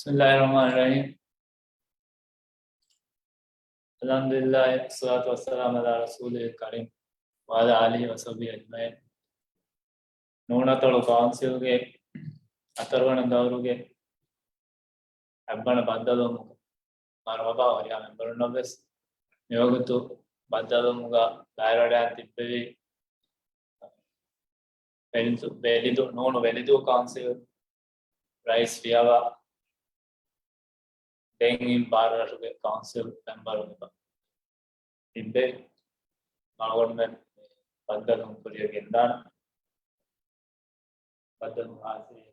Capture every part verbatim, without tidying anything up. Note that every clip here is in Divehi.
بسم الله الرحمن الرحيم. الحمد لله، والصلاة والسلام على رسوله الكريم، وعلى آله وصحبه أجمعين. ނޫނަތޮޅު ކައުންސިލްގެ ހަތަރުވަނަ ދައުރުގެ އެއްވަނަ ބައްދަލުވުމުގެ މަރުހަބާ ހުރިހާ މެމްބަރުންނަށް ވެސް މިވަގުތު ބައްދަލުވުމުގަ ބައިވެރިވެ ތިއްބެވި ވެލިދޫ، ވެލިދޫ، ނޫނު ވެލިދޫ ކައުންސިލް ރައީސް ފިޔަވާ ދެން އިން ބާރަ ރަށުގެ ކައުންސިލް މެމްބަރުން ތިއްބެވި މަގުންމެން ބައްދަލުވުން ކުރިއަށް ގެންދާނެ. ބައްދަލުވުން ހާސިލް.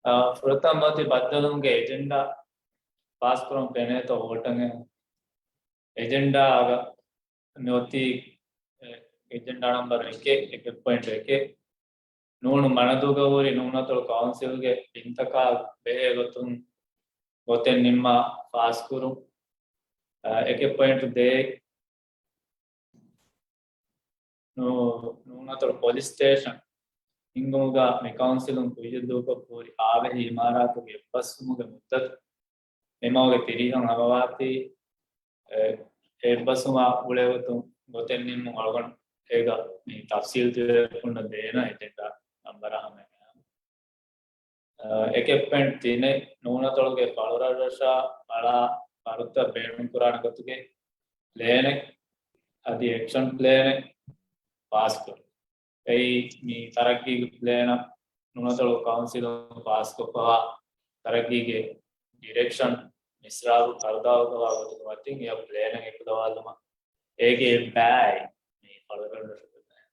އާ، ފުރަތަމަ އޮތީ ބައްދަލުވުމުގެ އެޖެންޑާ ފާސްކުރުން ފެނޭތޯ ވޯޓަށް އެހުން. އެޖެންޑާގަ މިއޮތީ، އެ، އެޖެންޑާ ނަމްބަރު އެކެއް، އެކެއް ޕޮއިންޓް އެކެއް. ނޫނު މަނަދޫގަ ހުރި ނޫނަތޮޅު ކައުންސިލްގެ ބިންތަކާ ބެހޭ ގޮތުން ގޮތެއް ނިންމާ ފާސްކުރުން. އަ، އެކެއް ޕޮއިންޓް ދޭއް، ނޫ-، ނޫނަތޮޅު ޕޮލިސް ސްޓޭޝަން ހިންގުމުގަ މި ކައުންސިލުން ކުއްޔަށް ދޫކޮށް ހުރި އާވެހި އިމާރާތުގެ އެއްބަސްވުމުގެ މުއްދަތު މިމަހުގެ ތިރީހަށް ހަމަވާތީ، އެ، އެއްބަސްވުމާ ގުޅޭގޮތުން ގޮތެއް ނިންމުން އަޅުގަނޑު އޭގަ މި ތަފްސީލް ތިބޭފުޅުންނަށް ދޭނަ އެޖެންޑާ ނަމްބަރާ ހަމައެކަނި. އެކެއް ޕޮއިންޓް ތިނެއް، ނޫނަތޮޅުގެ ފަޅުރަށްރަށާ ފަޅާ ފަރުތައް ބޭނުންކުރާނެ ގޮތުގެ ޕްލޭނެއް އަދި އެކްޝަން ޕްލޭނެއް ފާސްކުރުން. އެއީ މި ތަރައްގީގެ ޕްލޭނަށް ނޫނަތޮޅު ކައުންސިލުން ފާސްކޮށްފަވާ ތަރައްގީގެ ޑިރެކްޝަން މިސްރާބު ކަރުދާވަދަވާ ގޮތުގެ މަތިން އެ ޕްލޭނަށް އެކުލަވާލުމަށް އޭގެ ބައި މި ފަޅުރަށްރަށުގެ ބައި.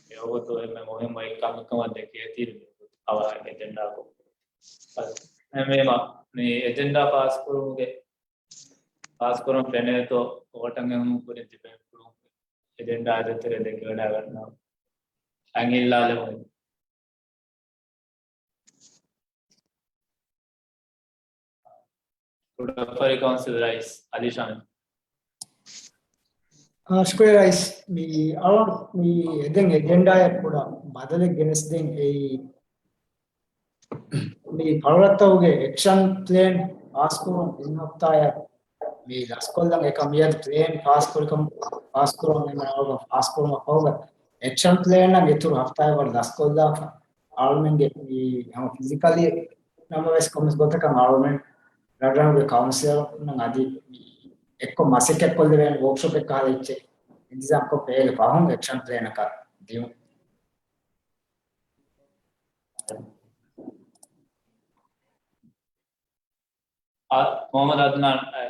އެވަގުތު އެންމެ މުހިއްމު އެއް ކަމެއްކަމަށް ދެކޭތީ މި އަވަހަށް އެޖެންޑާ ކޮށް. އެހެންވީމަ، މި އެޖެންޑާ ފާސްކުރުމުގެ، ފާސްކުރުން ފެނޭތޯ ވޯޓަށް އެހުމުން ކުރިން ތިބޭފުޅުން އެޖެންޑާ ދޭތެރޭ ދެކެވަޑައިގަންނަވާ. އަންހެން ލާލެވުން. ކުޑަފަރި ކައުންސިލް ރައީސް އަލީ ޝާމިލް. އާ، ޝުކުރިއްޔާ ރައީސް. މި އަޅު މި އެދެން އެޖެންޑާއެއް ކުޑަ ބަދަލެއް ގެނެސްދޭން. އެއީ މި ފަޅުރަށްތަކުގެ އެކްޝަން ޕްލޭން ފާސްކުރުން ތިން ހަފްތާއެއް މި ލަސްކޮށްލަން އެކަމް މިއަދު ޕްލޭން ފާސްކުރިކަމު، ފާސްކުރުން ފާސްކުރުމަށް ފަހުގަ އެކްޝަން ޕްލޭންއަށް އިތުރު ހަފްތާއެއް ވަރަށް ލަސްކޮށްލާފަ. އަޅުމެންގެ މި ހަމަ ފިޒިކަލީ ނަމަވެސް ކޮންމެސް ގޮތަކަށް އަޅުމެން ރަށްރަށުގެ ކައުންސިލުން އަދި މި އެއްކޮށް މަސައްކަތްކޮށްލެވޭނެ ވޯކްޝޮޕެއް ކަހަލަ އެއްޗެއް އިންތިޒާމްކޮށް އޭގެ ފަހުން އެކްޝަން ޕްލޭނަކަށް ދިއުން. އާ، މުޙައްމަދު އަދްނާން، އަ،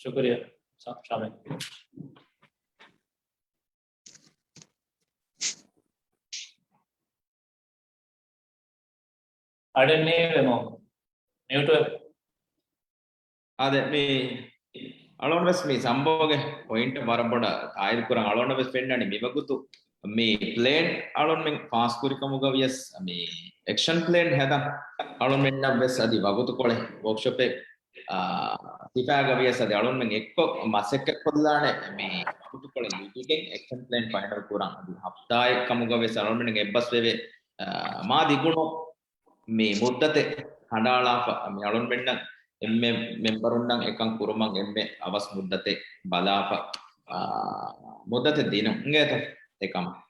ޝުކުރިއްޔާ، ޝާ-، ޝާމިލް. އަޑެއް ނީވެ މުޙައްމަދު. މިއުޓުވެ. އާދެ، މި އަޅުން ވެސް މި ސަމްބޯގެ ޕޮއިންޓަށް ވަރަށް ބޮޑަށް ތާއީދު ކުރަން. އަޅުން ވެސް ފެންނަނީ މިވަގުތު މި ޕްލޭން އަޅުންމެން ފާސްކުރިކަމުގަ ވިޔަސް މި އެކްޝަން ޕްލޭން ހެދަން އަޅުންމެންނަށް ވެސް އަދި ވަގުތުކޮޅެއް ވޯކްޝޮޕެއް، އާ، ސިފައިގަ ވިޔަސް އަދި އަޅުންމެން އެއްކޮށް މަސައްކަތްކޮށްލާނެ މި ވަގުތުކޮޅެއް ލިބިގެން އެކްޝަން ޕްލޭން ފައިނަލް ކުރަން. އަދި ހަފްތާއެއް ކަމުގަ ވެސް އަޅުންމެން އެއްބަސްވެވޭ، އާ، މާ ދިގުނު މި މުއްދަތެއް ހަނޑާޅާފަ، މި އަޅުންމެންނަށް އެންމެ މެމްބަރުންނަށް އެކަން ކުރުމަށް އެންމެ އަވަސް މުއްދަތެއް ބަލާފަ، އާ، މުއްދަތެއް ދިނުން އިނގޭތަ އެކަމަށް.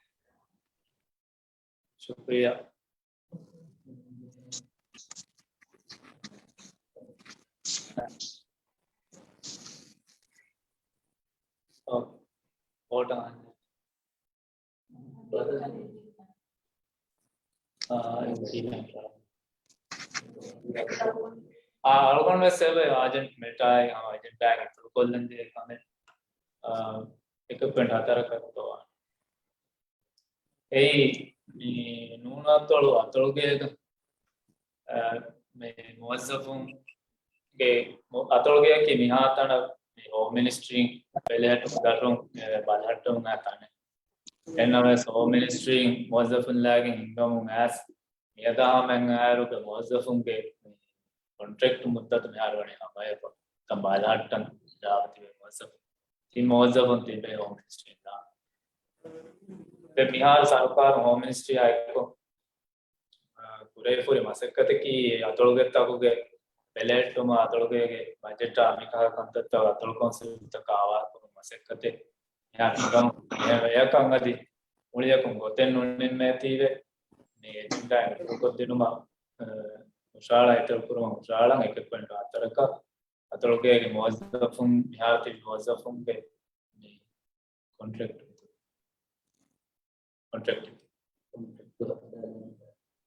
ޝުކުރިއްޔާ. އޯ، ވޯޓަށް އަހަންނެއް. އާ، އަޅުގަނޑު ވެސް އެބަ އާޖެންޓް މެޓާއި ހަމަ އެޖެންޑާއެއް އިތުރުކޮށްލަން ޖެހޭ ކަމެއް، އާ، އެކުޕެންޓް ހަތަރަކަށް ދޮވާނެ. އެއީ، މި ނޫނަތޮޅު އަތޮޅުގޭގަ އަ، މި މުވައްޒަފުންގެ މު-، އަތޮޅުގެއަކީ މިހާތަނަށް މި ހޯމް މިނިސްޓްރީން ބެލެހެއްޓުމުގެ ދަށުން، އެ، ބަލަހައްޓަމުން އައި ތަނެއް. އެހެންނަމަވެސް ހޯމް މިނިސްޓްރީން މުވައްޒަފުން ލާގެން ހިންގަމުން އައިސް މިއަދާ ހަމައަށް އައިރުގެ މުވައްޒަފުންގެ ކޮންޓްރެކްޓް މުއްދަތު މިހާރު ވަނީ ހަމައެކު ކަން ބަލަހައްޓަން ދާވަތިވެ މުވައްޒަފުން. ތިން މުވައްޒަފުން ތިބޭ ހޯމް މިނިސްޓްރީން ދާ. ދެން މިހާރު ސަރުކާރު ހޯމް މިނިސްޓްރީއާ އެކު ކުރެވިފައި ހުރި މަސައްކަތަކީ އަތޮޅުގެއްތަކުގެ ބެލެހެއްޓުމަށް އަތޮޅުގެ ބަޖެޓާ މިކަހަލަ ކަންތައްތައް އަތޮޅު ކައުންސިލްތަކާ ހަވާލުކުރުމަށް މަސައްކަތެއް. އެހާ ނިޒާމް އެއަކަށް އަދި މުޅިއަކުން ގޮތެއް ނުނިންމޭތީވެ، މި އެޖެންޑާއިން އިތުރުކޮށްދިނުމަށް، އަ، ހުށަހަޅާ އިތުރުކުރުމަށް ހުށަހަޅަން އެކެއް ޕޮއިންޓު ހަތަރަކަށް އަތޮޅުގޭގެ މުވައްޒަފުން، މިހާރު ތިބި މުވައްޒަފުންގެ މި ކޮންޓްރެކްޓް، ކޮންޓްރެކްޓް،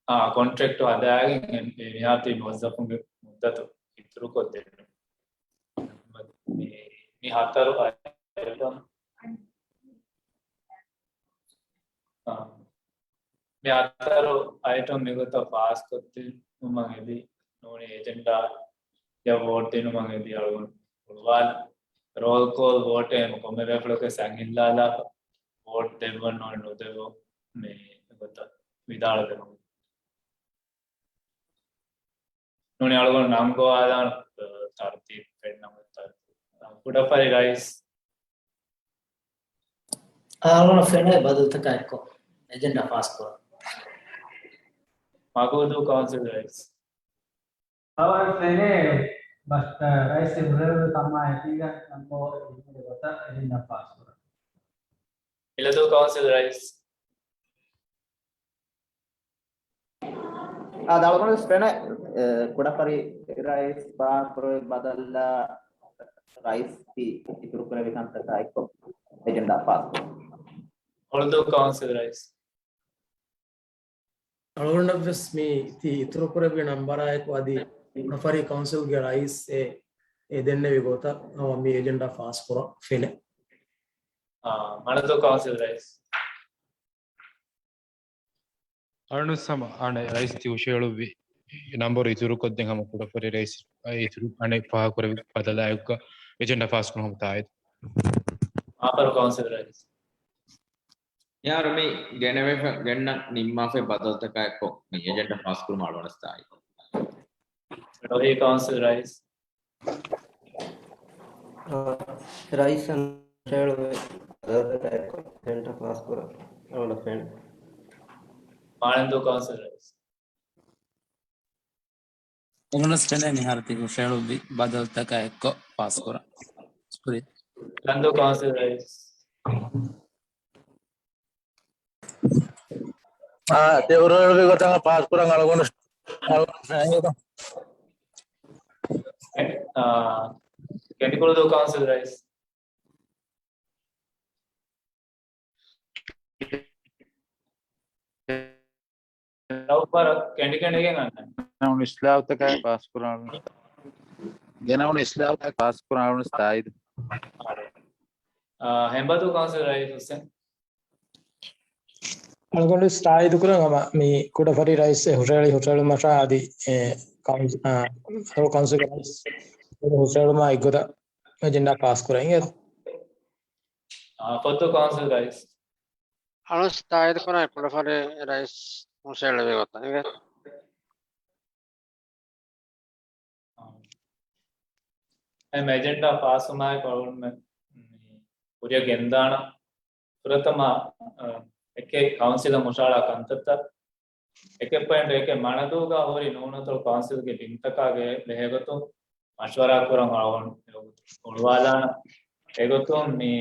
އާ، ކޮންޓްރެކްޓް ހަދާގެން އެ، އެ މިހާރު ތިބި މުވައްޒަފުންގެ މުއްދަތު އިތުރުކޮށްދޭން. މި، މި ހަތަރު އައިޓަމް، އާ، މި ހަތަރު އައިޓަމް މިގޮތަށް ފާސްކޮށްދިނުމަށް އެދި ނޫނީ އެޖެންޑާ އަށް ވޯޓް ދިނުމަށް އެދި އަޅުގަނޑު ހުޅުވާލަން. ރޯލް ކޯލް ވޯޓެއް ކޮންމެ ބޭފުޅަކު އެސް އަންހެން ހިއްލާލާފަ ވޯޓް ދެއްވަން ނޫނީ ނުދެއްވުން މި ގޮތަށް ވިދާޅުވެމުން. ނޫނީ އަޅުގަނޑު ނަން ގޮވާލާން ތަރުތީބު ފެންނަމުން ތަރުތީބު. ކުޑަފަރި ރައީސް. އަޅުގަނޑަށް ފެނޭ ބަދަލުތަކާ އެއްކޮށް އެޖެންޑާ ފާސްކުރަން. މަގޫދޫ ކައުންސިލް ރައީސް. އަޅުގަނޑަށް ފެނޭ ބަސް-، ރައީސް އިބްރާހިމް ކަމާ އެކީގަ ނަން ގޮވާ ގޮތަށް އެޖެންޑާ ފާސްކުރަން. އިލަދޫ ކައުންސިލް ރައީސް. އާ، އަޅުގަނޑަށް ފެނޭ، އެ، ކުޑަފަރި ރައީސް ފާހަގަކުރެއްވި ބަދަލާ ރައީސް ތި އިތުރުކުރެއްވި ކަންތައްތައް އެއްކޮށް އެޖެންޑާ ފާސްކުރުން. އުޅުދޫ ކައުންސިލް ރައީސް. އަޅުގަނޑަށްވެސް މި ތި އިތުރުކުރެއްވި ނަންބަރާއެކު އަދި ކުޑަފަރި ކައުންސިލްގެ ރައީސް އެ، އެ ދެންނެވި ގޮތަށް ހަމަ މި އެޖެންޑާ ފާސްކުރަން ފެނޭ. އާ، މަނަދޫ ކައުންސިލް ރައީސް. އަޅުން ސަމ-، އަނެއް ރައީސް ތި ހުށައެޅުއްވި ނަންބަރު އިތުރުކޮށްދޭން ހަމަ ކުޑަފަރި ރައީސް އިތުރު އަނެއް ފާހަގަކުރެއްވި ބަދަލާއެކުގަ އެޖެންޑާ ފާސްކުރުން ހަމަ ތާއީދު. މާފަރު ކައުންސިލް ރައީސް. މިހާރު މި ގެނެވިފަ-، ގެންނަ ނިންމާފައި ބަދަލުތަކާ އެއްކޮށް މި އެޖެންޑާ ފާސްކުރުމަށް އަޅުގަނޑަށް ތާއީދު. ޑޮހި ކައުންސިލް ރައީސް. ރައީސަށް ހުށައެޅުއްވި ބަދަލުތަކާ އެއްކޮށް އެޖެންޑާ ފާސްކުރަން އަޅުގަނޑަށް ފެނޭ. މާޅެންދޫ ކައުންސިލް ރައީސް. އަޅުގަނޑަށް ފެނޭ މިހާރު ތި ހުށައެޅުއްވި ބަދަލުތަކާ އެއްކޮށް ފާސްކުރަން. ޝުކުރިއްޔާ. ކަންދޫ ކައުންސިލް ރައީސް. އާ، ތި ހުށައެޅުއްވި ގޮތަށް ފާސްކުރަން އަޅުގަނޑު، އަޅުގަނޑު ފެނޭ. އެ، އާ، ކެނޑިކުޅުދޫ ކައުންސިލް ރައީސް. ރައުފް ވަރަށް ކެނޑި ކެނޑިގެން އަންނަން. ގެނައުނު އިސްލާހުތަކާއި ފާސްކުރާނު، ގެނައުނު އިސްލާހުތަކާއި ފާސްކުރާނު ތާއީދު. އާ، ހެނބަދޫ ކައުންސިލް ރައީސް ހުސެން. އަޅުގަނޑު ވެސް ތާއީދު ކުރަން ހަމަ މި ކުޑަފަރި ރައީސް ހުށަހެޅި ހުށަހެޅުމަށާ އަދި، އެ، ކައުން-، އާ، ކައުންސިލްގެ ރައީސް ހުށަހެޅުމާ އެއްގޮތަށް އެޖެންޑާ ފާސް ކުރަން. އާ، ފޮއްދޫ ކައުންސިލް ރައީސް. އަޅުން ތާއީދު ކުރަން ކުޑަފަރި ރައީސް ހުށަހެޅުއްވި ގޮތަށް. އެ އެޖެންޑާ ފާސްވުމާއެކު އަޅުގަނޑުމެން ކުރިއަށް ގެންދާނަން. ފުރަތަމަ، އަ، އެކެއް ކައުންސިލަށް ހުށަހަޅާ ކަންތައްތައް އެކެއް ޕޮއިންޓް އެކެއް މަނަދޫގަ ހުރި ނޫނަތޮޅު ކައުންސިލްގެ ބިންތަކާ ބެ-، ބެހޭގޮތުން މަޝްވަރާ ކުރަން އަޅުގަނޑު ހުޅުވާލާނަން. އެގޮތުން މި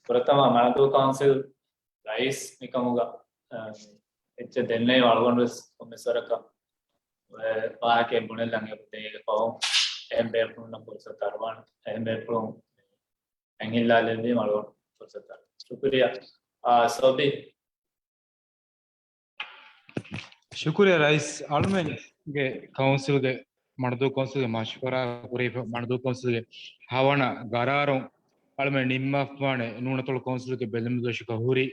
ފުރަތަމަ މަނަދޫ ކައުންސިލް ރައީސް މިކަމުގަ، އަ، އެއްޗެއް ދެންނެވި އަޅުގަނޑު ވެސް ކޮންމެސް ވަރަކަށް ވާހަކައެއް ބުނެލަން އެބަ ދޭ ފަހުން އެހެން ބޭފުޅުންނަށް ފުރުސަތު އަރުވާނެ. އެހެން ބޭފުޅުން އަންހެން ހިއްލާލެއްވީމަ އަޅުގަނޑު ފުރުސަތު އަރުވާނެ. ޝުކުރިއްޔާ. އާ، ސޯބި. ޝުކުރިއްޔާ ރައީސް. އަޅުމެންގެ ކައުންސިލްގެ، މަނަދޫ ކައުންސިލްގެ މަޝްވަރާ ކުރެވިފަ، މަނަދޫ ކައުންސިލްގެ ހަވަނަ ގަރާރު އަޅުމެން ނިންމާފަވާނެ ނޫނަތޮޅު ކައުންސިލްގެ ބެލުމަށް ދޮށަކަށް ހުރި،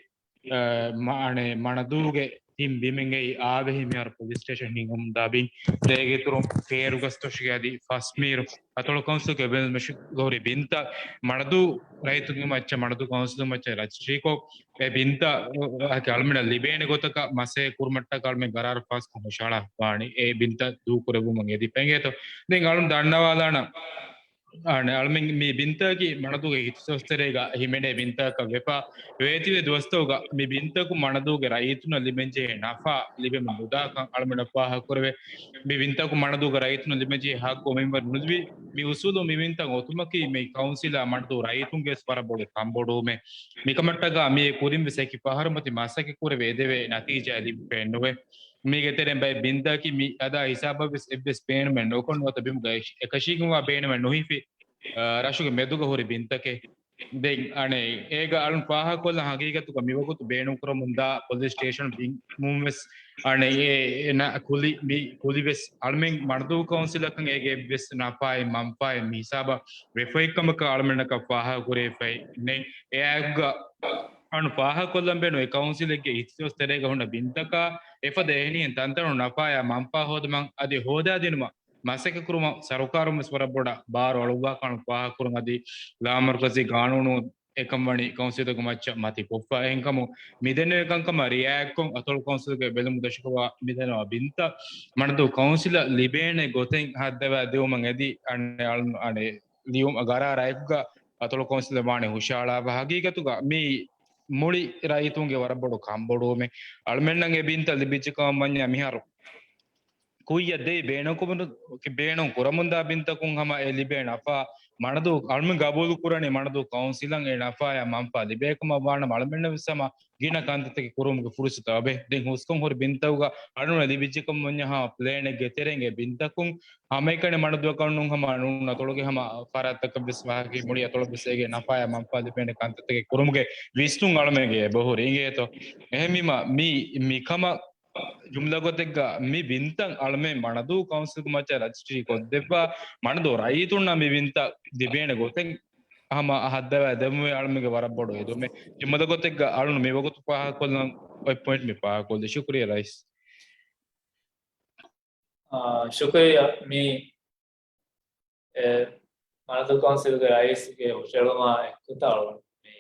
އަ، މަ-، އަނެއް މަނަދޫގެ ތިން ބިމެއްގައި އާވެހި މިހާރު ޕޮލިސް ސްޓޭޝަން ހިނގަމުންދާ ބިން، ދޭގެއިތުރުން ފޭރުގަސްތޮށިގެ އަދި ފަސްމީރު އަތޮޅު ކައުންސިލްގެ ބެލުމަށް ހުރި ބިންތައް މަނަދޫ ރައްޔިތުންގެ މައްޗަށް، މަނަދޫ ކައުންސިލު މައްޗަށް ރަޖިސްޓްރީކޮށް، އެ ބިންތައް އަޅުމެންނަށް ލިބޭނެ ގޮތަކަށް މަސައްކަތް ކުރުމަށްޓަކާ އަޅުމެން ގަރާރު ފާސްކޮށް ހުށަހަޅާ ވާނީ. އެ ބިންތައް ދޫކުރެއްވުމަށް އެދި ފެންގޭތޯ. ދެން އަޅުން ދަންނަވާލާނަން. އަޅުމެން މި ބިންތަކީ މަނަދޫގެ އިހްތިސޯސްތެރޭގަ ހިމެނޭ ބިންތަކަށް ވެފަ ވޭތިވެ ދުވަސްތަކުގަ މި ބިންތަކުން މަނަދޫގެ ރައްޔިތުންނަށް ލިބެންޖެހޭ ނަފާ ލިބެމުން ނުދާކަން އަޅުމެންނަށް ފާހަގަކުރެވޭ. މި ބިންތަކުން މަނަދޫގެ ރައްޔިތުންނަށް ލިބެންޖެހޭ ހައްގު އޮމިންވެ ނުލިބި މި އުސޫލު މި ބިންތައް އޮތުމަކީ މި ކައުންސިލާ މަނަދޫ ރައްޔިތުންގެ ވަރަށް ބޮޑު ކަންބޮޑުވުމެއް. މިކަމަށްޓަކާ މިއީ ކުރިން ވެސް އެކި ފަހަރު މަތި މަސައްކަތް ކުރެވޭ އެދެވޭ ނަތީޖާ ލިބިފައެއް ނުވޭ. މީގެ ތެރެއިން ބައެއް ބިންތަކީ މި އަދާ ހިސާބަށް ވެސް އެއްވެސް ބޭނުމެއް ނުކޮށް ނުވަތަ ބިމުގަ އެކަށީގެންވާ ބޭނުމެއް ނުހިފި، އާ، ރަށުގެ މެދުގަ ހުރި ބިންތަކެއް. ދެން އަނެއް އޭގަ އަޅުން ފާހަގަކޮށްލަން ހަގީގަތުގަ މިވަގުތު ބޭނުންކުރަމުންދާ ޕޮލިސް ސްޓޭޝަން ބިމުން ވެސް އަނެއް އެ، އެ ނަ-، ކުލި، މި ކުލި ވެސް އަޅުމެން މަނަދޫ ކައުންސިލަކަށް އޭގެ އެއްވެސް ނަފާއެއް މަންފާއެއް މި ހިސާބަށް ވެފައިކަމަކަށް އަޅުމެންނަކަށް ފާހަގަކުރެވިފައެއް ނެތް. އެއާއެކުގަ އަން ފާހަގަކޮށްލަން ބޭނުން އެ ކައުންސިލެއްގެ އިހްތިސޯސް ތެރޭގަ ހުންނަ ބިންތަކާ އެފަދަ އެހެނިހެން ތަންތަނުން ނަފާޔާ މަންފާ ހޯދުމަށް އަދި ހޯދާދިނުމަށް މަސައްކަތްކުރުމަށް ސަރުކާރުން ވެސް ވަރަށް ބޮޑަށް ބާރު އަޅުއްވާކަން ފާހަގަކުރުން އަދި ލާމަރުކަޒީ ގާނޫނު އެކަން ވަނީ ކައުންސިލުގެ މައްޗަށް މަތި ކޮށްފަ. އެހެންކަމުން މިދެންނެވި ކަންކަމަށް ރިއާޔަތްކޮށް އަތޮޅު ކައުންސިލުގެ ބެލުމުގެ ދަށުގަވާ މިދެންނެވި ބިންތައް މަނަދޫ ކައުންސިލަށް ލިބޭނެ ގޮތެއް ހައްދަވާ ދެވުމަށް އެދި އަނެއް އަޅު-، އަނެއް ލިޔުމަށް ގަރާރާއެކުގަ އަތޮޅު ކައުންސިލަށް ވާނެ ހުށަހަޅާފަ. ހަގީގަތުގަ މި މުޅި ރައްޔިތުންގެ ވަރަށް ބޮޑު ކަންބޮޑުވުމެއް. އަޅުމެންނަށް އެ ބިންތައް ލިބިއްޖެ ކަމަށް ވަންޏާ މިހާރު ކުއްޔަށް ދެއި ބޭނުން ކުރަމުން-، ބޭނުން ކުރަމުންދާ ބިންތަކުން ހަމަ އެ ލިބޭ ނަފާ މަނަދޫ އަޅުމެން ގަބޫލު ކުރަނީ މަނަދޫ ކައުންސިލަށް އެ ނަފާޔާ މަންފާ ލިބޭ ކަމަށް ވާނަމަ އަޅުމެންނަށް ވެސް ހަމަ ގިނަ ކަންތައްތަކެއް ކުރުމުގެ ފުރުސަތު އަބެ. ދެން ހުސްކޮން ހުރި ބިންތަކުގަ އަޅުން ލިބިއްޖެކަމުން ހަމަ ޕްލޭނެއްގެ ތެރެއިން ބިންތަކުން ހަމައެކަނި މަނަދޫއަކަށް ނޫން ހަމަ ނޫން އަތޮޅުގެ ހަމަ ފަރާތްތަކަށް ވެސް ވާހަކަ މުޅި އަތޮޅަށް ވެސް އޭގެ ނަފާޔާ މަންފާ ލިބޭނެ ކަންތައްތަކެއް ކުރުމުގެ ވިސްނުން އަޅުމެންގެ އެބަހުރި އިނގޭތޯ. އެހެންވީމަ މި، މިކަމަށް ޖުމްލަ ގޮތެއްގަ މި ބިންތައް އަޅުމެން މަނަދޫ ކައުންސިލްގެ މައްޗަށް ރަޖިސްޓްރީ ކޮށްދެއްވާ މަނަދޫ ރައްޔިތުންނަށް މި ބިންތައް ލިބޭނެ ގޮތެއް ހަމަ ހައްދަވާ ދެމުވެ އަޅުމެންގެ ވަރަށް ބޮޑު އެދުމެއް. ޖުމްލަ ގޮތެއްގަ އަޅުން މިވަގުތު ފާހަގަކޮށްލަން އޮތް ޕޮއިންޓް މި ފާހަގަކޮށްލި. ޝުކުރިއްޔާ ރައީސް. އާ، ޝުކުރިއްޔާ. މި، އެ، މަނަދޫ ކައުންސިލްގެ ރައީސްގެ ހުށަހެޅުމާ އެއްގޮތަށް އަޅުން މި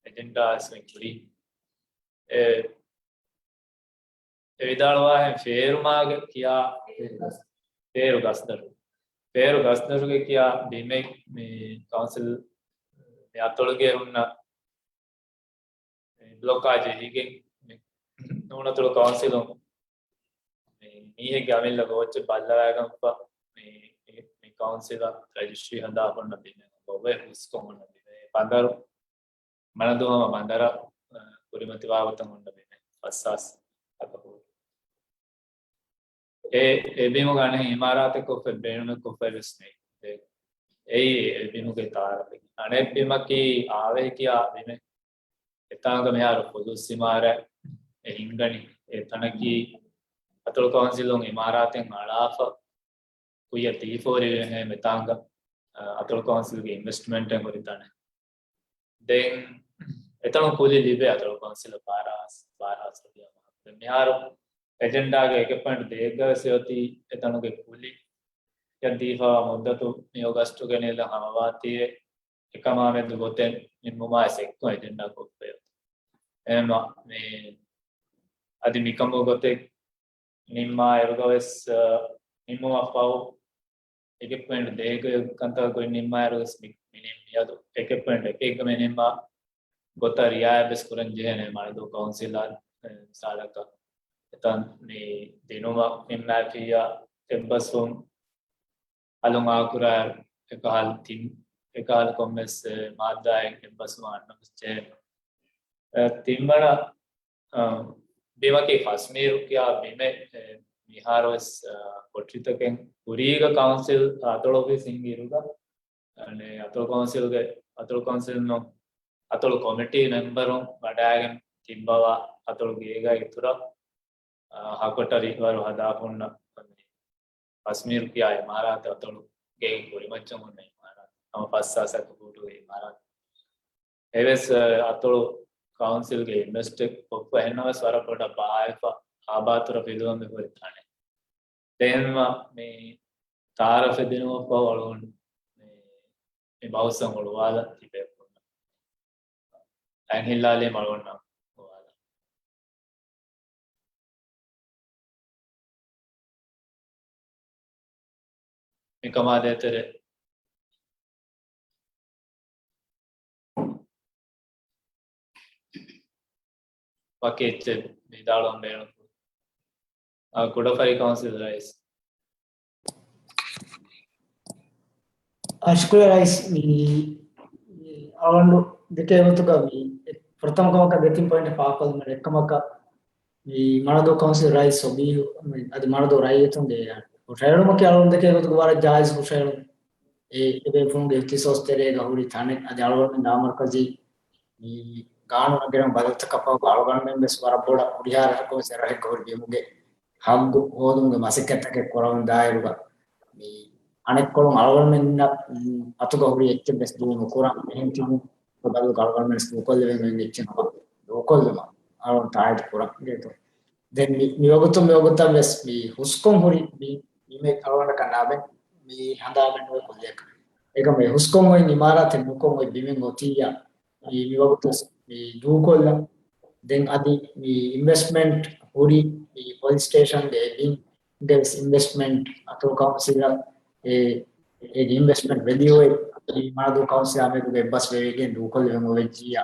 އެޖެންޑާ ވެސް މި ކުރީ. އެ، އެ ވިދާޅުވާހެން ފޭރުމާގެ ކިޔާ ފޭރު ގަސްދަށު. ފޭރު ގަސްދަށުގެ ކިޔާ ބިމެއް މި ކައުންސިލް މި އަތޮޅުގެ ހުންނަ މި ބްލޮކާ ޖެހިގެން މި ނޫނަތޮޅު ކައުންސިލުން މި މީހެއްގެ އަމިއްލަ ގޯއްޗެއް ބައްލަވައިގަންފަ މި، މި ކައުންސިލަށް ރަޖިސްޓްރީ ހަދާފަ ހުންނަ ބިމެއް އޮވޭ ހުސްކޮށް ހުންނަ ބިމެއް. ބަނދަރު މަނަދޫ ހަމަ ބަނދަރަށް، އަ، ކުރިމަތިވާ ގޮތަށް ހުންނަ ބިމެއް ފަސްހާސް އަކަކު. އެ، އެ ބިމުގަ އަނެއް އިމާރާތެއް ކޮށްފަ ބޭނުމެއް ކޮށްފަ ވެސް ނެތް. އެއީ އެ ބިމުގެ ތާރަފެއް. އަނެއް ބިމަކީ އާވެހި ކިޔާ ބިމެއް. އެތާނގަ މިހާރު ފުލުސް އިމާރާތް އެ ހިންގަނީ. އެ ތަނަކީ އަތޮޅު ކައުންސިލުން އިމާރާތެއް އަޅާފަ ކުއްޔަށް ދީފަ ހުރި އެހެން އެތާނގަ، އަ، އަތޮޅު ކައުންސިލްގެ އިންވެސްޓްމަންޓެއް ހުރި ތަނެއް. ދެން އެތަނުން ކުލި ލިބޭ އަތޮޅު ކައުންސިލަށް ބާރަ ހާސް، ބާރަ ހާސް ރުފިޔާ މަހަކު. ދެން މިހާރު އެޖެންޑާގެ އެކެއް ޕޮއިންޓް ދޭއްގަ ވެސް އޮތީ އެތަނުގެ ކުލި އެ ދީފަ މުއްދަތު މި އޮގަސްޓުގެ ނިލަ ހަމަވާތީ އެކަމާ މެދު ގޮތެއް ނިންމުމާ ސެއްކޮ އެޖެންޑާ ކޮށްފައި. އެހެންމަ މި އަދި މިކަމުގެ ގޮތެއް ނިންމާ އިރުގަ ވެސް، އަ، ނިންމުމަށްފަހު އެކެއް ޕޮއިންޓް ދޭއްގަ ކަންތައް ގޮތް ނިންމާއިރު ވެސް މި، މި ނިންމީ އަދު އެކެއް ޕޮއިންޓް އެކެއްގަ މި ނިންމާ ގޮތަށް ރިއާޔަތް ވެސް ކުރަން ޖެހޭނެ މަނަދޫ ކައުންސިލަށް، އެ، މިސާލަކަށް އެތަން މި ދިނުމަށް ނިންމާފިއްޔާ އެއްބަސްވުން އަލުން އާކުރާ އެކަހަލަ ތިން، އެކަހަލަ ކޮންމެސް، އެ، މާއްދާއެއް އެއްބަސްވުން އަންނަން ވެސް ޖެހޭނެ. އެ، ތިންވަނަ އަ، ބިމަކީ ފަސް މީރު ކިޔާ ބިމެއް، އެ، މިހާރުވެސް، އަ، ކޮޓަރިތަކެއް ކުރީގަ ކައުންސިލް އަތޮޅު އޮފީސް ހިންގި އިރުގަ، އަ، އަތޮޅު ކައުންސިލްގެ، އަތޮޅު ކައުންސިލް ނޫން، އަތޮޅު ކޮމިޓީ މެމްބަރުން ވަޑައިގެން ތިއްބަވާ އަތޮޅު ގޭގަ އިތުރަށް، އަ، ހަކޮޓަރި ވަރު ހަދާފަ ހުންނަ ފަސް މީރު ކިޔާ އިމާރާތެއް އަތޮޅު ގޭގެ ކުރިމައްޗަށް ހުންނަ އިމާރާތެއް. ހަމަ ފަސް ހާސް އަކު ފޫޓުގެ އިމާރާތެއް. އެވެސް، އަ، އަތޮޅު ކައުންސިލްގެ އިންވެސްޓެއް ކޮށްފަ އެހެންނަމަވެސް ވަރަށް ބޮޑަށް ބާއެފަ އާބާތުރަ ފިލުވަން މި ހުރި ތަނެއް. ދެންމަ މި ތާރަފެއް ދިނުމަށްފަހު އަޅުގަނޑު މި، މި ބަހުސްއަށް ހުޅުވާލަން ތިބޭ ކުންނަ. އައިން ހިއްލާލީމަ އަޅުގަނޑަށް ހުޅުވާލަން. މިކަމާ ދޭތެރޭ، ވަކި އެއްޗެއް ވިދާޅުވަން ބޭނުން. އާ، ކުޑަފަރި ކައުންސިލް ރައީސް. އާ، ޝުކުރިއްޔާ ރައީސް. މި، މި އަޅުގަނޑު ދެކޭ ގޮތުގަ މި ފުރަތަމަ ކަމަކަށް ދެތިން ޕޮއިންޓެއް ފާހަގަކޮށްލުމަށް އެއްކަމަކަށް މި މަނަދޫ ކައުންސިލް ރައީސް ސޮބީހު، މި އަދި މަނަދޫ ރައްޔިތުންގެ ހުށަހެޅުމަކީ އަޅުގަނޑު ދެކޭ ގޮތުގަ ވަރަށް ޖާއިޒް ހުށަހެޅުން. އެ، އެބޭފުޅުންގެ އިހްތިސޯސް ތެރޭގަ ހުރި ތަނެއް އަދި އަޅުގަނޑުމެން ލާމަރުކަޒީ މި ގާނޫނަށް ގެނައު ބަދަލުތަކާ ފަހު އަޅުގަނޑުމެން ވެސް ވަރަށް ބޮޑަށް ހުރިހާ ރަށެއްގަ ހުރި ރަށެއްގަ ހުރި ބިމުގެ ހައްގު ހޯދުމުގެ މަސައްކަތްތަކެއް ކުރަމުން ދާއިރުގަ، މި އަނެއްކޮޅުން އަޅުގަނޑުމެންނަށް އަތުގަ ހުރި އެއްޗެއް ވެސް ދޫ ނުކުރަން. އެހެން ތިބުން ބަދަލުގަ އަޅުގަނޑުމެން ދޫކޮށްލެވެން އޮތް އެއްޗެއް ނުވާ ދޫކޮށްލުމަށް އަޅުގަނޑު ތާއީދު ކުރަން. ދެން މި، މިވަގުތުން މިވަގުތަށް ވެސް މި ހުސްކޮން ހުރި މި، މި އަޅުގަނޑަކަށް ނާބެން މި ހަނދާން ބެނުމެއް ކުއްލިއަކަށް. އެކަމަކު މި ހުސްކޮން އޮތް އިމާރާތެއް ނުކޮށް އޮތް ބިމެއް އޮތިއްޔާ މި، މިވަގުތު މި ދޫކޮށްލަން. ދެން އަދި މި އިންވެސްޓްމަންޓް ހުރި މި ޕޮލިސް ސްޓޭޝަންގެ އެ ބިންގެ ވެސް އިންވެސްޓްމަންޓް އަތޮޅު ކައުންސިލަށް އެ، އޭގެ އިންވެސްޓްމަންޓް ވެލިއު އެ މި މަނަދޫ ކައުންސިލާ މެދުގަ އެއްބަސް ވެވިގެން ދޫކޮށްލެވެން އޮވެއްޖިއްޔާ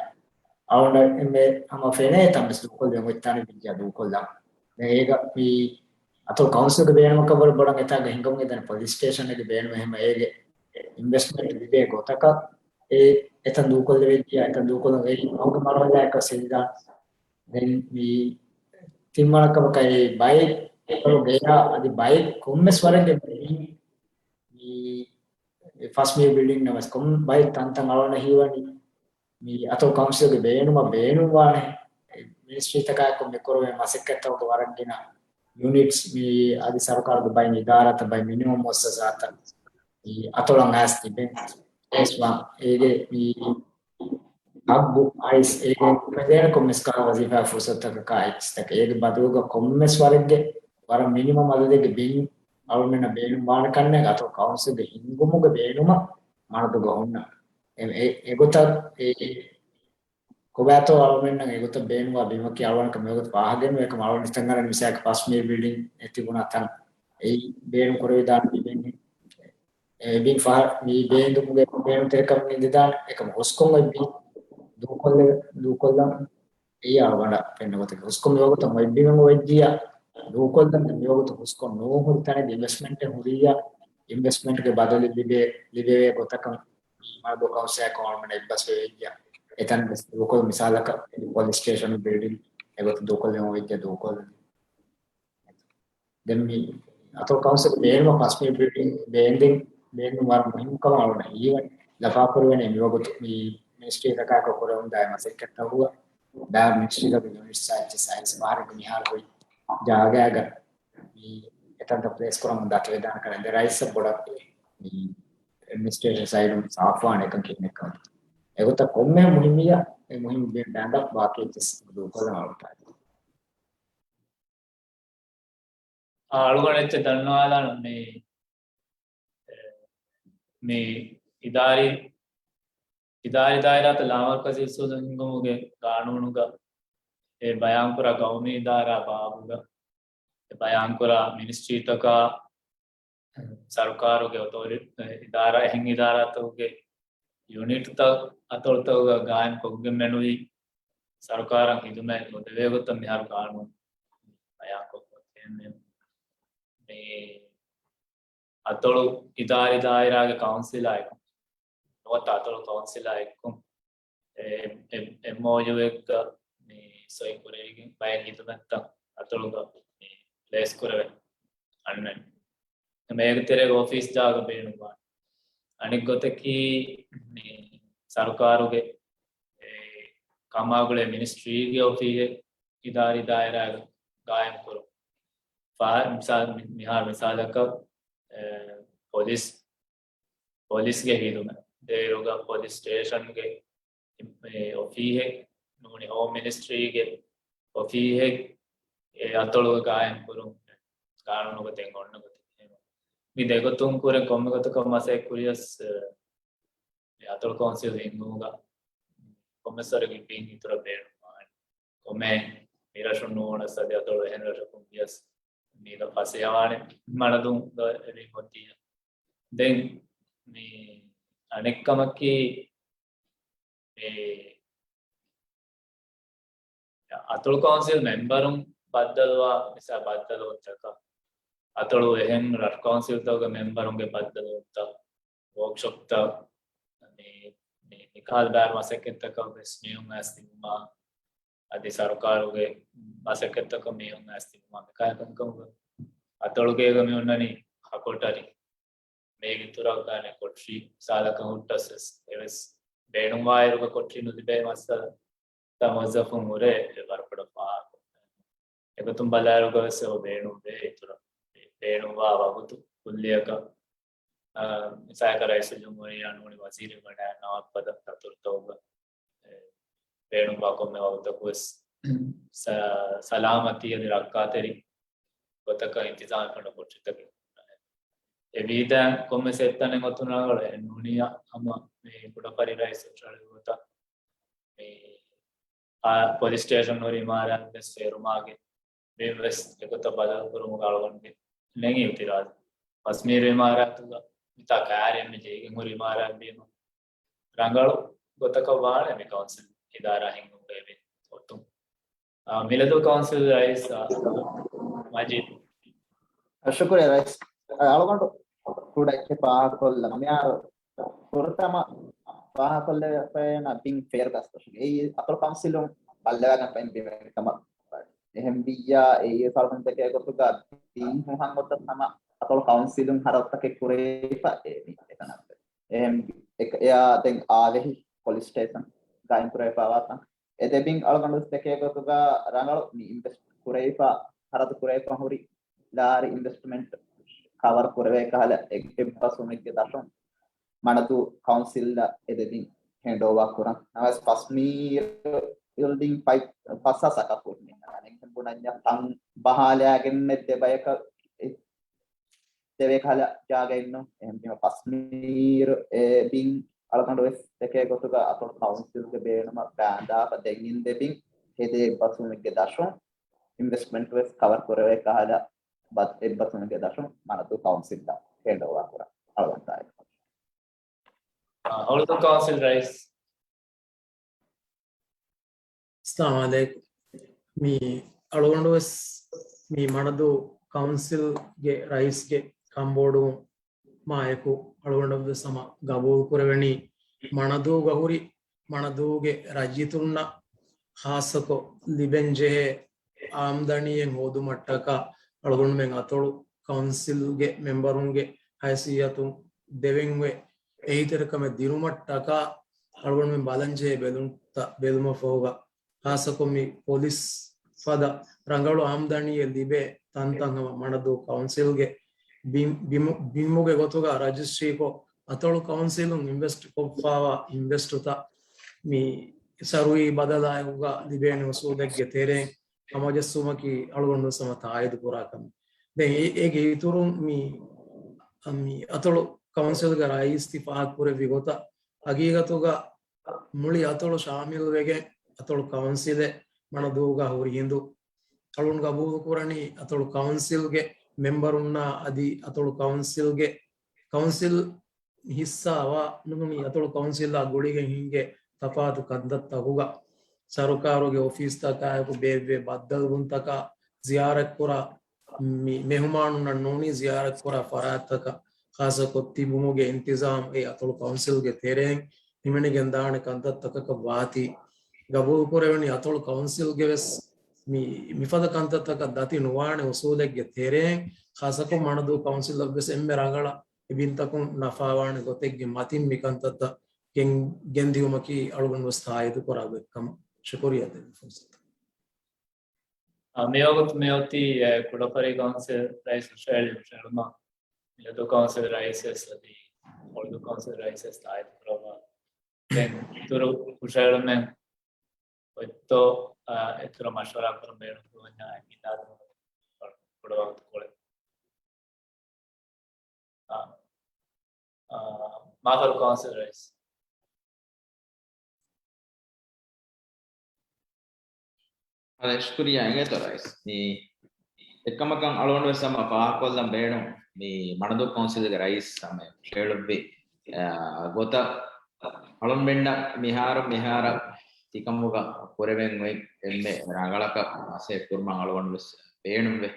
އަޅުގަނޑަށް އެންމެ ހަމަ ފެނޭ ތަން ވެސް ދޫކޮށްލެވެން އޮތް ތަނެއް ވެއްޖިއްޔާ ދޫކޮށްލަން. ދެން އޭގަ މި އަތޮޅު ކައުންސިލްގެ ބޭނުމަކަށް ވަރަށް ބޮޑަށް އެތާގަ ހިނގަމުން އެދަން ޕޮލިސް ސްޓޭޝަން އެގެ ބޭނުމެއް ހަމަ އޭގެ އިންވެސްޓްމަންޓް ލިބޭ ގޮތަކަށް އެ އެތަން ދޫކޮށްލެވިއްޖިއްޔާ އެތަން ދޫކޮށްލަން އެއީ މަހުގެ މަރުހަލާއަކަށް ސެންދާން. ދެން މި ތިންވަނަ ކަމަކަށް އެ ބައެއް އަތޮޅު ގެޔާ އަދި ބައެއް ކޮންމެސް ވަރެއްގެ މި، މި ފަސް މި ބިލްޑިން ނަމަސް ކޮން ބައެއް ތަންތަން އަޅުގަނޑަށް ހީވަނީ މި އަތޮޅު ކައުންސިލްގެ ބޭނުމަށް ބޭނުންވާނެ މިނިސްޓްރީތަކާއެކު މި ކުރެވޭ މަސައްކަތްތަކުގެ ވަރަށް ގިނަ ޔުނިޓްސް މި އަދި ސަރުކާރުގެ ބައެއް އިދާރާތައް ބައެއް މިނިމަމް މުއައްސަސާތައް މި އަތޮޅަށް އައިސް ތިބެން އެސްވާ އޭގެ މި ހައްގު އައިސް އޭގެ އުފެދޭނެ ކޮންމެސް ކަހަލަ ވަޒީފާ ފުރުސަތުތަކަކާ އެއްޗިތަކެއް އޭގެ ބަދަލުގަ ކޮންމެސް ވަރެއްގެ ވަރަށް މިނިމަމް އަދަދެއްގެ ބިން އަޅުމެންނަށް ބޭނުންވާނެ ކަންނޭނގެ އަތޮޅު ކައުންސިލްގެ ހިންގުމުގެ ބޭނުމަށް މަނަދޫގަ ހުންނަ އެ، އެ، އެގޮތަށް އެ، ކޮބާތޯ އަޅުމެންނަށް އެގޮތަށް ބޭނުންވާ ބިމަކީ އަޅުގަނޑަކަށް މިވަގުތު ފާހަގައެއްނުވޭ. އެކަމަ އަޅުގަނޑު ހިތަށް އަރަނީ މިސާލަކަށް ފަސް މި ބިލްޑިން އެ ތިބުނާ ތަން އެއީ ބޭނުން ކުރެވިދާނެ ބިމެއް. އެ ބިން ފަހަ މި ބޭނުމުގެ ބޭނުންތެރިކަމަށް ނިންދިދާނެ. އެކަމަ ހުސްކޮން އޮތް ބިން ދޫކޮށްލެ، ދޫކޮށްލަން އެއީ އަޅުގަނޑަށް ފެންނަ ގޮތަކީ ހުސްކޮށް މިވަގުތަށް އޮތް ބިމެއް އޮވެއްޖިއްޔާ ދޫކޮށްލަން މިވަގުތު ހުސްކޮށް ނޫން ހުރި ތަނެއް އިންވެސްޓްމަންޓެއް ހުރިއްޔާ އިންވެސްޓްމަންޓްގެ ބަދަލެއް ލިބޭ، ލިބެވޭ ގޮތަކަށް މަނަދޫ ކައުންސިލާއެކު އަޅުގަނޑު އެއްބަސް ވެވިއްޖެ. އެތަން ވެސް ދޫކޮށް މިސާލަކަށް ޕޮލިސް ސްޓޭޝަން ބިލްޑިން އެގޮތަށް ދޫކޮށްލެވުން އޮވެއްޖެ ދޫކޮށްލަން. ދެން މި އަތޮޅު ކައުންސިލް ބޭނުމަށް ފަސް މި ބިލްޑިން ބޭންދެން، ބޭނުން ވަރަށް މުހިންމު ކަމަށް އަޅުގަނޑަށް ހީވަނީ. ލަފާކުރެވޭނެ މިވަގުތު މި މިނިސްޓްރީތަކާއެކު ކުރެވެމުންދާ މަސައްކަތްތަކުގަ ބައެއް މިނިސްޓްރީތަކުގެ ޔުނިޓްސް އައްޗިސް އައިސް ބަހަރެއްގެ މިހާރު ހުރި ޖާގައިގަ މި އެތަންތައް ޕްލޭސް ކުރަމުން ދަތުވެދާނެ ކަން އެނދެ ރައީސަށް ބޮޑަށް މި އެޑްމިނިސްޓްރޭޝަން ސައިޑުން ސާފުވާނެ އެކަން ކިހިނެއްކަން. އެގޮތަށް ކޮންމެ މުހިއްމިއްޔާ އެ މުހިއްމު ބިން ބައިން ބާކީ އެއްޗިސް ދޫކޮށްލަން އަޅުގަނޑު އަޅުގަނޑަށް އެއްޗެއް ދަންނަވާލާނަން މި، މި އިދާރީ، އިދާރީ ދާއިރާތައް ލާމަރުކަޒީ އުސޫލު ހިންގުމުގެ ގާނޫނުގަ އެ ބަޔާންކުރާ ގައުމީ އިދާރާ ބާބުގަ އެ ބަޔާންކުރާ މިނިސްޓްރީތަކާ ސަރުކާރުގެ އޮތޯރި-، އިދާރާ، އެހެން އިދާރާތަކުގެ ޔުނިޓްތައް އަތޮޅުތަކުގަ ގާއިމް ކޮށްގެން މެނުވީ ސަރުކާރަށް ހިދުމަތް ނުދެވޭ ގޮތަށް މިހާރު ގާނޫނު ބަޔާންކޮށްފަ މި އަތޮޅު އިދާރީ ދާއިރާގެ ކައުންސިލާ އެކު، ނުވަތަ އަތޮޅު ކައުންސިލާ އެއްކު، އެ، އެ، އެމްއޯޔޫއެއްގަ މި ސޮއި ކުރެވިގެން ބައެއް ހިދުމަތްތައް އަތޮޅުގަ މި ޕްލޭސް ކުރެވެ އަންނަން. އެ މޭގެ ތެރޭގަ އޮފީސް ޖާގަ ބޭނުންވާނެ. އަނެއް ގޮތަކީ، މި ސަރުކާރުގެ އެ ކަމާގުޅޭ މިނިސްޓްރީގެ އޮފީހެއް އިދާރީ ދާއިރާގަ ގާއިމް ކުރުން. ފާ-، މިސާ-، މި-، މިހާރު މިސާލަކަށް، އެ، ޕޮލިސް، ޕޮލިސްގެ ހިދުމަތް ދޭއިރުގަ ޕޮލިސް ސްޓޭޝަންގެ އެ، އޮފީހެއް ނޫނީ ހޯމް މިނިސްޓްރީގެ އޮފީހެއް އެ އަތޮޅުގަ ގާއިމް ކުރުން ގާނޫނުގަ ދެން އޮންނަ ގޮތަކީ. މި ދެގޮތުން ކުރެ ކޮންމެ ގޮތަކަށް މަސައްކަތް ކުރިޔަސް، އެ، މި އަތޮޅު ކައުންސިލް ހިންގުމުގަ ކޮންމެސް ވަރެއްގެ ބިން އިތުރަށް ބޭނުންވާނެ. ކޮމެ މި ރަށުން ނޫނަސް އަދި އަތޮޅު އެހެން ރަށަކުން ވިޔަސް މީގަ ފަސޭހަވާނެ މަނަދޫގަ އެ ބިން އޮތީ. ދެން މި އަނެއްކަމަކީ މި އަތޮޅު ކައުންސިލް މެމްބަރުން ބައްދަލުވާ މިސާ ބައްދަލުވުންތަކަށް، އަތޮޅު އެހެން ރަށު ކައުންސިލްތަކުގެ މެމްބަރުންގެ ބައްދަލުވުންތައް، ވޯކްޝޮޕްތައް، މި، މި، މިކަހަލަ ބާރު މަސައްކަތްތަކަށް ވެސް މީހުން އައިސް ތިބުމާ، އަދި ސަރުކާރުގެ މަސައްކަތްތަކަށް މީހުން އައިސް ތިބުމާ، މިކަހަލަ ކަންކަމުގަ އަތޮޅުގޭގަ މި އޮންނަނީ ހަކޮޓަރި. މީގެ އިތުރަށް ގާނެ ކޮޓަރި ސާލަކަށް ހުއްޓަސް ވެސް، އެވެސް ބޭނުންވާއިރުގަ ކޮޓަރި ނުލިބޭ މައްސަލަ ތަ މުވައްޒަފުން ހުރޭ ވަރަށް ބޮޑަށް ފާހަގަކޮށްދޭން. އެގޮތުން ބަލާއިރުގަ ވެސް އެބަ ބޭނުންވޭ އިތުރަށް. ބޭނުންވާ ވަގުތު ކުއްލިއަކަށް، އާ، މިސާލަކަށް ރައީސުލްޖުމްހޫރިއްޔާ ނޫނީ ވަޒީރެއް ވަޑައިގަންނަވާ ފަދަ ދަތުރުތަކުގަ، އެ، ބޭނުންވާ ކޮންމެ ވަގުތަކު ވެސް ސަ-، ސަލާމަތީ އަދި ރައްކާތެރި ގޮތަކަށް އިންތިޒާމް ފަނޑު ކޮޓަރިތަކެއް. އެ ވީދާ ކޮންމެސް އެއްތަނެއް އޮތުނާ ގޮޅެއް ނޫނިއްޔާ ހަމަ މި ކުޑަފަރި ރައީސް އޮށާޅި ގޮތަށް މި އާ، ޕޮލިސް ސްޓޭޝަން ހުރި އިމާރާތް ވެސް ފޭރުމާގެ މި ވެސް އެގޮތަށް ބަދަލުކުރުމުގަ އަޅުގަނޑުގެ ނެގި އިއުތިރާޒު. ފަސް މީރު އިމާރާތުގަ މިތާ ކާރިއަށް މި ޖެހިގެން ހުރި އިމާރާތް ވީމަ، ރަނގަޅު ގޮތަކަށް ވާނެ މި ކައުންސިލް އިދާރާ ހިންގުމުގައި މި އޮތުން. އާ، މިލަދޫ ކައުންސިލް ރައީސް، އާ، މަޖީދު. ޝުކުރިއްޔާ ރައީސް. އަޅުގަނޑު ކުޑަ އެއްޗެއް ފާހަގަކޮށްލަން. މިހާރު ފުރަތަމަ ފާހަގަކޮށްލެވޭނެ ބިން ފޭރު ގަސްތަށުގެ. އެއީ އަތޮޅު ކައުންސިލުން ބައްލަވާގެންފައި ބިމެއް ކަމަށް. އެހެން ވިއްޔާ އެއީ ފަޅުގަނޑު ދެކޭ ގޮތުގަ ބިން ހުހަން ގޮތަށް ހަމަ އަތޮޅު ކައުންސިލުން ހަރަދުތަކެއް ކުރެވިފަ އެ މި އެތަނަށް. އެހެން އެ-، އެއާ ދެން އާވެހި ޕޮލިސް ސްޓޭޝަން ގާއިމް ކުރެވިފައިވާ ތަން. އެ ދެ ބިން އަޅުގަނޑު ދެކޭ ގޮތުގަ ރަނގަޅު މި އިންވެސްޓް ކުރެވިފަ، ހަރަދު ކުރެވިފަ ހުރި ލާރި އިންވެސްޓްމަންޓް ކަވަރ ކުރެވޭ ކަހަލަ އެ-، އެއްބަސްވުމެއްގެ ދަށުން މަނަދޫ ކައުންސިލްއަށް އެ ދެ ބިން ހޭންޑް އޯވާ ކުރަން. ނަމަވެސް ފަސް މީރު ބިލްޑިން ފައި-، ފައްސާ ސަކަ ކުރުމިން އަނެއްހެން ބުނަންޏާ ތަން ބަހާލާގެންނެއް ދެ ބަޔަކަށް އެ-، ދެވޭ ކަހަލަ ޖާގައެއްނު. އެހެންވީމަ ފަސް މީރު އެ ބިން އަޅުގަނޑު ވެސް ދެކޭ ގޮތުގަ އަތޮޅު ކައުންސިލްގެ ބޭނުމަށް ބާނދާފަ ދެން އިން ދެ ބިން ހެދޭ އެއްބަސްވުމެއްގެ ދަށުން އިންވެސްޓްމަންޓް ވެސް ކަވަރ ކުރެވޭ ކަހަލަ ބަ-، އެއްބަސްވުމެއްގެ ދަށުން މަނަދޫ ކައުންސިލްއަށް ހޭންޑް އޯވާ ކުރަން އަޅުގަނޑު ތާއީދު. އާ، ހޮޅުދޫ ކައުންސިލް ރައީސް. އައްސަލާމު ޢަލައިކުމް. މި އަޅުގަނޑު ވެސް މި މަނަދޫ ކައުންސިލްގެ ރައީސްގެ ކަންބޮޑުވުމާއެކު އަޅުގަނޑަށް ވެސް ހަމަ ގަބޫލު ކުރެވެނީ މަނަދޫގަ ހުރި މަނަދޫގެ ރައްޔިތުންނަށް ޚާއްޞަކޮށް ލިބެން ޖެހޭ އާމްދަނީއެއް ހޯދުމަށްޓަކާ އަޅުގަނޑުމެން އަތޮޅު ކައުންސިލްގެ މެމްބަރުންގެ ހައިސިއްޔަތުން ދެވެންވެ އެހީތެރިކަމެއް ދިނުމަށްޓަކާ އަޅުގަނޑުމެން ބަލަންޖެހޭ ބެލުންތައް ބެލުމަށްފަހުގަ ޚާއްޞަކޮށް މި ޕޮލިސް ފަދަ ރަނގަޅު އާމްދަނީއެއް ލިބޭ ތަންތަން ހަމަ މަނަދޫ ކައުންސިލްގެ ބިމް-، ބިމު-، ބިމުގެ ގޮތުގަ ރަޖިސްޓްރީކޮށް، އަތޮޅު ކައުންސިލުން އިންވެސްޓް ކޮށްފައިވާ އިންވެސްޓުތައް މި ސަރުވީ ބަދަލާއެކުގަ ލިބޭނެ އުސޫލެއްގެ ތެރެއިން ހަމަޖެއްސުމަކީ އަޅުގަނޑު ހަމަ ތާއީދު ކުރާ ކަމެއް. ދެން އެ-، އޭގެ އިތުރުން މި، މި އަތޮޅު ކައުންސިލްގެ ރައީސް ތި ފާހަގަކުރެއްވި ގޮތަށް ހަގީގަތުގަ މުޅި އަތޮޅު ޝާމިލްވެގެން އަތޮޅު ކައުންސިލެއް މަނަދޫގަ ހުރި ހިނދު އަޅުން ގަބޫލު ކުރަނީ އަތޮޅު ކައުންސިލްގެ މެމްބަރުންނާ އަދި އަތޮޅު ކައުންސިލްގެ ކައުންސިލް ހިއްސާވާ ނޫނީ އަތޮޅު ކައުންސިލާ ގުޅިގެން ހިންގޭ ތަފާތު ކަންތައްތަކުގަ ސަރުކާރުގެ އޮފީސްތަކާއެކު ބޭއްވޭ ބައްދަލުވުންތަކާ ޒިޔާރަތްކުރާ މި މެހުމާނުންނަށް ނޫނީ ޒިޔާރަތްކުރާ ފަރާތްތަކަށް ޚާއްޞަކޮށް ތިބުމުގެ އިންތިޒާމް އެ އަތޮޅު ކައުންސިލްގެ ތެރެއިން ހިމެނިގެން ދާނެ ކަންތައްތަކަކަށް ވާތީ، ގަބޫލު ކުރެވެނީ އަތޮޅު ކައުންސިލްގެ ވެސް މި، މިފަދަ ކަންތައްތަކަށް ދަތި ނުވާނެ އުސޫލެއްގެ ތެރެއިން، ޚާއްޞަކޮށް މަނަދޫ ކައުންސިލަށް ވެސް އެންމެ ރަނގަޅަށް އެ ބިންތަކުން ނަފާވާނެ ގޮތެއްގެ މަތިން މި ކަންތައްތައް ގެން، ގެންދިއުމަކީ އަޅުގަނޑު ވެސް ތާއީދު ކުރާ ގޮތްކަމަށް. ޝުކުރިއްޔާ ދެއްވި ފުރުސަތަށް. އާ، މިވަގުތު މިއޮތީ، އެ، ކުޑަފަރި ކައުންސިލް ރައީސް ހުށަހެޅި ހުށަހެޅުމަށް މިލަދޫ ކައުންސިލް ރައީސް ވެސް އަދި ހޮޅުދޫ ކައުންސިލް ރައީސް ވެސް ތާއީދު ކުރައްވާ. ދެން އިތުރު ހުށަހެޅުމެއް އޮތްތޯ، އާ، އިތުރަށް މަޝްވަރާ ކުރަން ބޭނުން ކުރަންޏާ އެނގިދާ ކުޑަ ވަގުތުކޮޅެއް. އާ، އާ، މާފަރު ކައުންސިލް ރައީސް. އާދެ، ޝުކުރިއްޔާ އިނގޭތޯ ރައީސް. މި އެއްކަމަކަށް އަޅުގަނޑު ވެސް ހަމަ ފާހަގަކޮށްލަން ބޭނުން މި މަނަދޫ ކައުންސިލްގެ ރައީސް ހަމަ ހުށަހެޅުއްވި، އާ، ގޮތަށް އަޅުންމެންނަށް މިހާރު، މިހާރަށް އެކަމުގަ ކުރެވެން އޮތް އެންމެ ރަނގަޅަކަށް މަސައްކަތް ކުރުމަށް އަޅުގަނޑު ވެސް ބޭނުންވޭ.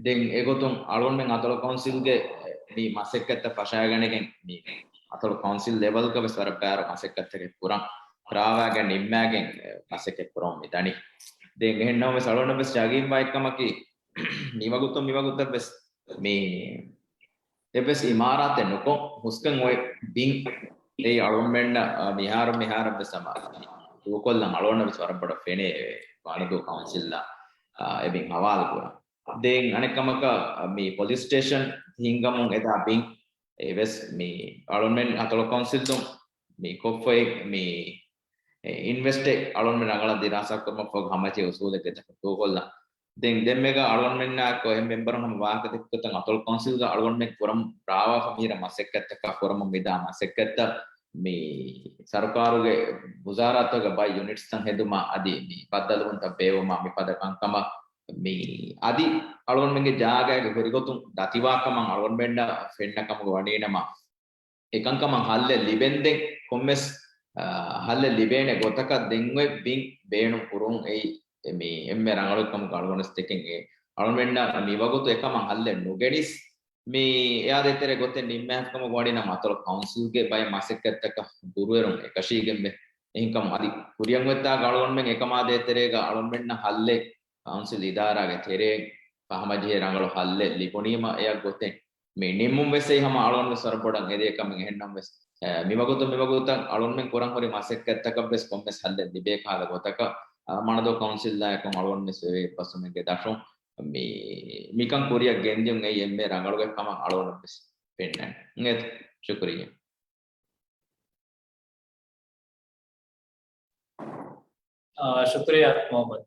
ދެން އެގޮތުން އަޅުގަނޑުމެން އަތޮޅު ކައުންސިލްގެ މި މަސައްކަތްތައް ފަށާގަނެގެން މި އަތޮޅު ކައުންސިލް ލެވަލްގަ ވެސް ވަރަށް ބާރު މަސައްކަތްތަކެއް ކުރަން، ރާވާގެން ނިންމާގެން މަސައްކަތް ކުރަމުން މި ދަނީ. ދެން އެހެން ނަމަވެސް އަޅުގަނޑަށް ވެސް ޔަގީންވާ އެއްކަމަކީ، މިވަގުތުން މިވަގުތަށް ވެސް މި އެއްވެސް އިމާރާތެއް ނުކޮށް ހުސްކަން އޮތް ބިން އެއީ އަޅުގަނޑުމެންނަށް، އާ، މިހާރު މިހާރަށް ވެސް ހަމަ ދޫކޮށްލަން އަޅުގަނޑަށް ވެސް ވަރަށް ބޮޑަށް ފެނޭ މާނަދޫ ކައުންސިލްއަށް، އާ، އެ ބިން ހަވާލު ކުރަން. ދެން އަނެއް ކަމަކަށް މި ޕޮލިސް ސްޓޭޝަން ހިންގަމުން އެދާ ބިން އެވެސް މި އަޅުގަނޑުމެން އަތޮޅު ކައުންސިލުން މި ކޮށްފައި މި އިންވެސްޓެއް އަޅުގަނޑުމެން ރަނގަޅަށް ދިރާސާ ކުރުމަށްފަހު ހަމަޖެހި އުސޫލެއްގެ ދަށުން ދޫކޮށްލަން. ދެން ދެންމެގަ އަޅުގަނޑުމެންނާއެކު އެހެން މެމްބަރުން ހަމަ ވާހަކަ ދެއްކި ގޮތަށް އަތޮޅު ކައުންސިލްގަ އަޅުގަނޑުމެން ކުރަމުން ރާވާފަ މިހިރަ މަސައްކަތްތަކާ ކުރަމުން މިދާ މަސައްކަތްތައް މި ސަރުކާރުގެ ވުޒާރާތަކުގެ ބައެއް ޔުނިޓްސްތައް ހެދުމާ އަދި މި ބައްދަލުވުންތައް ބޭއްވުމާ މިފަދަ ކަންކަމަށް މި އަދި އަޅުގަނޑުމެންގެ ޖާގައިގެ ހުރިގޮތުން ދަތިވާ ކަމަށް އަޅުގަނޑުމެންނަށް ފެންނަ ކަމުގަ ވަނީނަމަ، އެކަންކަމަށް ހައްލެއް ލިބެންދެން ކޮންމެސް، އާ، ހައްލެއް ލިބޭނެ ގޮތަކަށް ދެން އޮތް ބިން ބޭނުން ކުރުން އެއީ މި އެންމެ ރަނގަޅު ކަމުގަ އަޅުގަނޑު ދެކެން އެ އަޅުގަނޑުމެންނަށް މިވަގުތު އެކަމަށް ހައްލެއް ނުގެނިސް، މި އެއާ ދޭތެރޭ ގޮތެއް ނިންމާފަ ކަމަށް ވަނީ ނަމަ އަތޮޅު ކައުންސިލްގެ ބައެއް މަސައްކަތްތަކަށް ދުރުއެރުން އެކަށީގެންވޭ. އެހެންކަމުން އަދި ކުރިއަށް އޮތްތާގަ އަޅުގަނޑުމެން އެކަމާ ދޭތެރޭގަ އަޅުގަނޑުމެންނަށް ހައްލެއް ކައުންސިލް އިދާރާގެ ތެރެއިން ފަހަމަޖެހޭ ރަނގަޅު ހައްލެއް ލިބުނީމަ އެއަށް ގޮތެއް މި ނިންމުން ވެސް އެއީ ހަމަ އަޅުގަނޑު ވެސް ވަރަށް ބޮޑަށް އެދޭ ކަމެއް. އެހެންނަމަވެސް، އެ، މިވަގުތު މިވަގުތަށް އަޅުގަނޑުމެން ކުރަން ހުރި މަސައްކަތްތަކަށް ވެސް ކޮންމެސް ހައްލެއް ލިބޭ ކަހަލަ ގޮތަކަށް، އަ، މާނަދޫ ކައުންސިލްއާއެކު އަޅުގަނޑު ވެސް އެ އެއްބަސްވުމެއްގެ ދަށުން މި، މިކަން ކުރިއަށް ގެންދިޔުން އެއީ އެންމެ ރަނގަޅު އެއް ކަމަށް އަޅުގަނޑަށް ވެސް ފެންނަނީ. އިނގޭތޯ؟ ޝުކުރިއްޔާ. އާ، ޝުކުރިއްޔާ މުޙައްމަދު.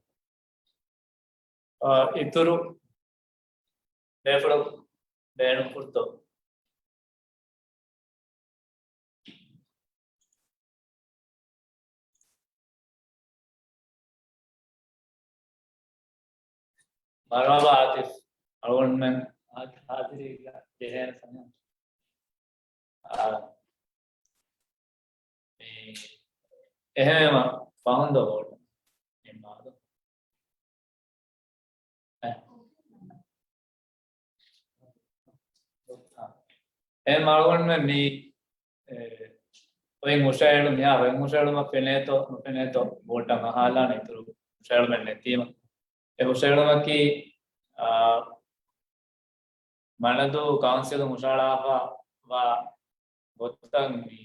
އާ، އިތުރު ބޭފުޅަކު ބޭނުން ކުރުތޯ؟ މަރުޙަބާ އާތިފް. އަޅުގަނޑުމެން އާތިފް ހާޒިރީގަ ޖެހޭނެ ސަމަ. އާ، މި އެހެންވީމަ ފަހުން ދޯ ވޯޓު ނިންމާލު. އެ. އެ އަޅުގަނޑުމެން މި، އެ، އޮތް ހުށަހެޅު-، މިހާރު އޮތް ހުށަހެޅުމަށް ފެނޭތޯ ނުފެނޭތޯ ވޯޓަށް އަހާލާނެ އިތުރު ހުށަހެޅުމެއް ނެތީމަ. އެ ހުށަހެޅުމަކީ، އާ، މާނަދޫ ކައުންސިލުން ހުށަހަޅާފަ ވާ ގޮތަށް މި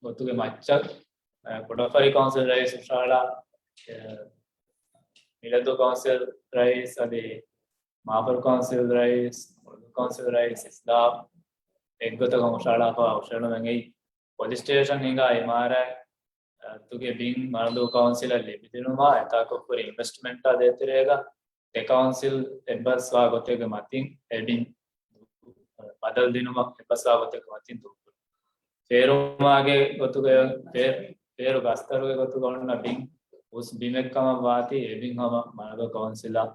ގޮތުގެ މައްޗަށް، އަ، ކުޑަފަރި ކައުންސިލް ރައީސް ހުށަހަޅާ، އަ، މިލަދޫ ކައުންސިލް ރައީސް އަދި މާފަރު ކައުންސިލް ރައީސް، މުޅުދޫ ކައުންސިލް ރައީސް އިސްލާހް އެއްގޮތަކަށް ހުށަހަޅާފަ ހުށަހެޅުމެއް އެއީ ޕޮލިސް ސްޓޭޝަން ހިނގާ އިމާރާތް އަތުގެ ބިން މާނަދޫ ކައުންސިލަށް ލިބިދިނުމާ އެތާކު ކުރި އިންވެސްޓްމަންޓާ ދޭތެރޭގަ ދެ ކައުންސިލް އެއްބަސްވާ ގޮތެއްގެ މަތިން އެ ބިން ބަދަލު ދިނުމަށް އެއްބަސްވާ ގޮތެއްގެ މަތިން ދޫކުރުން. ފޭރުމާގެ ގޮތުގަ، ފޭ-، ފޭރު ގަސްތަރުގެ ގޮތުގަ އޮންނަ ބިން އުސް ބިމެއް ކަމަށް ވާތީ އެ ބިން ހަމަ މާނަދޫ ކައުންސިލަށް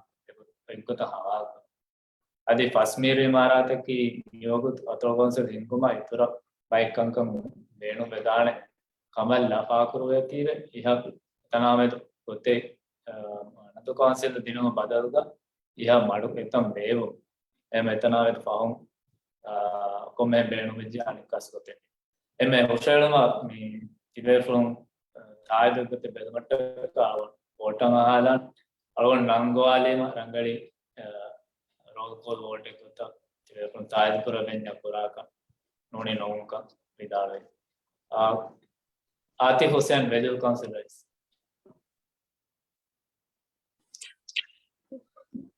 އެއްގޮތަށް ހަވާލު ކުރުން. އަދި ފަސް މީރު އިމާރާތަކީ މިވަގުތު އަތޮޅު ކައުންސިލް ހިންގުމަށް އިތުރަށް ބައެއް ކަންކަން ބޭނުންވެދާނެ ކަމަށް ލަފާކުރުވޭތީވެ، އިހަށް އެތަނާމެދު ގޮތެއް، އަ، މާނަދޫ ކައުންސިލް ދިނުމަށް ބަދަލުގަ އިހަށް މަޑު އެތަން ބޭއްވުން. އެހެން އެތަނާމެދު ފަހުން، އަ، ކޮންމެހެން ބޭނުމެއް ޖެހޭ އަނެއްކާސް ގޮތެއް. އެންމެ ހުށަހެޅުމަށް މި ތިބޭފުޅުން، އަ، ތާއީދު ގޮތެއް ބެލުމަށްޓަކާ ވޯޓަށް އަހާލާން. އަޅުގަނޑު ރަންގަވާލީމަ ރަނގަޅީ، އަ، ރޯލް ކޯލް ވޯޓެއް ގޮތަށް ތިބޭފުޅުން ތާއީދު ކުރެވެންޏާ ކުރާކަށް ނޫނީ ނޫންކަން ވިދާޅުވި. އާ، އާތިފް ހުސެން، ބެލޫ ކައުންސިލް ރައީސް.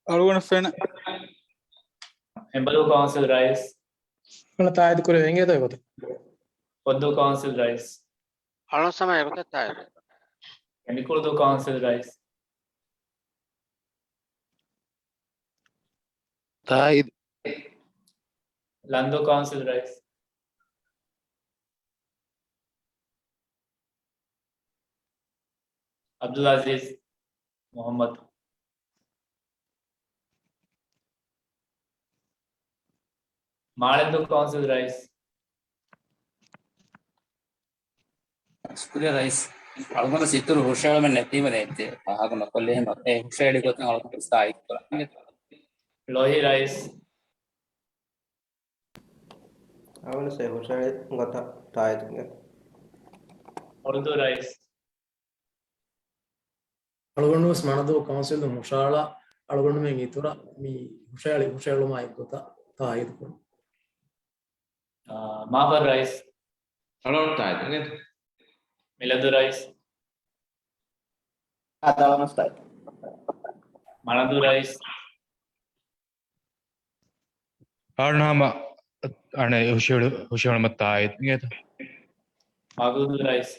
އަޅުގަނޑަށް ފެންނަ. ހެނބަލޫ ކައުންސިލް ރައީސް. ތާއީދު ކުރެވޭ އިނގޭތޯ އެގޮތަށް. ފޮއްދޫ ކައުންސިލް ރައީސް. އަޅުގަނޑު ސަމާ އެގޮތަށް ތާއީދު. ކެނޑިކުޅުދޫ ކައުންސިލް ރައީސް. ތާއީދު. ލަންދޫ ކައުންސިލް ރައީސް. އަބްދުލް އަޒީޒް މުޙައްމަދު. މާޅެންދޫ ކައުންސިލް ރައީސް. ޝުކުރިއްޔާ ރައީސް. އަޅުގަނޑު އިތުރު ހުށަހެޅުމެއް ނެތީމަ ދެން އެއްޗެއް ފާހަގަ ނުކޮށްލި އެހެން އެ ހުށަހެޅި ގޮތުން އަޅުގަނޑު ތާއީދު ކުރަން. ލޯހި ރައީސް. އަވަންސެ ހުށަހެޅި ގޮތަށް ތާއީދު. އޮޅުދޫ ރައީސް. އަޅުގަނޑު ވެސް މަނަދޫ ކައުންސިލުން ހުށަހަޅާ އަޅުގަނޑުމެން އިތުރަށް މި ހުށަހެޅި ހުށަހެޅުމާ އެއްގޮތަށް ތާއީދު ކުރަން. އާ، މާފަރު ރައީސް. އަޅުގަނޑު ތާއީދު. މިލަދު ރައީސް. އަދާވަންސް ތާއީދު. މަނަދޫ ރައީސް. އާން ހަމަ އަނެއް ހުށަހެޅު-، ހުށަހެޅުމަށް ތާއީދު އިނގޭތަ؟ މަގޫދޫ ރައީސް.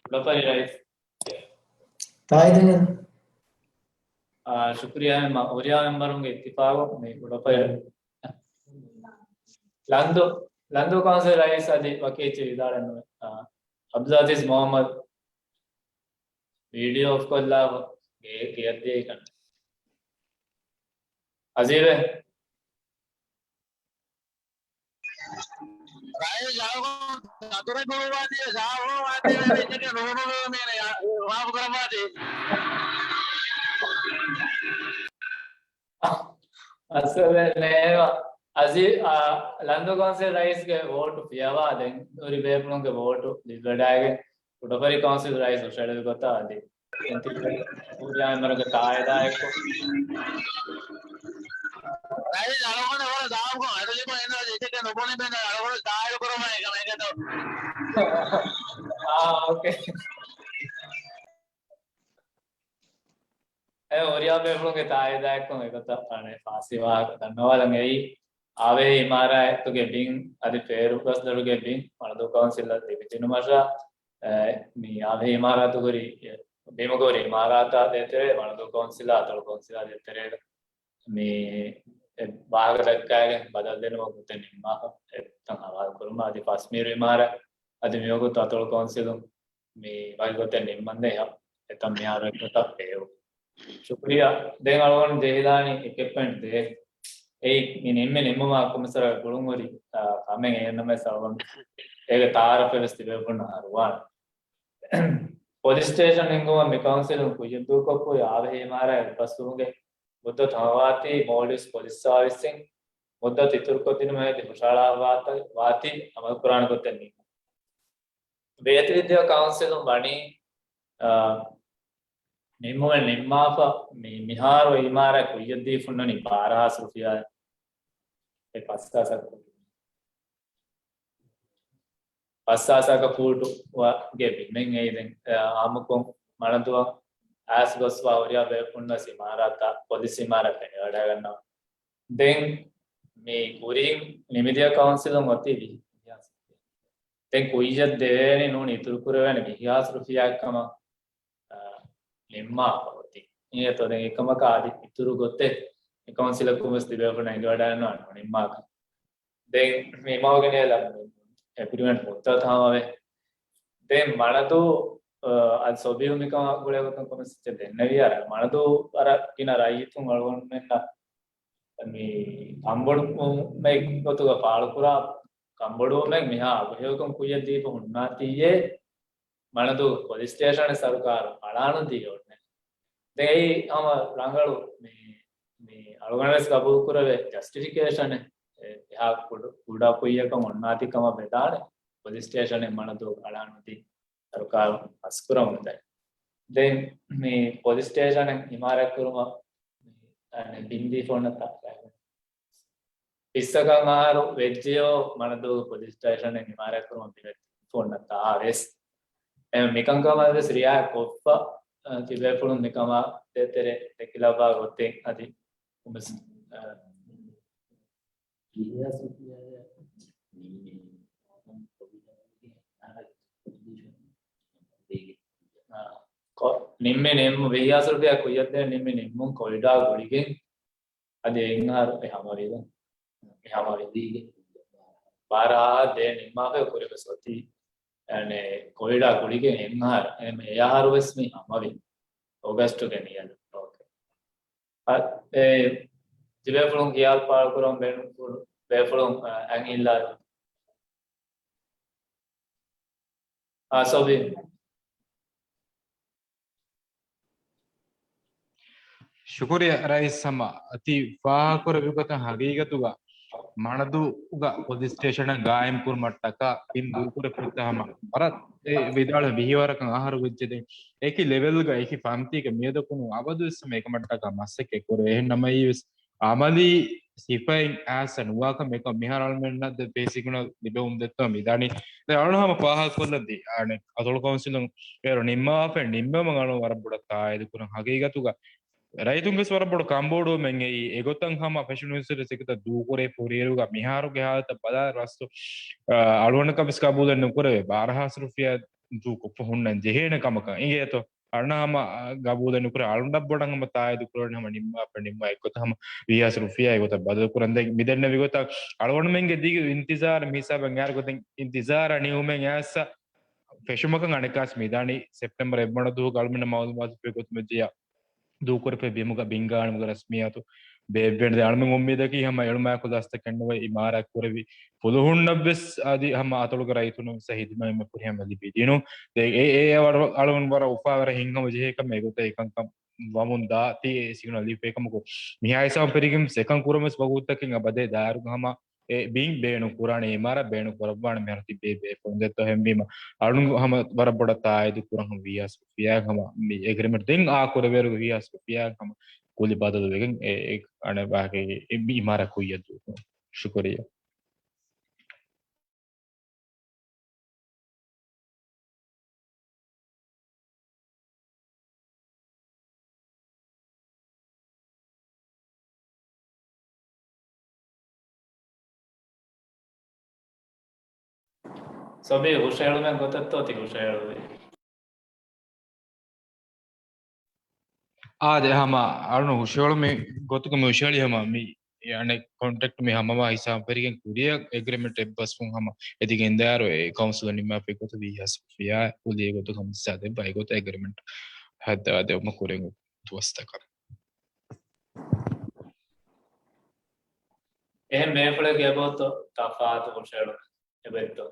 ކުޑަފަރި ރައީސް. ތާއީދު އިނގޭތަ؟ އާ، ޝުކުރިއްޔާ މެމްބަރުންގެ އިއްތިފާގު މި ކުޑަފަރި. ލަންދޫ، ލަންދޫ ކައުންސިލް ރައީސް އަދި ވަކި އެއްޗެއް ވިދާޅެއް ނުވޭ. އާ، އަބްދުލް އަޒީޒް މުހައްމަދު. ވީޑިއޯ އޮފް ކޮށްލާފަ ގެ-، ގެއަށް ދިޔައީ ކަން. އަޒީޒޭ. ރައީސް އަޅުގަނޑު ދަތުރެއް ގުޅުވާތީ، ސާފު ވާތީ، ވެރިއެއްޗެކޭ ނުހުނުވޭ މީނަ، މާފު ކުރައްވާތީ. އަސްލެ ނޭވަ އަޒީ، އާ، ލަންދޫ ކައުންސިލް ރައީސްގެ ވޯޓު ފިޔަވާ ދެން ހުރި ބޭފުޅުންގެ ވޯޓު ލިބިވަޑައިގެން ކުޑަފަރި ކައުންސިލް ރައީސް ހުށަހެޅުވި ގޮތަށް އަދި އެންތި ކުރިޔާ މެމްބަރުގެ ތާއީދާއެކު. ރައީސް އަޅުގަނޑު ވަރަށް ސާފުކޮށް އަޑުލިބުން އެންނަ އެކެއް ނުބުނި ބެން އަޅުގަނޑު ތާއީދު ކުރަމާ އެކަމެކެތޯ. އާ، އޯކޭ. އެ ހުރިހާ ބޭފުޅުންގެ ތާއީދާއެކު އެގޮތަށް އަނެއް ފާސީ ވާހަކަ ދަންނަވާލަން. އެއީ އާވެހި އިމާރާތުގެ ބިން އަދި ފޭރުގަސްދޮރުގެ ބިން މަނަދޫ ކައުންސިލަށް ލިބިދިނުމަށާ، އެ، މި އާވެހި އިމާރާތުގެ ހުރި، އެ، ބިމުގެ ހުރި އިމާރާތާ ދޭތެރޭ މަނަދޫ ކައުންސިލާ އަތޮޅު ކައުންސިލާ ދޭތެރޭގަ މި އެ ވާހަކަ ދައްކާގެން ބަދަލު ދިނުމަށް ގޮތެއް ނިންމާފަ އެތަން ހަވާލު ކުރުމަށް އަދި ފަސް މީރު އިމާރާތް އަދި މިވަގުތު އަތޮޅު ކައުންސިލުން މި ވަކި ގޮތެއް ނިންމަންދެން އެތަން މިހާރު އެއްގޮތަށް ބޭއްވުން. ޝުކުރިއްޔާ. ދެން އަޅުގަނޑު ޖެހިލާނީ އެކެއް ޕޮއިންޓް ދޭއް. އެއީ މި ނިންމި ނިންމުމާ ކޮމިސަރ ގުޅުން ހުރި، އާ، ކަމެއް އެހެންނަމަވެސް އަޅުގަނޑު އޭގެ ތައާރަފެއް ވެސް ތިބޭފުޅުންނަށް އަރުވާނެ. ޕޮލިސް ސްޓޭޝަން ހިންގުމަށް މި ކައުންސިލުން ކުއްޔަށްދޫކޮށްފައި އާވެހި އިމާރާތް އެއްބަސްވުމުގެ މުއްދަތު ހަމަވާތީ މޯލްޑިވްސް ޕޮލިސް ސާވިސްއިން މުއްދަތު އިތުރުކޮށްދިނުމަށް ހެދި ހުށަހަޅާފައިވާތީ އަމަލުކުރާނެ ގޮތެއް ނިންމުން. ވޭތުވިދްޔާ ކައުންސިލުން ވަނީ، އާ، ނިންމުމެއް ނިންމާފަ މި-، މިހާރު އިމާރާތް ކުއްޔަށްދީފަ ހުންނަނީ ބާރަ ހާސް ރުފިޔާ އެ ފަސް ހާސް ފަސް ހާސް އަކަ ފޫޓު ވަ-، ގެ ބިމެއް އެއީ ދެން، އާ، އާއްމުކޮށް މަނަދޫއަށް އައިސް ގޮސްފަ ހުރިހާ ބޭފުޅުން ވެސް އިމާރާތާ، ޕޮލިސް އިމާރާތް ފެނިވަޑައިގަންނަވާ. ދެން މި ކުރިން ނިމިދިޔަ ކައުންސިލުން އޮތީ ވިހި ހާސް. ދެން ކުއްޔަށް ދެވޭނެ ނޫނީ އިތުރު ކުރެވޭނެ ވިހި ހާސް ރުފިޔާއެއް ކަމަށް، އާ، ނިންމާފަ އޮތީ. އިނގޭތޯ ދެން އެކަމަކާ އަދި އިތުރު ގޮތެއް އެ ކައުންސިލަކުން ވެސް ތިބޭފުޅުން އެނގިވަޑައިގަންނަވާނެ ނުނިންމާކަށް. ދެން މި މަގުގެ ނޭލަ އެގްރިމެންޓް މުއްދަތު ހަމަވޭ. ދެން މަނަދޫ، އަ، އަދި ސޮބީހު މިކަމާ ގުޅޭ ގޮތުން ކޮމެންޓްސް ދެންނެވިއްޔާ، މަނަދޫ ވަރަށް ގިނަ ރައްޔިތުން އަޅުގަނޑުމެންނަށް މި ކަންބޮޑުވުމެއް ގޮތުގަ ފާޅުކުރާ ކަންބޮޑުވުމެއް މިހާ އަގުހެޔޮކަން ކުއްޔަށް ދީފަ ހުންނާތީއޭ، މަނަދޫ ޕޮލިސް ސްޓޭޝަނެއް ސަރުކާރު އަޅާނުދީ އޮންނެ. ދެން އެއީ ހަމަ ރަނގަޅު މި، މި އަޅުގަނޑު ވެސް ގަބޫލު ކުރެވޭ ޖަސްޓިފިކޭޝަނެއް. އެ، އެހާ ކުޑަ، ކުޑަ ކުއްޔަކަށް އޮންނާތީ ކަމަށް ވެދާނެ ޕޮލިސް ސްޓޭޝަނެއް މަނަދޫ އަޅާނުދީ ސަރުކާރު ފަސްކުރަމުންދަނީ. ދެން މި ޕޮލިސް ސްޓޭޝަނެއް އިމާރާތް ކުރުމަށް މި، އަނެއް ބިންދީފަ އޮންނަތާ އިއްސަކަށް އަހަރު ވެއްޖެޔޯ މަނަދޫ ޕޮލިސް ސްޓޭޝަނެއް އިމާރާތް ކުރުމަށް ބިންދީފަ އޮންނަތާ ވެސް. އެ، މިކަންކަމަށް ވެސް ރިއާޔަތް ކޮށްފަ، އަ، ތިބޭފުޅުން މިކަމާ ދޭތެރޭ ދެކިލައްވާ ގޮތެއް އަދި އަ، ކޮ-، ނިންމި ނިންމު-، ވިހި ހާސް ރުފިޔާ ކުއްޔަށްދޭން ނިންމި ނިންމުން ކޮވިޑާ ގުޅިގެން އަދި އެއް އަހަރު އެ ހަމަވިގެން، އެ ހަމަވި. ބާރަ އަހަރު ދޭން ނިންމާފަ ކުރި ވެސް އޮތީ، އަނެއް ކޮވިޑާ ގުޅިގެން އެއް އަހަރު، އެ އަހަރު ވެސް މި ހަމަވި އޮގަސްޓުގެ ނިޔަލު. އޯކޭ. އަ، އެ، ތިބޭފުޅުން ޚިޔާލު ފާޅުކުރަން ބޭނުން ފުރު-، ބޭފުޅުން، އަ، އަން އިއްލާ. އާ، ސޮބީ. ޝުކުރިއްޔާ ރައީސް ހަމަ ތި ފާހަގަކުރެއްވި ގޮތަށް ހަގީގަތުގަ މަނަދޫގަ ޕޮލިސް ސްޓޭޝަނަށް ގާއިމް ކުރުމަށްޓަކާ ތިން ދޫކުރެއްވިއްޔާ ހަމަ ވަރަށް އެ ވިދާޅު ވިހިވަރަކަށް އަހަރު ވެއްޖެ. ދެން އެކި ލެވެލްގަ އެކި ފަންތީގަ މިއަދަކުނު އަބަދުވެސް ހަމަ އެކަމަށްޓަކާ މަސައްކަތް ކުރޭ. އެހެން ނަމަވެސް އަމަލީ ސިފައިން އައިސް ނުވާކަމެއް މިހާރު އަޅުމެންނަށް ދެ ބޭސިކުނަށް ލިބެވުން ދެއްތޯ މިދާނީ. ދެ އަޅުން ހަމަ ފާހަގަކޮށްލަދީ އަނެއް އަތޮޅު ކައުންސިލުން އޭރު ނިންމާފައި ނިންމެވުމަށް އަޅުން ވަރަށް ބޮޑަށް ތާއީދު ކުރަން. ހަގީގަތުގަ ރައްޔިތުންގެ ވަރަށް ބޮޑު ކަންބޮޑުވުމެއް އެއީ. އެގޮތަށް ހަމަ ފެށުނު ސިކުތަ ދޫކުރޭ ފުރިއިރުގަ މިހާރުގެ ހާލަތަށް ބަލާ ރަސްތު އަޅުގަނޑަކަށް ވެސް ގަބޫލެއް ނުކުރެވޭ. ބާރަ ހާސް ރުފިޔާ ދޫކޮށްފަ ހުންނަން ޖެހޭނެ ކަމަކަށް އިނގޭތޯ. އަޅުން ހަމަ ގަބޫލެއް ނުކުރޭ. އަޅުންނަށް ބޮޑަށް ހަމަ ތާއީދު ކުރަން ހަމަ ނިންމާފަ ނިންމާ އެއްގޮތަށް ހަމަ ވީހާސް ރުފިޔާ އެގޮތަށް ބަދަލު ކުރަން. ދެން މިދެންނެވި ގޮތަށް އަޅުގަނޑުމެންގެ ދިގު އިންތިޒާރު މިހިސާބަށް އައިރު ގޮތެއް އިންތިޒާރަށް ނިހުމެއް އައިސް ފެށުމަކަށް އަނެއްކާސް މިދާނީ ސެޕްޓެމްބަރ އެއްވަނަ ދުވަހުގަ އަޅުމެންނަށް މައުލޫމާތު ފެށި ގޮތުމަށް ޖެހިޔާ ދޫކުރެފައި ބިމުގަ ބިންގާނުމުގެ ރަސްމިއްޔާތު ބޭއްވޭނެ. ދެން އަޅުމެން އުއްމީދަކީ ހަމަ އެޅުމާއެކު ދަސްތަކެއްނުވެ އިމާރާތް ކުރެވި ފުލުހުންނަށްވެސް އަދި ހަމަ އަތޮޅުގެ ރައްޔިތުންނަށްވެސް ހިދުމަތް ފުރިހަމަ ލިބިދިނު. ދެ އެ، އެ އަޅު، އަޅުގަނޑު ވަރަށް އުފާވެރި ހިތްހަމަޖެހޭ ކަމެއް އެގޮތަށް އެކަންކަން ވަމުން ދާ ތި އެ ސިގްނަލް ލިބޭ ކަމަކު މިހާ ހިސާބުން ފެށިގެން އެކަން ކުރަމުން ވަގުތުތަކެއް އަބަދޭ ދާއިރުގަ ހަމަ އެ ބިން ބޭނުން ކުރާނެ، އިމާރާތް ބޭނުން ކުރައްވާނެ މިހާރު ތިބޭ ބޭފުޅުން ދެއްތޯ. އެހެންވީމަ އަޅުން ހަމަ ވަރަށް ބޮޑަށް ތާއީދު ކުރަން ހަމަ ވީހާސް ރުފިޔާ ހަމަ މި އެގްރިމެންޓް ދެން އާ ކުރެވޭރު ވީހާސް ރުފިޔާ ހަމަ ކުލި ބަދަލުވެގެން އެ، އެ އަނެއް ވާހަކައިގެ އެ މި އިމާރާތް ކުއްޔަށް ދޫކުރުން. ޝުކުރިއްޔާ. ސޮބީ ހުށަހެޅުމެއް ގޮތަށްތޯ ތި ހުށަހެޅުވީ؟ އާދެ، ހަމަ އަޅުން ހުށަހެޅުމެއް ގޮތުގަ މި ހުށަހެޅި ހަމަ މި އަނެއް ކޮންޓެކްޓް މި ހަމަވާ ހިސާބު ފެށިގެން ކުރިއަށް އެގްރިމެންޓް އެއްބަސްވުން ހަމަ އެދިގެން ދާއިރު އެ ކައުންސިލަށް ނިންމާފައި ގޮތަށް ވީހާސް ރުފިޔާ ކުލި އެގޮތަށް ހަމަ ސާދެއް ބައި ގޮތަށް އެގްރިމެންޓް ހައްދަވާ ދެވުމަށް ކުރެން ދުވަސްތަކަށް. އެހެން ބޭފުޅެއްގެ އެބައޮތޯ ތަފާތު ހުށަހެޅުމެއް އެބައޮތޯ؟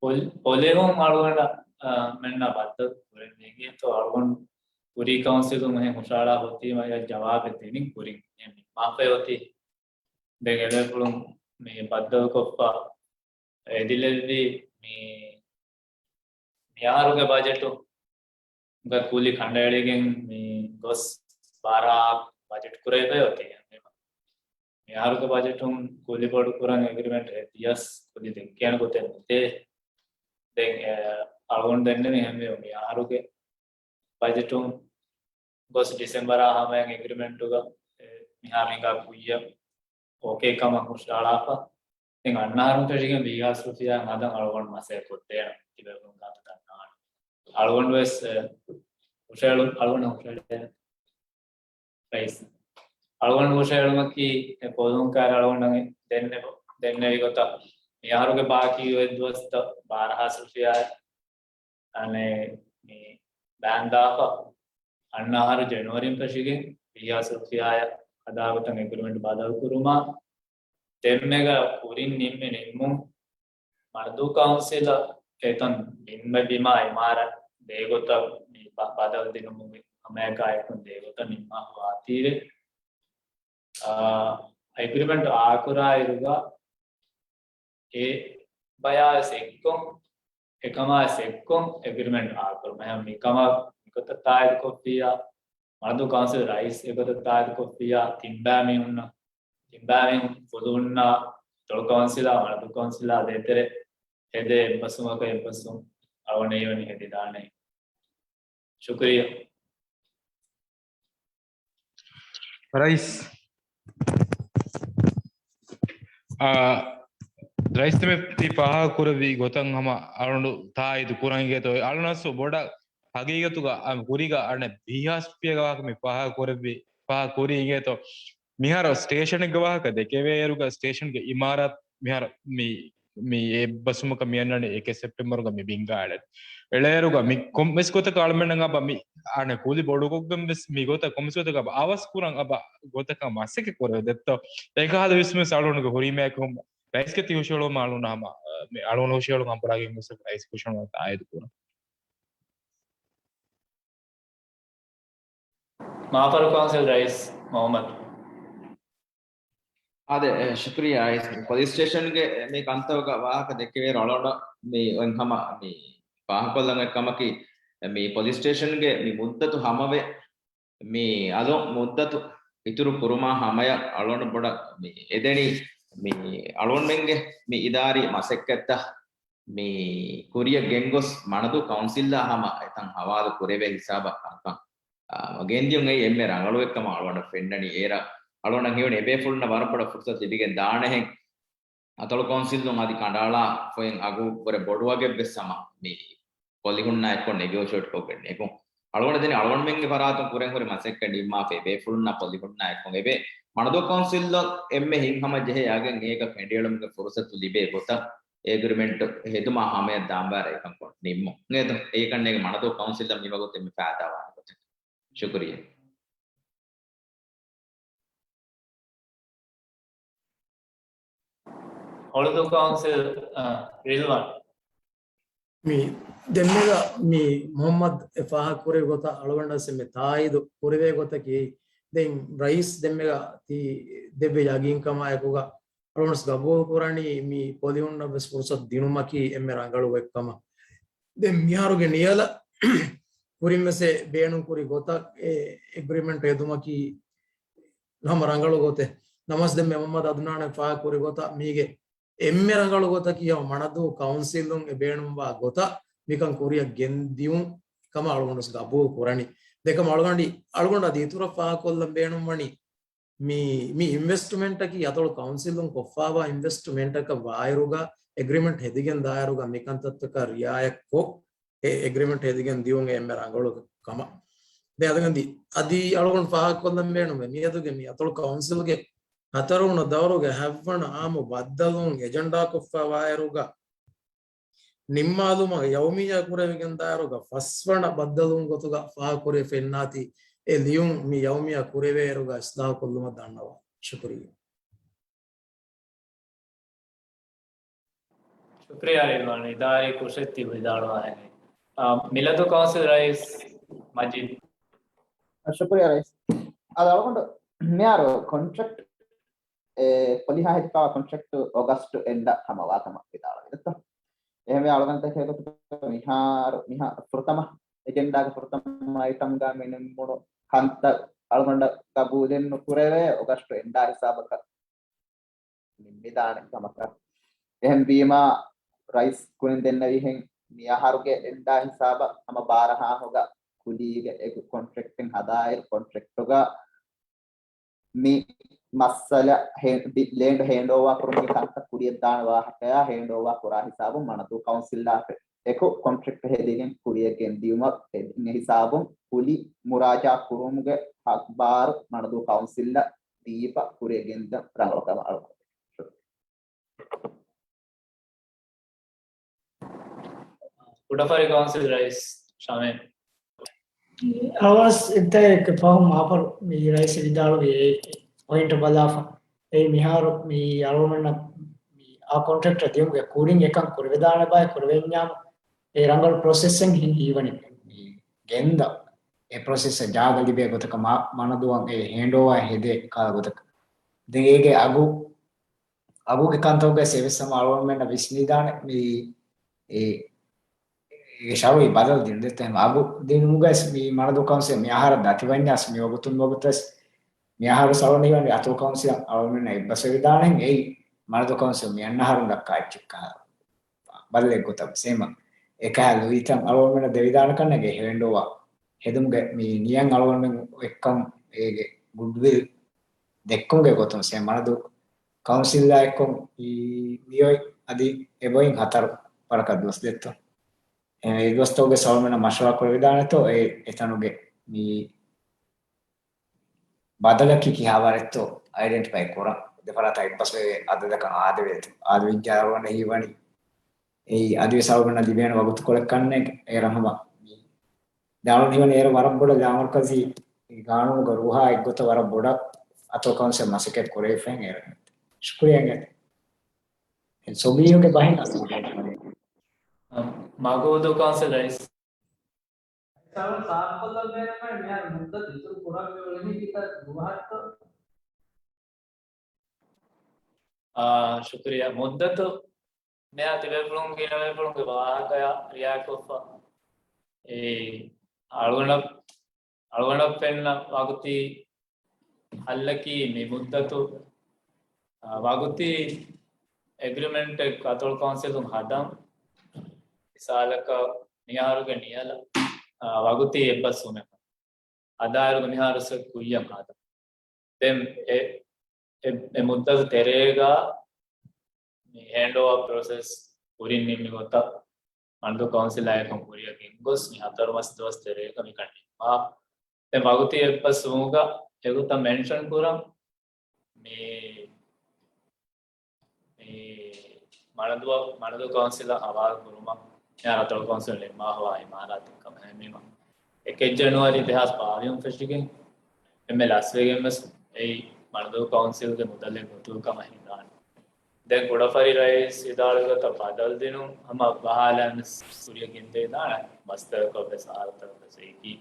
ޕޮލި، ޕޮލިހުން އަޅުގަނޑަށް، އާ، މެންނަށް ބައްދަލު ކުރެން ނޭނގޭތޯ އަޅުގަނޑު ކުރީ ކައުންސިލުން އެހެން ހުށަހަޅާ ހޮތީމަ އެ ޖަވާބެއް ދިނިން ކުރިން އެހެން ނިންމާފައި އޮތީ. ދެން އެބޭފުޅުން މި ބައްދަލުކޮށްފަ އެދިލެއްވީ މި، މިއަހަރުގެ ބަޖެޓު ގަ ކުލި ކަނޑައެޅިގެން މި ގޮސް ބާރަ ބަޖެޓް ކުރެވޭ އޮތީ. މިއަހަރުގެ ބަޖެޓުން ކުލި ބޮޑު ކުރަން އެގްރިމެންޓް އެއް ދިޔަސް ކުލި ދެއްކޭނެ ގޮތެއް ނެތޭ. ދެން އަޅުގަނޑު ދެންނެވި ހެންވެ މިއަހަރުގެ ބަޖެޓުން ގޮސް ޑިސެމްބަރާ ހަމަޔަށް އެގްރިމެންޓުގަ އެ، މިހާރު ހިނގާ ކުއްޔަށް އޯކޭ ކަމަށް ހުށަހަޅާފަ. ދެން އަންނަ އަހަރުން ފެށިގެން ވީހާސް ރުފިޔާ ހަދަން އަޅުގަނޑު މަސައްކަތް ކޮށްދޭނަން ތިބޭފުޅުން ގާތު ދަންނާނެ. އަޅުގަނޑު ވެސް، އެ، ހުށަހެޅުން، އަޅުގަނޑު ހުށަހެޅޭ. ރައީސް. އަޅުގަނޑު ހުށަހެޅުމަކީ އެ ކޮލުން ކާރި އަޅުގަނޑަށް ދެންނެވި، ދެންނެވި ގޮތަށް މިއަހަރުގެ ބާކީ އޮތް ދުވަސްތައް ބާރަ ހާސް ރުފިޔާ އަނެއް މި ބާންދާފަ އަންނަ އަހަރު ޖެނުއަރީން ފެށިގެން ވީހާސް ރުފިޔާއަށް ހަދާ ގޮތަށް އެގްރިމެންޓް ބަދަލު ކުރުމާ، ދެންމެގަ ކުރިން ނިންމި ނިންމުން މަނަދޫ ކައުންސިލަށް އެތަން ނިންމެ ބިމާ އިމާރާތް ދޭގޮތަށް މި ބަ، ބަދަލު ދިނުމުގެ ހަމައެކާ އެކުން ދޭގޮތަށް ނިންމާފަ ވާތީވެ. އާ، އެގްރިމެންޓް އާކުރާއިރުގަ އެ ބަޔާވެސް އެއްކޮށް، އެކަމާވެސް އެއްކޮށް އެގްރިމެންޓް އާކުރުމަށް މިކަމަށް މިގޮތަށް ތާއީދުކޮށްފިއްޔާ، މަނަދޫ ކައުންސިލް ރައީސް އެގޮތަށް ތާއީދުކޮށްފިއްޔާ، ތިންބާ މީހުންނަށް، ތިންބާ މީހުން ފުލުހުންނާ، އަތޮޅު ކައުންސިލާ، މަނަދޫ ކައުންސިލާ ދޭތެރޭ ހެދޭ އެއްބަސްވުމަކަށް އެއްބަސްވުން އަޅުގަނޑަށް ހީވަނީ ހެދިދާނެ. ޝުކުރިއްޔާ. ރައީސް. އާ، ރައީސް ތި ފާހަގަ ކުރެއްވި ގޮތަށް ހަމަ އަޅުގަނޑު ތާއީދު ކުރަން އިނގޭތޯ. އަޅުނަސް ބޮޑަށް ހަގީގަތުގަ ކުރީގަ އަނެއް ވީހާސް ރުފިޔާގެ ވާހަކަ މި ފާހަގަ ކުރެއްވި، ފާހަގަ ކުރީ އިނގޭތޯ. މިހާރު ސްޓޭޝަނެއްގެ ވާހަކަ ދެކެވޭއިރުގަ ސްޓޭޝަންގެ އިމާރާތް މިހާރު މި، މި އެއްބަސްވުމަކަށް މި އަންނަނީ އެކެއް ސެޕްޓެމްބަރުގަ މި ބިންގާ އަޅަން. އެޅޭއިރުގަ މި ކޮންމެސް ގޮތަކަށް އަޅަމެންނަށް އަބަ މި އަނެއް ކުލި ބޮޑުކޮށްގެން ވެސް މި ގޮތަށް ކޮންމެސް ގޮތަކަށް އަބަ އަވަސް ކުރަން އަބަ ގޮތަކަށް މަސައްކަތް ކުރެވޭ ދެއްތޯ. އެކަހަލަ ވިސްނުން އަޅުގަނޑުގެ ހުރީމައެކު ރައީސްގެ ތި ހުށަހެޅުމަށް އަޅުން ހަމަ މި އަޅުން ހުށަހެޅުން އަނބުރާގެ މުސަފް ރައީސް ހުށަހެޅުމަށް ތާއީދު ކުރަން. މާފަރު ކައުންސިލް ރައީސް މުހައްމަދު. އާދެ، އެ، ޝުކުރިއްޔާ އައިސް. މި ޕޮލިސް ސްޓޭޝަންގެ މި ކަންތައްގަ ވާހަކަ ދެއްކެވޭ އަޅުގަނޑަށް މި އޮތް ހަމަ މި ފާހަގަކޮށްލަން އޮތް ކަމަކީ، މި ޕޮލިސް ސްޓޭޝަންގެ މި މުއްދަތު ހަމަވެ، މި އަލުން މުއްދަތު އިތުރު ކުރުމާ ހަމަޔަށް އަޅުގަނޑު ބޮޑަށް މި އެދެނީ މި އަޅުގަނޑުމެންގެ މި އިދާރީ މަސައްކަތްތައް މި ކުރިއަށް ގެންގޮސް މަނަދޫ ކައުންސިލްއާ ހަމަ އެތަން ހަވާލު ކުރެވޭ ހިސާބަށް ކަންކަން، އާ، ގެންދިޔުން އެއީ އެންމެ ރަނގަޅު އެއްކަމަށް އަޅުގަނޑަށް ފެންނަނީ. އޭރަށް އަޅުގަނޑަށް ހީވަނީ އެބޭފުޅުންނަށް ވަރަށް ބޮޑަށް ފުރުސަތު ލިބިގެން ދާނެހެން. އަތޮޅު ކައުންސިލުން އަދި ކަނޑައަޅާ ފޮތް އަގު ވުރެ ބޮޑުވަގެއް ވެސް ހަމަ މި ޕޮލިހުންނާ އެއްކޮށް ނެގޯޝިއޭޓް ކޮށްގެން ނެގުން. އަޅުގަނޑަށް ދެނީ އަޅުގަނޑުމެންގެ ފަރާތުން ކުރެން ހުރި މަސައްކަތް ނިންމާފަ އެބޭފުޅުންނާ ޕޮލިހުންނާ އެއްކޮށް އެބޭ މަނަދޫ ކައުންސިލް އެންމެ ހިތްހަމަ ޖެހޭ އަގެއް އޭގަ ކެނޑިއެޅުމުގެ ފުރުސަތު ލިބޭ ގޮތަށް އެގްރިމެންޓު ހެދުމާ ހަމަޔަށް ދާންވާއިރަށް އެކަން ކޮށް ނިންމުން. އެދު އެކަންނޭގެ މަނަދޫ ކައުންސިލަށް މިވަގުތު އެންމެ ފައިދާވާނެ ގޮތަކީ. ޝުކުރިއްޔާ. ހޮޅުދޫ ކައުންސިލް، އަ، ރިލްވާން. މި ދެންމެގަ މި މުހައްމަދު އެ ފާހަގަކުރެއްވި ގޮތަށް އަޅުގަނޑަށް އެންމެ ތާއީދު ކުރެވޭ ގޮތަކީ، ދެން ރައީސް ދެންމެގަ ތި ދެއްވި ޔަގީންކަމާއެކުގަ އަޅުގަނޑު ގަބޫލު ކުރަނީ މި ޕޮލިހުންނަށް ވެސް ފުރުސަތު ދިނުމަކީ އެންމެ ރަނގަޅު އެއްކަމަށް. ދެން މިހާރުގެ ނިޔަލަށް ކުރިން ވެސް އެ ބޭނުންކުރި ގޮތަށް އެ އެގްރިމެންޓް ހެދުމަކީ ހަމަ ރަނގަޅު ގޮތެއް. ނަމަވެސް ދެން މެ މުހައްމަދު އަދުނާނަށް ފާހަގަކުރި ގޮތަށް މީގެ އެންމެ ރަނގަޅު ގޮތަކީ ހަމަ މަނަދޫ ކައުންސިލުން އެ ބޭނުންވާ ގޮތަށް މިކަން ކުރިއަށް ގެންދިޔުން ކަމަށް އަޅުގަނޑު ގަބޫލު ކުރަނީ. ދެން ކަމަށް އަޅުގަނޑި، އަޅުގަނޑު އަދި އިތުރަށް ފާހަގަކޮށްލަން ބޭނުންވަނީ މި، މި އިންވެސްޓްމަންޓަކީ އަތޮޅު ކައުންސިލުން ކޮށްފާވާ އިންވެސްޓްމަންޓަކަށް ވާއިރުގަ އެގްރިމެންޓް ހެދިގެން ދާއިރުގަ މިކަންތައްތަކަށް ރިއާޔަތްކޮށް، އެ އެގްރިމެންޓް ހެދިގެން ދިޔުން އެންމެ ރަނގަޅު ކަމަށް. ދެން އަދި އަދި އަޅުގަނޑު ފާހަގަކޮށްލަން ބޭނުމޭ މިއަދުގެ މި އަތޮޅު ކައުންސިލްގެ ހަތަރުވަނަ ދައުރުގެ ހަތްވަނަ އާއްމު ބައްދަލުވުން އެޖެންޑާކޮށްފައިވާއިރުގަ ނިންމާލުމަށް ޔައުމިއްޔާ ކުރެވިގެން ދާއިރުގަ ފަސްވަނަ ބައްދަލުވުން ގޮތުގަ ފާހަގަކުރި ފެންނާތީ އެ ލިޔުން މި ޔައުމިއްޔާ ކުރެވޭއިރުގަ އިސްލާހުކޮށްލުމަށް ދަންނަވަން. ޝުކުރިއްޔާ. ޝުކުރިއްޔާ ރިލްވާން، އިދާރީ ކުށެއް ތި ވިދާޅުވާހެން. އާ، މިލަދު ކައުންސިލް ރައީސް މަޖީދު. ޝުކުރިއްޔާ ރައީސް. އަދި އަޅުގަނޑު މިހާރު ކޮންޓްރެކްޓް، އެ، ޕޮލިހާ ހެދިފައިވާ ކޮންޓްރެކްޓް އޮގަސްޓް އެންޑަށް ހަމަވާ ކަމަށް ވިދާޅުވި ދެއްތޯ. އެހެންވެ އަޅުގަނޑު ތަކެއް ގޮތުގަ މިހާރު މިހާ ފުރަތަމަ އެޖެންޑާގެ ފުރަތަމަ އައިޓަމްގަ މި ނިންމުނު ކަންތައް އަޅުގަނޑަށް ގަބޫލެއް ނުކުރެވޭ އޮގަސްޓް އެންޑާ ހިސާބަކަށް ނިންމިދާނެ ކަމަކަށް. އެހެންވީމާ، ރައީސް ކުރިން ދެންނެވިހެން މި އަހަރުގެ އެންޑާ ހިސާބަށް ހަމަ ބާރަ ހާހުގަ ކުލީގެ އެގް ކޮންޓްރެކްޓިން ހަދާއިރު ކޮންޓްރެކްޓުގަ މި މައްސަލަ ހޭ-، ބި-، ލޭންޑް ހޭންޑް އޯވާ ކުރުމުގެ ކަންތައް ކުރިއަށްދާނެ ވާހަކަޔާ ހޭންޑް އޯވާ ކުރާ ހިސާބުން މަނަދޫ ކައުންސިލާ އެކު ކޮންޓްރެކްޓް ހެދިގެން ކުރިއަށް ގެންދިޔުމަށް ހިސާބުން ކުލި މުރާޖާ ކުރުމުގެ އަޚްބާރު މަނަދޫ ކައުންސިލަށް ދީފަ ކުރިއަށް ގެންދަން ރަނގަޅު ކަމަށް އަޅުގަނޑު. ކުޑަފަރި ކައުންސިލް ރައީސް ޝަމީމް. އަވަސް އެއްތައެއް ފަހުން މާފަރު މި ރައީސް ވިދާޅުވި އެ ޕޮއިންޓް ބަލާފަ. އެއީ މިހާރު މި އަޅުގަނޑަށް މި އާ ކޮންޓްރެކްޓަށް ދިޔުމުގެ ކުރިން އެކަން ކުރެވިދާނެ ބާއެއް ކުރެވެންޏާމު، އެ ރަނގަޅު ޕްރޮސެސްއެއް ހި-، ހީވަނީ މި ގެންދަ އެ ޕްރޮސެސްއަށް ޖާގަ ލިބޭ ގޮތަކަށް މަ-، މަނަދޫއަށް އެ ހޭންޑް އޯވާ ހެދޭ ކާލަ ގޮތަކަށް. ދެން އޭގެ އަގު، އަގުގެ ކަންތަކުގައި ސޭވެސް ހަމަ އަޅުގަނޑުމެންނަށް ވިސްނީދާނެ މި އެ، އެ ޝަރުއީ ބަދަލު ދިނުން ދެއްތޯ އެހެން އަގު ދިނުމުގައި މި މަނަދޫ ކައުންސިލް މި އަހަރަށް ދަތިވަންޏާސް މި ވަގުތުން ވަގުތަސް މި އަހަރު ސަޅުނީ ވަނީ އަތޮޅު ކައުންސިލަށް އަޅުގަނޑުމެންނަށް އެއްބަސްވެވިދާނެ އެއީ މަނަދޫ ކައުންސިލް މި އަންނަ އަހަރުން ދައްކާ އެއްޗެއް ކަހަލަ ބަދަލެއް ގޮތަށް ސޭމަ އެކަހަލު އީތަން އަޅުގަނޑުމެންނަށް ދެވިދާނެ ކަންނޭނގެ ހޭންޑް އޯވާ ހެދުމުގެ މި ނިޔަން އަޅުގަނޑުމެން އެއްކަން އޭގެ ގުޑްވިލް ދެއްކުމުގެ ގޮތުން ސޭ މަނަދޫ ކައުންސިލްއާ އެއްކޮށް މި މިއޮތް އަދި އެބައިން ހަތަރު ވަރަކަށް ދުވަސް ދެއްތޯ. އެ ދުވަސްތަކުގެ ސަޅުމެނަށް މަޝްވަރާ ކުރެވިދާނެތޯ އެ އެތަނުގެ މި ބަދަލަކީ ކިހާވަރެއްތޯ އައިޑެންޓިފައި ކުރަން. ދެފަރާތަށް އެއްބަސްވެވޭ އަދަދަކަށް އާދެވޭތޯ. އާދެވިއްޖާ އަޅުގަނޑަށް ހީވަނީ އެއީ އަދިވެސް އަޅުގަނޑަށް ލިބޭނެ ވަގުތުކޮޅެއް ކަންނޭނގެ. އޭރަށް ހަމަ ދާނުން ހިމެނޭ އޭރު ވަރަށް ބޮޑަށް ލާމަރުކަޒީ ގާނޫނުގެ ރޫހާ އެއްގޮތަށް ވަރަށް ބޮޑަށް އަތޮޅު ކައުންސިލް މަސައްކަތް ކުރެވިފައި އޭރު. ޝުކުރިއްޔާ. ސޮބީހުގެ ބަހެއް އަސްލު. މަގޫދޫ ކައުންސިލް ރައީސް. ސަރ، ސާފުކޮށްލަން ބޭނުމަށް މިހާރު މުއްދަތު އިތުރު ކުރަން މި އުޅެނީ ކިތައް ދުވަހަށްތޯ؟ އާ، ޝުކުރިއްޔާ. މުއްދަތު މިހާ ތިބޭފުޅުން ގިނަ ބޭފުޅުންގެ ވާހަކަޔާ ރިއާކޮށްފަ، އެ އަޅުގަނޑަށް، އަޅުގަނޑަށް ފެންނަ ވަގުތީ ހައްލަކީ މި މުއްދަތު، އާ، ވަގުތީ އެގްރިމެންޓެއް އަތޮޅު ކައުންސިލުން ހަދަން. މިސާލަކަށް މިއަހަރުގެ ނިޔަލަށް، އާ، ވަގުތީ އެއްބަސްވުމެއް ހަދާއިރުގެ މިހާރު ކުއްޔަށް ހަދަން. ދެން އެ، އެ، އެ މުއްދަތު ތެރޭގަ މި ހޭންޑް އޯވާ ޕްރޮސެސް ކުރިން ނިންމި ގޮތަށް މަނަދޫ ކައުންސިލާއެކު ކުރިއަށް ގެންގޮސް މި ހަތަރު މަސް ދުވަސް ތެރޭގަ މިކަން ނިންމާ. ދެން ވަގުތީ އެއްބަސްވުމުގަ އެގޮތަށް މެންޝަން ކުރަން މި، މި މަނަދޫ، މަނަދޫ ކައުންސިލަށް ހަވާލު ކުރުމަށް މިހާރު އަތޮޅު ކައުންސިލުން ނިންމާފަވާ އިމާރާތެއް ކަމަށް ހަމަ އެކެއް ޖެނުއަރީ ދެހާސް ބާވީހުން ފެށިގެން އެންމެ ލަސްވެގެން ވެސް އެއީ މަނަދޫ ކައުންސިލްގެ މުދަލެއް ގޮތުގަ ކަމަށް ހިނގާނެ. ދެން ކުޑަފަރި ރައީސް ވިދާޅުވި ގޮތަށް ބަދަލު ދިނުން ހަމަ ބަހާލައިން ވެސް ކުރިއަށް ގެންދަން ދާނެ. މަސްދަރަކަށް ވެސް އާރަތަކަށް ވެސް އެއީކީ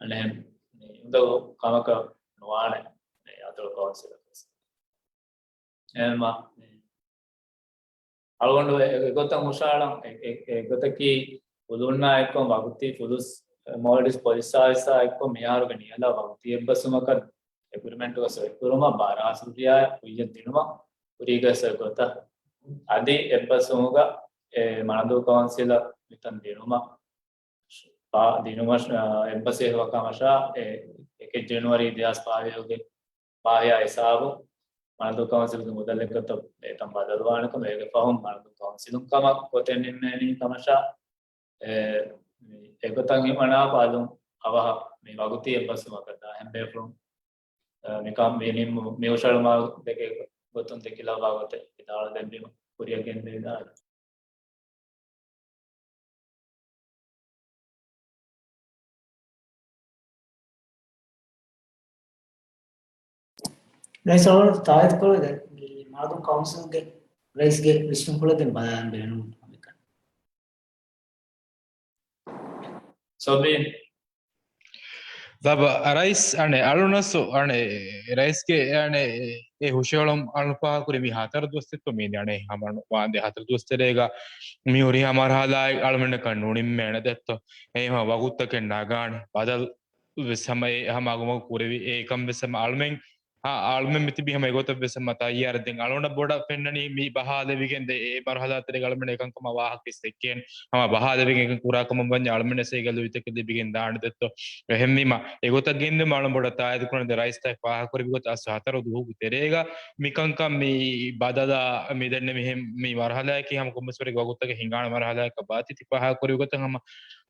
އަނެއް މި އުނދަގޫ ކަމަކަށް ނުވާނެ މި އަތޮޅު ކައުންސިލަކަށް ވެސް. އެހެންމަ އަޅުގަނޑު އެ، އެގޮތަށް ހުށަހަޅަން އެ، އެ، އެގޮތަކީ ފުލުހުންނާ އެއްކޮށް ވަގުތީ ފުލުސް މޯލްޑިވްސް ޕޮލިސް ސާވިސްއާ އެއްކޮށް މިހާރުގެ ނިޔަލަށް ވަގުތީ އެއްބަސްވުމަކަށް އެގްރިމެންޓުގަ ސޮއި ކުރުމަށް ބާރަ ހާސިލް ކުރިއަށް ކުއްޔަށް ދިނުމަށް ކުރީގަ ސޮއި ގޮތަށް އަދި އެއްބަސްވުމުގަ އެ މަނަދޫ ކައުންސިލަށް މިތަން ދިނުމަށް ދިނުމަށް، އާ، އެއްބަސްވެފަ ކަމަށާ، އެ، އެކެއް ޖެނުއަރީ ދެހާސް ބާވީހުގެ ބާވީހާ ހިސާބުން މަނަދޫ ކައުންސިލްގެ މުދަލެއްގަތަށް އެތަން ބަދަލުވާނެކަމަށް އޭގެ ފަހުން މަނަދޫ ކައުންސިލުން ކަމަށް ގޮތެއް ނިންމެނީ ކަމަށާ، އެ، އެގޮތަށް ހިމަނާފަ އަލުން އަވަހަށް މި ވަގުތީ އެއްބަސްވުމަކަށް ދާ އެހެން ބޭފުޅުން، އަ، މިކަން މި ނިންމު، މި ހުށަހެޅުމާ ދެކެ ގޮތުން ދެކިލައްވާ ގޮތެއް ވިދާޅު ދެއްވީމަ ކުރިއަށް ގެންދެވިދާނެ. ރައީސް އަޅުގަނޑު ތާއީދު ކުރެވޭ މަނަދޫ ކައުންސިލްގެ ރައީސްގެ ވިސްނުންފުޅެއް ދެން ބަލާލަން ބޭނުން ކަމެއް. ސޮބީން. ދަބަ، ރައީސް އަނެ އަޅުނަސް އަނެ ރައީސްގެ އަނެ އެ ހުށަހެޅުން އަޅު ފާހަގަކުރި މި ހަތަރު ދުވަސް ތެއްތޯ މީ އަނެ ހަމަ ވާނދެ ހަތަރު ދުވަސް ތެރޭގަ މި ހުރިހާ މަރުހަލާއެއް އަޅުމެންނަކަށް ނުނިންމޭނެ ދެއްތޯ. އެހެން ވަގުތުތަކެއް ނަގާނެ. ބަދަލު ވެސް ހަމަ އެ ހަމަ އަގުމަގު ކުރެވި. އެކަން ވެސް ހަމަ އަޅުމެން އާ، އަޅުމެން މިތިބީ ހަމަ އެގޮތަށް ވެސް ހަމަ ތައްޔާރަށް. ދެން އަޅުގަނޑަށް ބޮޑަށް ފެންނަނީ މި ބަހާލެވިގެން ދޭ އެ މަރުހަލާ ތެރޭގަ އަޅުމެން އެކަންކަމަށް ވާހަކަ އިސް ދެއްކޭން. ހަމަ ބަހާލެވިގެން އެކަން ކުރާ ކަމަށް ވަންޏާ އަޅުމެން އެސޭގަ ލުއިތަކެއް ލިބިގެން ދާނެ ދެއްތޯ. އެހެންވީމަ އެގޮތަށް ގެންދިއުމަށް އަޅުން ބޮޑަށް ތާއީދު ކުރަން ދެ ރައީސް ތާ ފާހަގަކުރެއްވި ގޮތަށް އަސް ހަތަރު ދުވަހުގެ ތެރޭގަ މިކަންކަން މި ބަދަލާ މި ދެންނެވި ހެން މި މަރުހަލާއަކީ ހަމަ ކޮންމެސްވަރެއްގެ ވަގުތުތަކެއް ހިނގާނެ މަރުހަލާއަކަށް ވާތީ ތި ފާހަގަކުރެއްވި ގޮތަށް ހަމަ،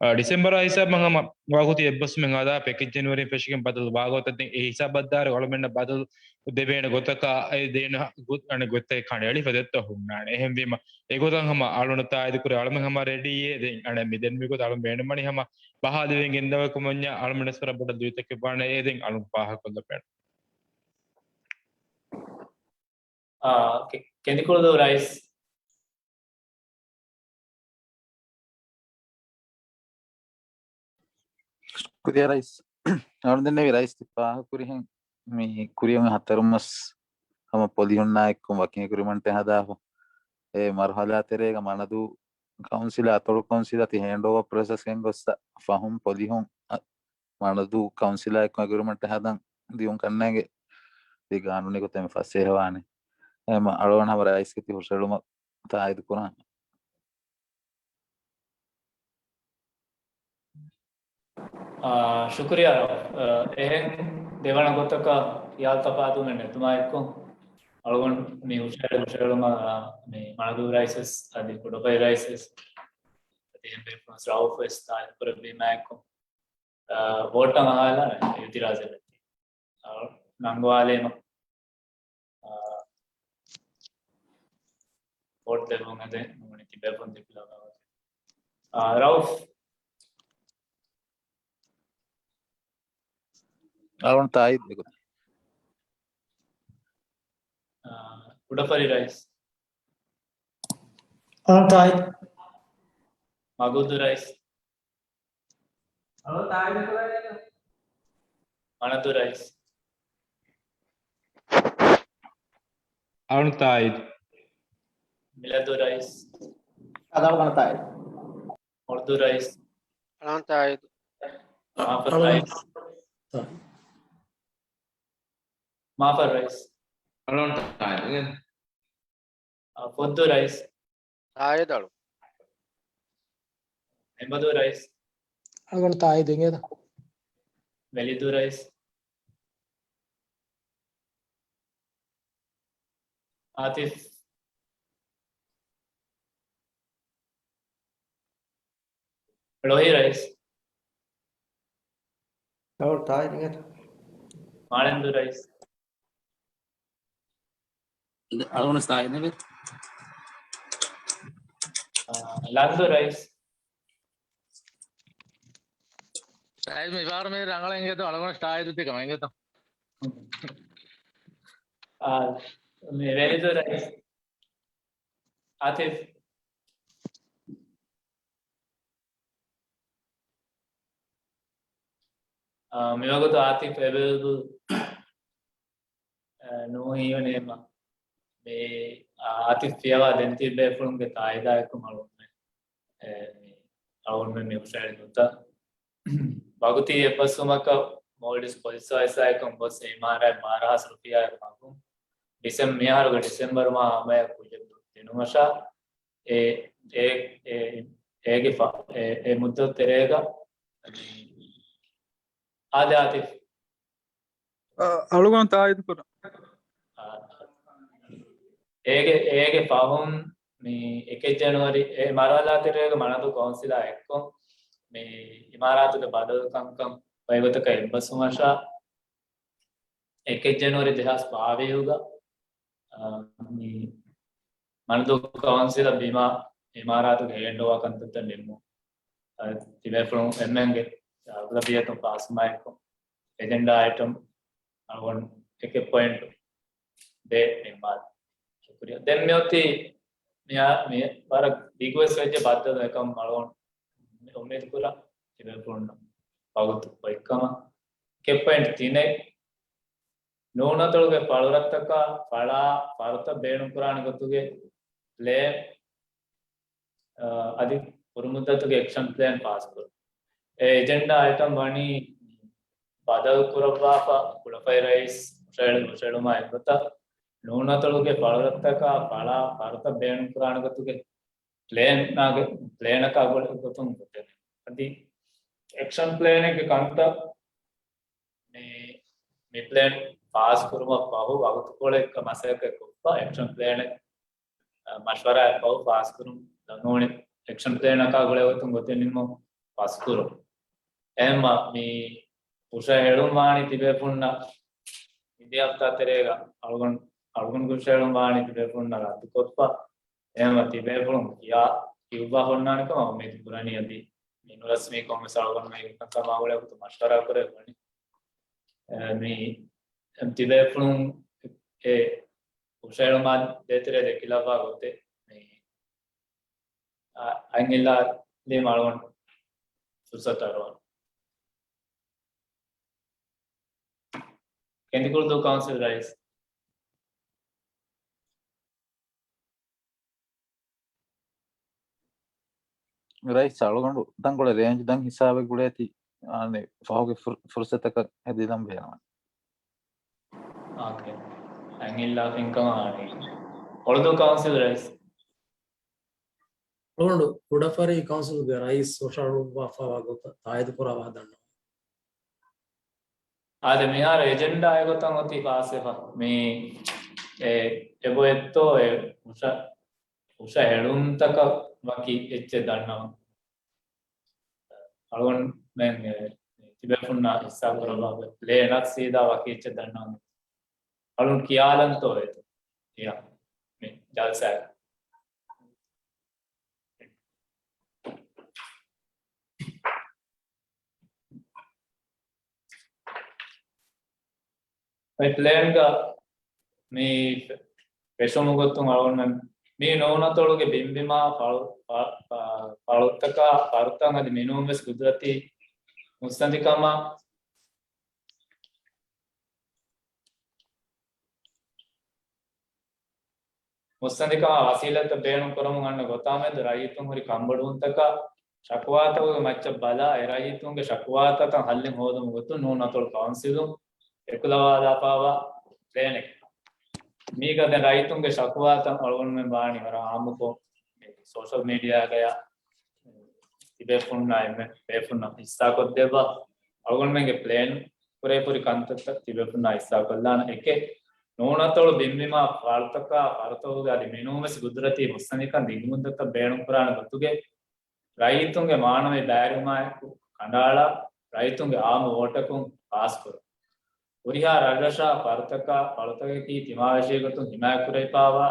އަ، ޑިސެމްބަރާ ހިސާބަށް ހަމަ ވަގުތީ އެއްބަސްވުމެއް ހަދާ ޕެކެޖް ޖެނުއަރީން ފެށިގެން ބަދަލު ވާގޮތަށް ދެން އެ ހިސާބަށްދާއިރު އަޅުމެންނަށް ބަދަލު ދެވޭނެ ގޮތަކަށް އެ ދޭނެ ގޮ-، އަނެއް ގޮތެއް ކަނޑައެޅިފަ ދެއްތޯ ހުންނާނެ. އެހެންވީމަ އެގޮތަށް ހަމަ އަޅުން ތާއީދު ކުރޭ އަޅުމެން ހަމަ ރެޑީއޭ. ދެން އަނެއް މި ދެން މި ގޮތަށް އަޅުން ބޭނުންވަނީ ހަމަ ބަހާލެވިގެން ގެންދަވާ ކަމަށް ވަންޏާ އަޅުމެން ވެސް ވަރަށް ބޮޑަށް ލުއިތަކެއް ވާނެ. އެ ދެން އަޅުން ފާހަގަކޮށްލަ ބޭނުން. އާ، ކެ-، ކެނދިކުޅުދޫ ރައީސް. ޝުކުރިއްޔާ ރައީސް. އަޅުގަނޑު ދެންނެވި ރައީސް ތި ފާހަގަކުރިހެން މި ކުރިއަށް ހަތަރު މަސް ހަމަ ޕޮލިހުންނާ އެއްކޮށް ވަކިން އެގްރިމެންޓެއް ހަދާފަ. އެ މަރުހަލާ ތެރޭގަ މަނަދޫ ކައުންސިލާ އަތޮޅު ކައުންސިލާ ތި ހޭންޑް އޯވާ ޕްރޮސެސް ގެންގޮއްސަ ފަހުން ޕޮލިހުން އަ، މަނަދޫ ކައުންސިލާ އެއްކޮށް އެގްރިމެންޓެއް ހަދަން ދިޔުން ކަންނޭނގެ ތި ގާނޫނީ ގޮތެއް މި ފަސޭހަވާނެ. އެހެންމަ އަޅުގަނޑު ހަމަ ރައީސްގެ ތި ހުށަހެޅުމަށް ތާއީދު ކުރާނެ. އާ، ޝުކުރިއްޔާ ރައޫފް. އާ، އެހެން ދެވަނަ ގޮތަކަށް ހިޔާލު ތަފާތުވުމެއް ނެތުމާ އެއްކޮށް، އަޅުގަނޑު މި ހުށަހެޅި ހުށަހެޅުމަށް، އާ، މި މަނަދޫ ރައީސް ވެސް އަދި ކުޑަފަރި ރައީސް ވެސް އަދި އެހެން ބޭފުޅުން ވެސް ރައޫފް ވެސް ތާއީދު ކުރެއްވީމާ އެއްކޮށް، އާ، ވޯޓަށް އަހާލާނެ އިއުތިރާޒެއް ނެތި. އާ، ނަންގަވާލީމަ. އާ، ވޯޓް ދެއްވުން އެދެން ތިބޭފުޅުން ދެކިލާ ބާވަތެއް. އާ، ރައުފް. އަޅުގަނޑު ތާއީދު އެގޮތަށް. އާ، ކުޑަފަރި ރައީސް. އަޅުގަނޑު ތާއީދު. މަގޫދޫ ރައީސް. އަޅުގަނޑު ތާއީދު. މަނަދޫ ރައީސް. އަޅުގަނޑު ތާއީދު. މިލަދޫ ރައީސް. އަޅުގަނޑު ތާއީދު. އުރުދޫ ރައީސް. އަޅުގަނޑު ތާއީދު. މާފަރު ރައީސް. މާފަރު ރައީސް. އަޅުގަނޑު ތާއީދު. އާ، ފޮއްދޫ ރައީސް. ތާއީދު އަޅު. ހެނބަދޫ ރައީސް. އަޅުގަނޑު ތާއީދު އިނގޭތަ؟ ވެލިދޫ ރައީސް. އާތިފް. ޅޮހި ރައީސް. އަޅުގަނޑު ތާއީދު އިނގޭތަ؟ މާޅެންދޫ ރައީސް. އަޅުގަނޑު ތާއީދު އިނގޭތަ؟ އާ، ލަންދޫ ރައީސް. ރައީސް މި ބާރު މި ރަނގަޅަށް އިނގޭތޯ އަޅުގަނޑު ތާއީދު ތިކަމަށް އިނގޭތޯ. އާ، މި ވެލިދޫ ރައީސް. އާތިފް. އާ، މިވަގުތު އާތިފް އެވެލެބަލް، އާ، ނޫން ހީވަނީމަ. މި، އާ، އާތިފް ފިޔަވާ ދެން ތިބޭފުޅުންގެ ތާއީދާއެކު އަޅުގަނޑުމެން، އެ، މި، އަޅުގަނޑުމެން މި ހުށަހެޅި ނުތަ. ވަގުތީ އެއްބަސްވުމަކަށް މޯލްޑިވްސް ޕޮލިސް އޮފިސާއެކު އެމްބަސީ އިމާރާތް ބާރަ ހާސް ރުފިޔާއެއް މަގުން ޑިސެމް-، މިއަހަރުގެ ޑިސެމްބަރު މަހާ ހަމަޔަށް ކުއްޖެއް ދިނުމަށާ، އެ، އެ، އެ، އޭގެ ފަ-، އެ، އެ މުއްދަތު ތެރޭގަ އާދެ އާތިފް. އަ-، އަޅުގަނޑު ތާއީދު ކުރަން. އާ، އޭގެ، އޭގެ ފަހުން މި އެކެއް ޖަނުއަރީ އެ މަރުހަލާ ތެރޭގަ މަނަދޫ ކައުންސިލާ އެއްކޮށް، މި އިމާރާތުގެ ބަދަލު ކަންކަން ބައިވަތަކަށް އެއްބަސްވުމަށާ، އެކެއް ޖަނުއަރީ ދެހާސް ބާވީހުގަ، އާ، މި މަނަދޫ ކައުންސިލަށް ބިމާ އިމާރާތުގެ ހޭންޑްއޯވާ ކަންތައްތައް ނިންމުން. އަދި ތިބޭފުޅުން އެންމެންގެ އަޣްލަބިއްޔަތުން ފާސްވުމާއެކު، އެޖެންޑާ އައިޓަމް އަޅުގަނޑު އެކެއް ޕޮއިންޓު ދޭ ނިންމާލި. ޝުކުރިއްޔާ. ދެން މިއޮތީ މި، މި ވަރަށް ދިގުވެސް ވެއްޖެ ބައްދަލު އެކަމް އަޅުގަނޑު އުއްމީދު ކުރާ ތިބޭފުޅުންނަށް ވަގުތު އޮތްކަމަށް. އެކެއް ޕޮއިންޓް ތިނެއް، ނޫނަތޮޅުގެ ފަޅުރަށްތަކާ ފަޅާ ފަރުތައް ބޭނުންކުރާނެ ގޮތުގެ ޕްލޭން، އަ، އަދި ކުރުމުއްދަތުގެ އެކްޝަން ޕްލޭން ފާސްކުރުން. އެ އެޖެންޑާ އައިޓަމް ވަނީ ބަދަލު ކުރައްވާފަ، ކުޑަފަތި ރައީސް ހުށަހެޅި-، ހުށަހެޅުމާ އެއްގޮތަށް ނޫނަތޮޅުގެ ފަޅުރަށްތަކާ ފަޅާ ފަރުތައް ބޭނުންކުރާނެ ގޮތުގެ ޕްލޭނާގެ، ޕްލޭނަކާ ގުޅޭ ގޮތުން ގޮތެއް. އަދި އެކްޝަން ޕްލޭނެއްގެ ކަންތައް މި، މި ޕްލޭން ފާސް ކުރުމަށް ފަހު ވަގުތުކޮޅެއްގަ މަސައްކަތް ކޮށްފަ، އެކްޝަން ޕްލޭނެއް، އަ، މަޝްވަރާއެއް ފަހު ފާސް ކުރުން ނޫނީ އެކްޝަން ޕްލޭނަކާ ގުޅޭ ގޮތުން ގޮތެއް ނިންމުން ފާސް ކުރުން. އެހެންމަ މި ހުށަހެޅުން ވާނީ ތިބޭފުންނަށް މިދިޔަ ހަފްތާ ތެރޭގަ އަޅުގަނޑު، އަޅުގަނޑު ހުށަހެޅުން ވާނީ ތިބޭފުންނަށް ރައްދުކޮށްފަ. އެހެންމަ ތިބޭފުޅުން ކިޔާ ކިޔުއްވާ ހުންނާނެ ކަމަށް އުއްމީދު ކުރަނީ. އަދި މި ނުރަސްމީ ކޮންމެސް އަޅުގަނޑުމެން ކަމާ ގުޅޭ ގޮތުން މަޝްވަރާ ކުރެވޭނެ. އެ، މި ތިބޭފުޅުން އެ ހުށަހެޅުމާ ދޭތެރޭ ދެކިލައްވާ ގޮތެއް މި އަ-، އަތް އިއްލާލީމަ އަޅުގަނޑު ފުރުސަތު އަރުވަން. ކެނދިކުޅުދޫ ކައުންސިލް ރައީސް. ރައީސް އަޅުގަނޑު ތަންކޮޅެއް ރޭންޖް ދަން ހިސާބެއް ގުޅޭތީ، އާނެ، ފަހުގެ ފުރ-، ފުރުސަތަކަށް ހެދިލަން ބޭނުން. އޯކޭ. އަތް އިއްލާފިންކަމާ އާނީ. އުރުދޫ ކައުންސިލް ރައީސް. އަޅުގަނޑު ކުޑަފަރި ކައުންސިލްގެ ރައީސް ހުށަހަޅުއްވާފައިވާ ގޮތަށް ތާއީދު ކުރައްވާ ދަންނަވަން. އާދެ، މިހާރު އެޖެންޑާ އެގޮތަށް އޮތީ ފާސްވެފަ. މި އެ، އެބޮތްތޯ އެ ހުށަ-، ހުށަހެޅުންތަކަށް ވަކި އެއްޗެއް ދަންނަވަން. އަޅުގަނޑުމެން ތިބޭފުންނާ ހިއްސާ ކުރައްވާ ޕްލޭނަށް ސީދާ ވަކި އެއްޗެއް ދަންނަވަން. އަޅުން ކިޔާލަންތޯ އެތަ؟ އެޔާ، މި ޖަލްސާ. އެ ޕްލޭންގަ މި ފެށުމުގެ ގޮތުން އަޅުގަނޑުމެން މި ނޫނަތޮޅުގެ ބިންބިމާ ފަޅު-، ފަ-، ފަ-، ފަޅުތަކާ ފަރުތައް އަދި މިނޫން ވެސް ގުދުރަތީ މުއްސަނދިކަމަށް މުއްސަނދިކަމާ ވަސީލަތްތައް ބޭނުން ކުރަމުން އަންނަ ގޮތާމެދު ރައްޔިތުން ހުރި ކަންބޮޑުވުންތަކާ ޝަކުވާތަކުގެ މައްޗަށް ބަލާ، އެ ރައްޔިތުންގެ ޝަކުވާތަކަށް ހައްލެއް ހޯދުމުގެ ގޮތުން ނޫނަތޮޅު ކައުންސިލުން އެކުލަވާލާފާވާ ޕްލޭނެއް. މީގަ ދެން ރައްޔިތުންގެ ޝަކުވާތައް އަޅުގަނޑުމެން ވާނީ ވަރަށް އާއްމުކޮށް ސޯޝަލް މީޑިއާގަޔާ ތިބޭފުންނާ އެންމެ ބޭފުންނަށް ހިއްސާކޮށްދެއްވާ. އަޅުގަނޑުމެންގެ ޕްލޭން ކުރެވިފުރި ކަންތައްތައް ތިބޭފުންނާ ހިއްސާކޮށްލާނަން. އެކެއް، ނޫނަތޮޅު ބިންބިމާ ފަޅުތަކާ ފަރުތަކުގެ އަދި މިނޫން ވެސް ގުދުރަތީ މުއްސަނދިކަން ދިގުމުއްދަތަށް ބޭނުންކުރާނެ ގޮތުގެ ރައްޔިތުންގެ މާނަވީ ބައިވެރިވުމާއެކު ކަނޑައަޅާ، ރައްޔިތުންގެ އާއްމު ވޯޓަކުން ފާސްކުރުން. ހުރިހާ ރަށްރަށާ ފަރުތަކާ ފަޅުތަކަކީ ތިމާވެށިގެ ގޮތުން ހިމާޔަތްކުރެވިފާވާ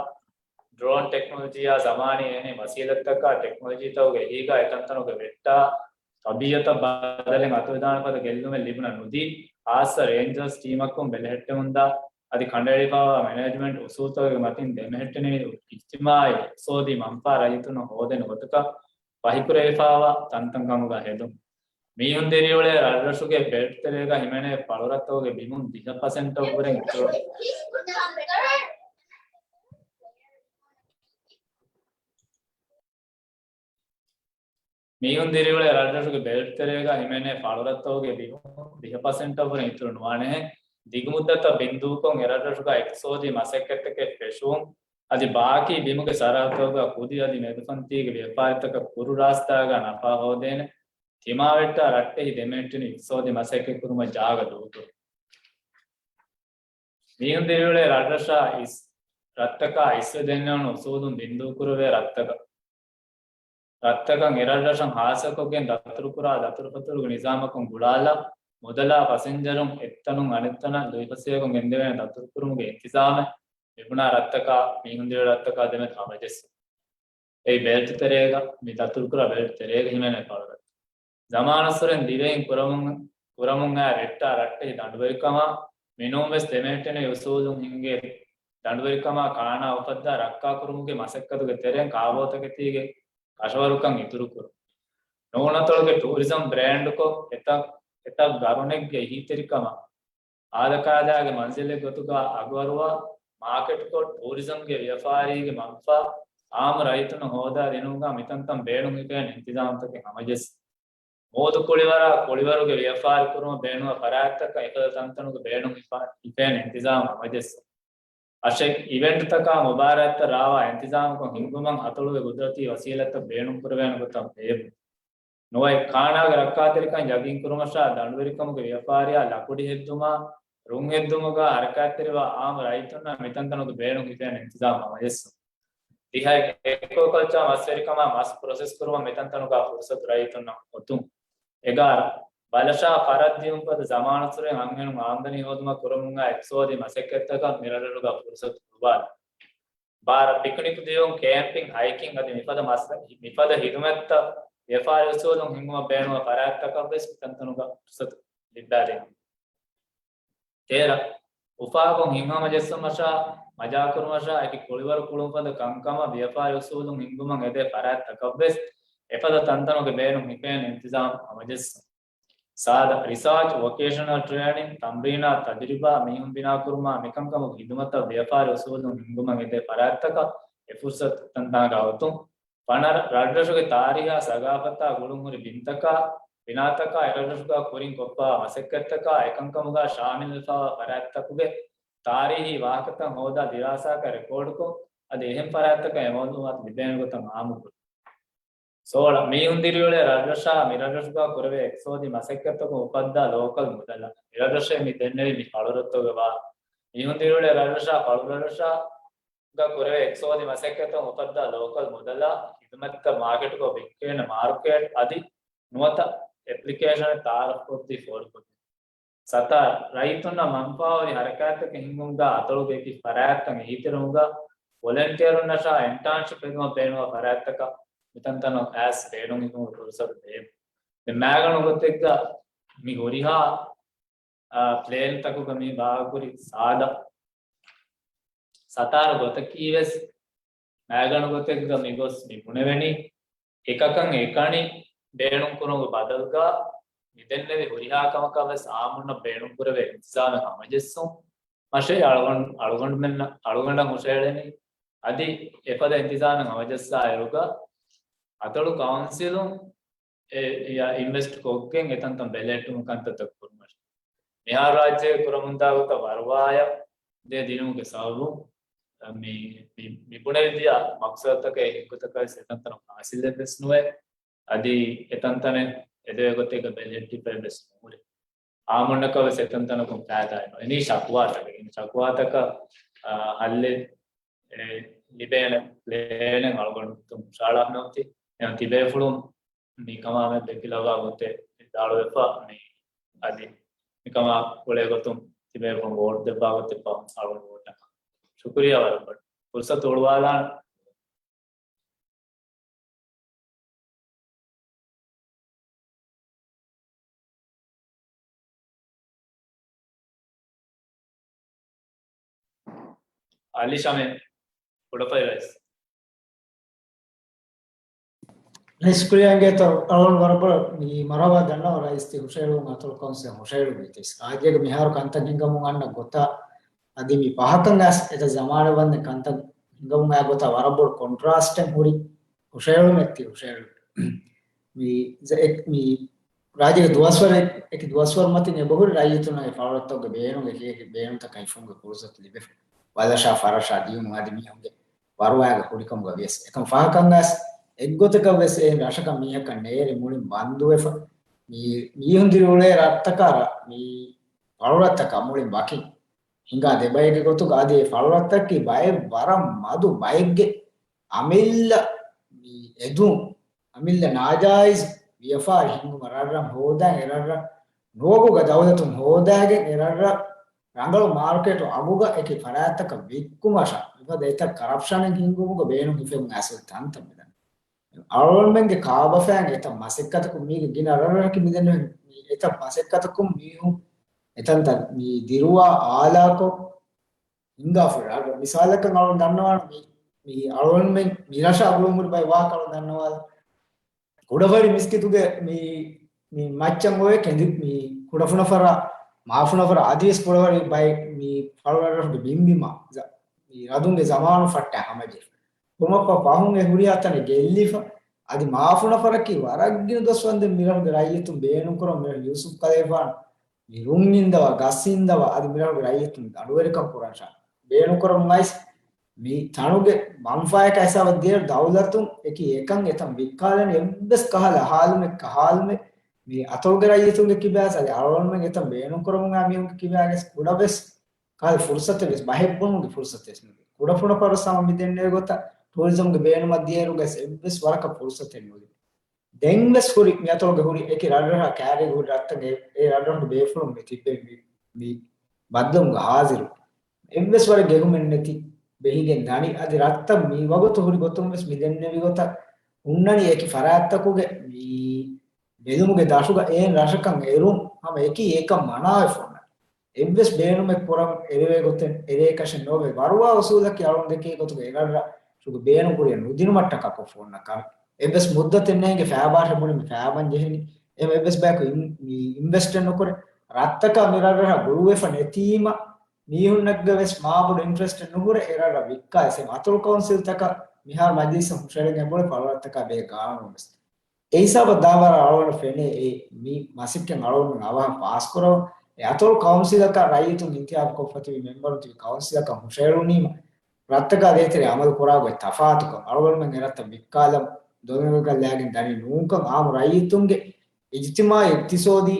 ޑްރޯން ޓެކްނޮލޮޖީއާ ޒަމާނީ އެހެނި ވަސީލަތްތަކާ ޓެކްނޮލޮޖީތަކުގެ އެހީގަ އެތަންތަނުގެ ވެއްޓާ ތަބީއަތަށް ބަދަލެއް އަތުވެދާނެ ފަދަ ގެއްލުމެއް ލިބުނަ ނުދީ، ޚާއްޞަ ރޭންޖަރސް ޓީމަކުން ބެލެހެއްޓެމުންދާ އަދި ކަނޑައެޅިފާވާ މެނޭޖްމަންޓް އުސޫލުތަކުގެ މަތިން ދެމެހެއްޓެނިވި އިޖްތިމާޢީ އިޤްތިޞާދީ މަންފާ ރައްޔިތުންނަށް ހޯދޭނެ ގޮތަކަށް ފަހިކުރެވިފާވާ ތަންތަން ކަމުގަ ހެދުން. މީހުން ދިރިއުޅޭ ރަށްރަށުގެ ބެލްޓްތެރޭގަ ހިމެނޭ ފަޅުރަށްތަކުގެ ބިމުން ދިހަ ޕަސެންޓަށްވުރެ އިތުރު މީހުން ދިރިއުޅޭ ރަށްރަށުގެ ބެލްޓްތެރޭގަ ހިމެނޭ ފަޅުރަށްތަކުގެ ބިމުން ދިހަ ޕަސެންޓަށްވުރެ އިތުރު ނުވާނެހެން. ދިގުމުއްދަތަށް ބިންދޫކޮށް އެރަށްރަށުގަ އިޤްތިޞާދީ މަސައްކަތްތަކެއް ފެށުވުން އަދި ބާކީ ބިމުގެ ސަރަހައްދުތަކުގަ ކުދި އަދި މެދުފަންތީގެ ވިޔަފާރިތަކަށް ކުރު ރާސްތާގަ ނަފާ ހޯދޭނެ ތިމާވެއްޓާ ރައްޓެހި ދެމެހެއްޓެނިވި އިޤްތިޞާދީ މަސައްކަތްކުރުމަށް ޖާގަ ދޫކުރުން. މީހުން ދިރިއުޅޭ ރަށްރަށާ އިސް، ރަށްތަކާ އިސްވެ ދެންނެވުނު އުސޫލުން ބިންދޫކުރެވޭ ރަށްތަކަށް، ރަށްތަކަށް އެރަށްރަށަށް ހާއްސަކޮށްގެން ދަތުރުކުރާ ދަތުރުފަތުރުގެ ނިޒާމަކުން ގުޅާލާ، މުދަލާ ފަސެންޖަރުން އެއްތަނުން އަނެއްތަނަށް ލުއިފަސޭހަކޮށް ގެންދެވޭނެ ދަތުރުކުރުމުގެ އިންތިޒާމެއް މިބުނާ ރަށްތަކާ، މީހުން ދިރިއުޅޭ ރަށްތަކާ ދެމެދު ހަމަޖެއްސުން. އެއީ ބެލްޓް ތެރޭގަ، މި ދަތުރުކުރާ ބެލްޓް ތެރޭގަ ހިމެނޭ ފަޅުރަށް. ޒަމާނުއްސުރެން ދިވެހިން ކުރަމުން، ކުރަމުން އައި ރައްޓާ ރައްޓެހި ދަނޑުވެރިކަމާ، މިނޫން ވެސް ދެމެހެއްޓެނިވި އުސޫލުން ހިންގޭ ދަނޑުވެރިކަމާ ކާނާ އުފައްދާ ރައްކާކުރުމުގެ މަސައްކަތުގެ ތެރެއިން ކާބޯތަކެތީގެ ކަށަވަރުކަން އިތުރުކުރުން. ނޫނަތޮޅުގެ ޓޫރިޒަމް ބްރޭންޑްކޮށް، އެތައް، އެތައް ގަރުނެއްގެ އެހީތެރިކަމާ، އާދަކާދައިގެ މަންޒިލެއް ގޮތުގަ އަގުއަރުވާ، މާކެޓްކޮށް، ޓޫރިޒަމްގެ ވިޔަފާރީގެ މަންފާ އާއްމު ރައްޔިތުންނަށް ހޯދާ ދިނުމުގަ މިތަންތަން ބޭނުން ހިފޭނެ އިންތިޒާމްތަކެއް ހަމަޖެއްސުން. މޫދު ކުޅިވަރާ، ކުޅިވަރުގެ ވިޔަފާރި ކުރުމަށް ބޭނުންވާ ފަރާތްތަކަށް އެފަދަ ތަންތަނުގެ ބޭނުން ހިފާ، ހިފޭނެ އިންތިޒާމް ހަމަޖެއްސުން. އަށެއް އިވެންޓްތަކާ މުބާރާތްތައް ރާވާ އިންތިޒާމަކުން ހިންގުމަށް އަތޮޅުގެ ގުދުރަތީ ވަސީލަތްތައް ބޭނުންކުރެވޭނެ ގޮތަށް ބޭއްވުން. ނުވައެއް، ކާނާގެ ރައްކާތެރިކަން ޔަގީންކުރުމަށާ ދަނޑުވެރިކަމުގެ ވިޔަފާރިއާ ލަކުޑި ހެއްދުމާ، ރުން ހެއްދުމުގާ ހަރަކާތްތެރިވާ އާއްމު ރައްޔިތުންނަށް މިތަންތަނުގެ ބޭނުން ހިފޭނެ އިންތިޒާމް ހަމަޖެއްސުން. ދިހައެއް، އެކުއަކަލްޗާ މަސްވެރިކަމާ މަސް ޕްރޮސެސް ކުރުމަށް މިތަންތަނުގާ ފުރުސަތު ރައްޔިތުންނަށް އޮތުން. އެގާރަ، ބަލަށާ ފަރަށް ދިޔުން ފަދަ ޒަމާނުއްސުރެ އަންހެނުން އާމްދަނީ ހޯދުމަށް ކުރަމުންއާ އިޤްތިޞާދީ މަސައްކަތްތަކަށް މިރަށްރަށުގަ ފުރުސަތު ލިބާލި. ބާރަ، ޕިކްނިކް ދިޔުން، ކޭމްޕިން، ހައިކިން އަދި މިފަދަ މަސް، މިފަދަ ހިދުމަތްތައް ވިޔަފާރި އުސޫލުން ހިންގުމަށް ބޭނުންވާ ފަރާތްތަކަށްވެސް މިތަންތަނުގަ ފުރުސަތު ލިއްބާދިން. ތޭރަ، އުފާގޮތް ހިތްހަމަޖެއްސުމަށާ، މަޖާކުރުމަށާ އެކި ކުޅިވަރު ކުޅުންފަދަ ކަންކަމަށް ވިޔަފާރި އުސޫލުން ހިންގުމަށް އެދޭ ފަރާތްތަކަށްވެސް އެފަދަ ތަންތަނުގެ ބޭނުން ހިފޭނެ އިންތިޒާމް ހަމަޖެއްސުން. ސާދަ، ރިސާޗް، ވޮކޭޝަނަލް ޓްރޭނިން، ތަމްރީނާ، ތަޖުރިބާ، މީހުން ބިނާކުރުމާ، މިކަންކަމުގެ ހިދުމަތަށް ވިޔަފާރި އުސޫލުން ހިންގުމަށް އެދޭ ފަރާތްތަކަށް އެ ފުރުސަތު ތަންތާގަ އޮތުން. ފަނަރަ، ރަށްރަށުގެ ތާރީހާ ސަގާފަތާ ގުޅުންހުރި ބިންތަކާ، ބިނާތަކާ، އެރަށްރަށުގާ ކުރިން ކޮށްފާ މަސައްކަތްތަކާ، އެކަންކަމުގާ ޝާމިލްވެފާވާ ފަރާތްތަކުގެ ތާރީހީ ވާހަކަތައް ހޯދާ ދިރާސާކޮށް ރެކޯޑްކޮށް، އަދި އެހެން ފަރާތްތަކަށް އެ މައުލޫމާތު ލިބޭނެ ގޮތަށް އާއްމުކުރުން. ސޯޅަ، މީހުން ދިރިއުޅޭ ރަށްރަށާ، މިރަށްރަށުގާ ކުރެވޭ އިޤްތިޞާދީ މަސައްކަތްތަކުން އުފައްދާ ލޯކަލް މުދަލާ، މިރަށްރަށޭ މި ދެންނެވި މި ފަޅުރަށްތަކުގަ ވާ، މީހުން ދިރިއުޅޭ ރަށްރަށާ، ފަޅުރަށްރަށާ، ގަ ކުރެވޭ އިޤްތިޞާދީ މަސައްކަތުން އުފައްދާ ލޯކަލް މުދަލާ، ހިދުމަތްތައް މާކެޓްކޮށް ވިއްކޭނެ މާރުކޭޓް އަދި ނުވަތަ އެޕްލިކޭޝަނެއް ތައާރަފްކޮށްދީ ފޯރުކޮށްދޭ. ސަތާރަ، ރައްޔިތުންނަށް މަންފާހުރި ހަރަކާތްތަކެއް ހިންގުމުގާ އަތޮޅުގެ އެކި ފަރާތްތައް އެހީތެރިވުމުގާ ވޮލަންޓިއަރުންނަށާ އިންޓާންޝިޕް ހެދުމަށް ބޭނުންވާ ފަރާތްތަކަށް މިތަންތަނުން އައިސް ބޭނުން ހިފުމުގެ ފުރުސަތު ދޭ. މި މައިގަނޑު ގޮތެއްގަ މި ހުރިހާ ޕްލޭންތަކުގަ މި ބާކުރި ސާދަ ސަތާރަ ގޮތަކީ ވެސް މާގަނޑު ގޮތެއްގަ މިގޮސް މި ބުނެވެނީ، އެކަކަށް އެކަނި ބޭނުންކުރުމުގެ ބަދަލުގަ މިދެންނެވި ހުރިހާ ކަމަކަށް ވެސް އާއްމުންނަށް ބޭނުންކުރެވޭ އިންތިޒާމެއް ހަމަޖެއްސުން. މަށެއް އަޅުގަނޑު، އަޅުގަނޑުމެންނަށް، އަޅުގަނޑަށް ހުށައެޅެނީ އަދި އެފަދަ އިންތިޒާމެއް ހަމަޖައްސާ އިރުގަ އަތޮޅު ކައުންސިލުން އެ، އެއާ އިންވެސްޓް ކޮށްގެން އެތަންތަން ބެލެހެއްޓުމުގެ ކަންތައްތައް ކުރުމަށް. މިހާރު ރާއްޖޭގެ ކުރަމުންދާ ގޮތަށް ވަރުވާޔަށް ދޭ ދިނުމުގެ ސަބަބުން މި، މި، މި ބުނެވިދިޔަ މަޤްޞަދުތަކަށް އެއްގޮތަކަށް ވެސް އެތަންތަނަށް ހާސިލެއް ވެސް ނުވޭ. އަދި އެތަންތަނެއް އެދެވޭ ގޮތެއްގަ ބެލެހެއްޓިފައެއް ވެސް ނުހުރޭ. އާއްމުންނަކަށް ވެސް އެތަންތަނަކުން ފައިދާއެއް ނުވޭ. އެނީ ޝަކުވާތަކެއް. އެ ޝަކުވާތަކަށް، އާ، ހައްލެއް އެ، ލިބޭނެ ޕްލޭނެއް އަޅުގަނޑު ހުށައަޅާ މިއޮތީ. އެހެން ތިބޭފުޅުން މި ކަމާމެދު ދެކިލައްވާ ގޮތެއް ވިދާޅުވެފަ، މި އަދި މިކަމާ ގުޅޭ ގޮތުން ތިބޭފުޅުން ވޯޓް ދެއްވާ ގޮތެއް ފަހުން އަޅުގަނޑު ވޯޓް ދެން. ޝުކުރިއްޔާ ވަރަށް ބޮޑަށް. ފުރުސަތު ހުޅުވާލާން. އަލި ޝަމޭ، ކުޑަފަތި ރައީސް. ރައީސް ކުރިޔަށް އިނގޭތޯ އަޅުގަނޑު ވަރަށް ބޮޑަށް މި މަރުޙަބާ ދަންނަވަން ރައީސް ތި ހުށައެޅުން އަތޮޅު ކައުންސިލަށް ހުށައެޅުން ވީތީ. ރާއްޖޭގެ މިހާރު ކަންތައް ހިނގަމުން އަންނަ ގޮތަށް އަދި މި ފަހަކަށް އައިސް އެތައް ޒަމާނެއް ވަންދެން ކަންތައް ހިނގަމުން އައި ގޮތަށް ވަރަށް ބޮޑު ކޮންޓްރާސްޓެއް ހުރި ހުށައެޅުމެއް ތި ހުށައެޅުން. މި ޒ-، އެ-، މި ރާއްޖޭގެ ދުވަސްވަރެއް، އެކި ދުވަސްވަރު މަތިން އެބަހުރި ރައްޔިތުންނަށް އެ ފަޅުރަށްތަކުގެ ބޭނުން އެކި އެކި ބޭނުންތަކަށް ހިފުމުގެ ފުރުސަތު ލިބެފަ. ވަލަށާ ފަރަށާ ދިޔުނު އަދި މީހުންގެ ވަރުވާގެ ހުރިކަމުގަ ވިޔަސް. އެކަމަ ފަހަކަށް އައިސް އެއްގޮތަކަށް ވެސް އެ ރަށަކަށް މީހަކަށް ނޭރި މުޅިން ބަންދުވެފަ. މީ، މީހުން ދިރިއުޅޭ ރަށްތަކާ ރަ-، މީ ފަޅުރަށްތަކާ މުޅިން ވަކިން ހިނގާ ދެބައެއްގެ ގޮތުގަ އަދި އެ ފަޅުރަށްތަކަކީ ބައެއް ވަރަށް މަދު ބައެއްގެ އަމިއްލަ މި އެދުން، އަމިއްލަ ނާޖާއިޒް ވިޔަފާރި ހިންގުމަށް ރަށްރަށް ހޯދަން އެ ރަށްރަށް ނުވަގުގަ ދައުލަތުން ހޯދާގެން އެ ރަށްރަށް ރަނގަޅު މާރުކޭޓު އަގުގަ އެކި ފަރާތްތަކަށް ވިއްކުމަށާ މިފަދަ އެތައް ކަރަޕްޝަނެއް ހިންގުމުގަ ބޭނުން ހިފެމުން އައިސް ތަންތަން މިދަނީ. އަޅުގަނޑުމެންގެ ކާބަފައިން އެތައް މަސައްކަތަކުން މީގެ ގިނަ ރަށްރަށަކީ މިދެންނެވި އެތައް މަސައްކަތަކުން މީހުން އެތަންތަން މި ދިރުވާ އާލާކޮށް ހިނގާފަ ރަށްރަށް. މިސާލަކަށް އަޅުން ދަންނަވާނަ މި، މި އަޅުގަނޑުމެން މި ރަށަށް އަގުޅުން ހުރި ބައެއް ވާހަކަ އަޅުން ދަންނަވާލަ. ކުޑަފަރި މިސްކިތުގެ މި، މި މައްޗަށް އޮވޭ ކެނދި މި ކުޑަފުނަފަރާ، މާފުނަފަރާ އަދިވެސް ކުޑަފަރި ބައެއް މި ފަޅުރަށްރަށުގެ ބިންބިމާ ޒަ-، މި ރަދުންގެ ޒަމާނު ފައްޓާ ހަމަޖެހިފަ. ކުރުމަށްފަހު ފަހުން އެ ހުރިހާ ތަނެއް ގެއްލިފަ. އަދި މާފުނަފަރަކީ ވަރަށް ގިނަ ދުވަސް ވަންދެން މިރަށުގެ ރައްޔިތުން ބޭނުންކުރަމުން މިރަށު ޔޫސުފް ކަލޭފާނު މި ރުން އިންދަވާ، ގަސް އިންދަވާ، އަދި މިރަށުގެ ރައްޔިތުން ގަޑުވެރިކަން ކުރަން ޝާ ބޭނުންކުރަމުން އައިސް، މި ތަނުގެ މަންފާއަކާ ހިސާބަށް ދިޔައިރު ދައުލަތުން އެކި އެކަން އެތަން ވިއްކާލަން އެއްވެސް ކަހަލަ ހާލުމެއް ކަހާލުމެއް މި އަތޮޅުގެ ރައްޔިތުންގެ ކިބާސް އަދި އަޅުގަނޑުމެން އެތަން ބޭނުންކުރަމުން އާ މީހުންގެ ކިބާގެސް ކުޑަވެސް ކަހަލަ ފުރުސަތެއް ވެސް ބަހެއް ބުނުމުގެ ފުރުސަތެއް ވެސް ނުދޭ. ކުޑަފުނަފަރު ސަމަ މި ދެންނެވި ގޮތަށް ޓޫރިޒަމްގެ ބޭނުމަށް ދިޔައިރުގަސް އެއްވެސް ވަރަކަށް ފުރުސަތެއް ނުލިބޭ. ދެން ވެސް ހުރި މި އަތޮޅުގެ ހުރި އެކި ރަށްރަށާ ކައިރީގަ ހުރި ރަށްތަކެއް އެ ރަށްރަށުގެ ބޭފުޅުން މި ތިއްބެވި މި، މި ބައްދަލުމުގަ ހާޒިރު. އެއްވެސް ވަރެއް ގެގުމެއް ނެތި ބެހިގެން ދަނީ. އަދި ރަށްތައް މި ވަގުތު ހުރި ގޮތުން ވެސް މި ދެންނެވި ގޮތަށް ހުންނަނީ އެކި ފަރާތްތަކުގެ މި ބެލުމުގެ ދަށުގަ އެހެން ރަށަކަށް އެރުން ހަމަ އެކީ އެކަން މަނާވެފަ އޮންނަނީ. އެއްވެސް ބޭނުމެއް ކުރަން އެރުވޭ ގޮތެއް އެރޭކަށެއް ނޯވޭ. ވަރުވާ އުސޫލަކީ އަޅުން ދެކޭ ގޮތުގަ އެރަށްރަށުގެ ބޭނުން ކުރިއަށް ނުދިނުމަށްޓަކާ ކޮށްފަ އޮންނަ ކަމެއް. އެއްވެސް މުއްދަތެއް ނޭނގެ ފައިބާށެއް ބުނި މި ފައިބަން ޖެހެނީ. އެހެން އެއްވެސް ބަޔަކު އިން-، މި އިންވެސްޓެއް ނުކުރޭ. ރަށްތަކާ މި ރަށްރަށާ ގުޅުވެފަ ނެތީމަ މީހުންނަށްގެ ވެސް މާބޮޑު އިންޓްރެސްޓެއް ނުހުރޭ އެ ރަށްރަށް ވިއްކާ. އެސެ އަތޮޅު ކައުންސިލްތަކަށް މިހާރު މަޖިލީސަށް ހުށައެޅެން އެބައޮތް ފަޅުރަށްތަކާ ބެހޭ ގާނޫނު ވެސް. އެ ހިސާބަށް ދާވަރަށް އަޅުގަނޑަށް ފެނޭ އެ މި މަސައްކަތް އަޅުގަނޑުމެން އަވަހަށް ފާސްކުރަވަން. އެ އަތޮޅު ކައުންސިލަކަށް ރައްޔިތުން އިންތިހާބުކޮށްފަ ތިބި މެމްބަރުން ތިބި ކައުންސިލަކަށް ހުށައެޅުނީމަ، ރަށްތަކާ ދޭތެރޭ އަމަލު ކުރާ ގޮތް ތަފާތުކަން، އަޅުގަނޑުމެން އެ ރަށްތައް ވިއްކާލަން ދޮންވެގަން ލާގެން ދަނީ ނޫންކަން، އާއްމު ރައްޔިތުންގެ އިޖްތިމާޢީ އިޤްތިޞާދީ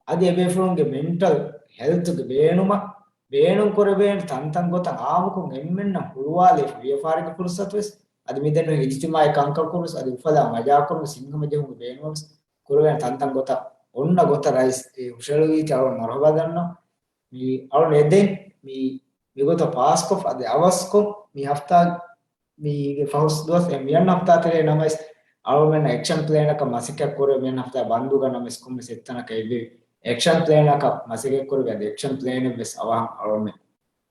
އަދި އެބޭފުޅުންގެ މެންޓަލް ހެލްތުގެ ބޭނުމަށް ބޭނުން ކުރެވޭނެ ތަންތަން ގޮތަށް އާއްމުކޮށް އެންމެންނަށް ހުޅުވާލައިފަ ވިޔަފާރިގެ ފުރުސަތު ވެސް އަދި މިދެންނެވި އިޖްތިމާޢީ ކަންކަން ކުރުސް އަދި އުފަލާ މަޖާކުރުމުގެ ސިންހަމަޖެހުމުގެ ބޭނުމަށް ވެސް ކުރެވޭނެ ތަންތަން ގޮތަށް އޮންނަ ގޮތަށް ރައީސް އެ ހުށައެޅުއްވީތީ އަޅުގަނޑު މަރުޙަބާ ދަންނަވަން. މި އަޅުގަނޑު އެދެން މި، މިގޮތަށް ފާސްކޮށް އަދި އަވަސްކޮށް މި ހަފްތާ މީގެ ފަހުސް ދުވަސް އެ މިއަންނަ ހަފްތާ ތެރޭ ނަމަވެސް އަޅުގަނޑުމެންނަށް އެކްޝަން ޕްލޭނަކަށް މަސައްކަތް ކުރެ މިއަންނަ ހަފްތާ ބަންދުގަ ނަމަވެސް ކޮންމެސް އެއްތަނަކަށް އެބެވި. އެކްޝަން ޕްލޭނަކަށް މަސައްކަތް ކުރެވި އަދި އެކްޝަން ޕްލޭނެއް ވެސް އަވަހަށް އަޅުގަނޑުމެން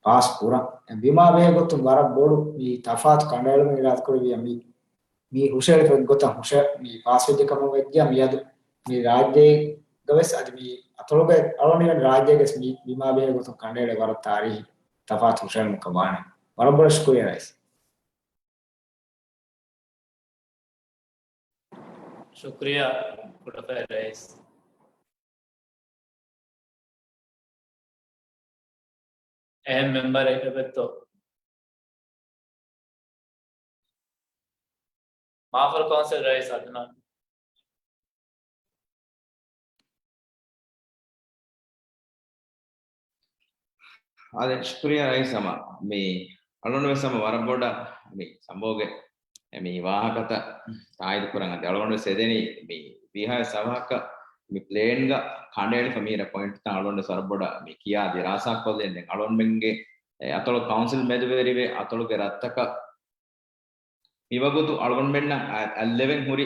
ޕާސް ކުރަން. އެ ބިމާ ބެހޭ ގޮތުން ވަރަށް ބޮޑު މި ތަފާތު ކަނޑައެޅުމެއް އިރާދަ ކުރެވިއްޔާ މި، މި ހުށައެޅިފަ ގޮތަށް ހުށަ-، މި ޕާސް ވެއްޖެ ކަމަށް ވެއްޖެ މިއަދު މި ރާއްޖޭގަ ވެސް އަދި މި އަތޮޅުގެ އަޅުގަނޑު ރާއްޖޭގެ ވެސް މި ބިމާ ބެހޭ ގޮތުން ކަނޑައެޅޭ ވަރަށް ތާރީހީ ތަފާތު ހުށައެޅުމަކަށް ވާނެ. ވަރަށް ބޮޑަށް ޝުކުރިއްޔާ ރައީސް. ޝުކުރިއްޔާ ކުޑަފައި ރައީސް. އެހެން މެމްބަރެއް އެބައޮތްތޯ؟ މާފަރު ކައުންސިލް ރައީސް އަދުނާން. އާދެ، ޝުކުރިއްޔާ ރައީސް ހަމަ މި އަޅުގަނޑު ވެސް ހަމަ ވަރަށް ބޮޑަށް މި ސަމްބޯގެ މި ވާހަކަތައް ތާއީދު ކުރަން އަދި އަޅުގަނޑު ވެސް އެދެނީ މި ވީހާވެސް އަވަހަކަށް މި ޕްލޭންގަ ކަނޑައެޅިފަ މީރަ ޕޮއިންޓްތައް އަޅުގަނޑު ވެސް ވަރަށް ބޮޑަށް މި ކިޔާ އަދި ރާސާ ކޮށްލިން ދެން އަޅުގަނޑުމެންގެ އެ އަތޮޅު ކައުންސިލް މެދުވެރިވެ އަތޮޅުގެ ރަށްތަކަށް މިވަގުތު އަޅުގަނޑުމެންނަށް އަ-، އަތްލެވެން ހުރި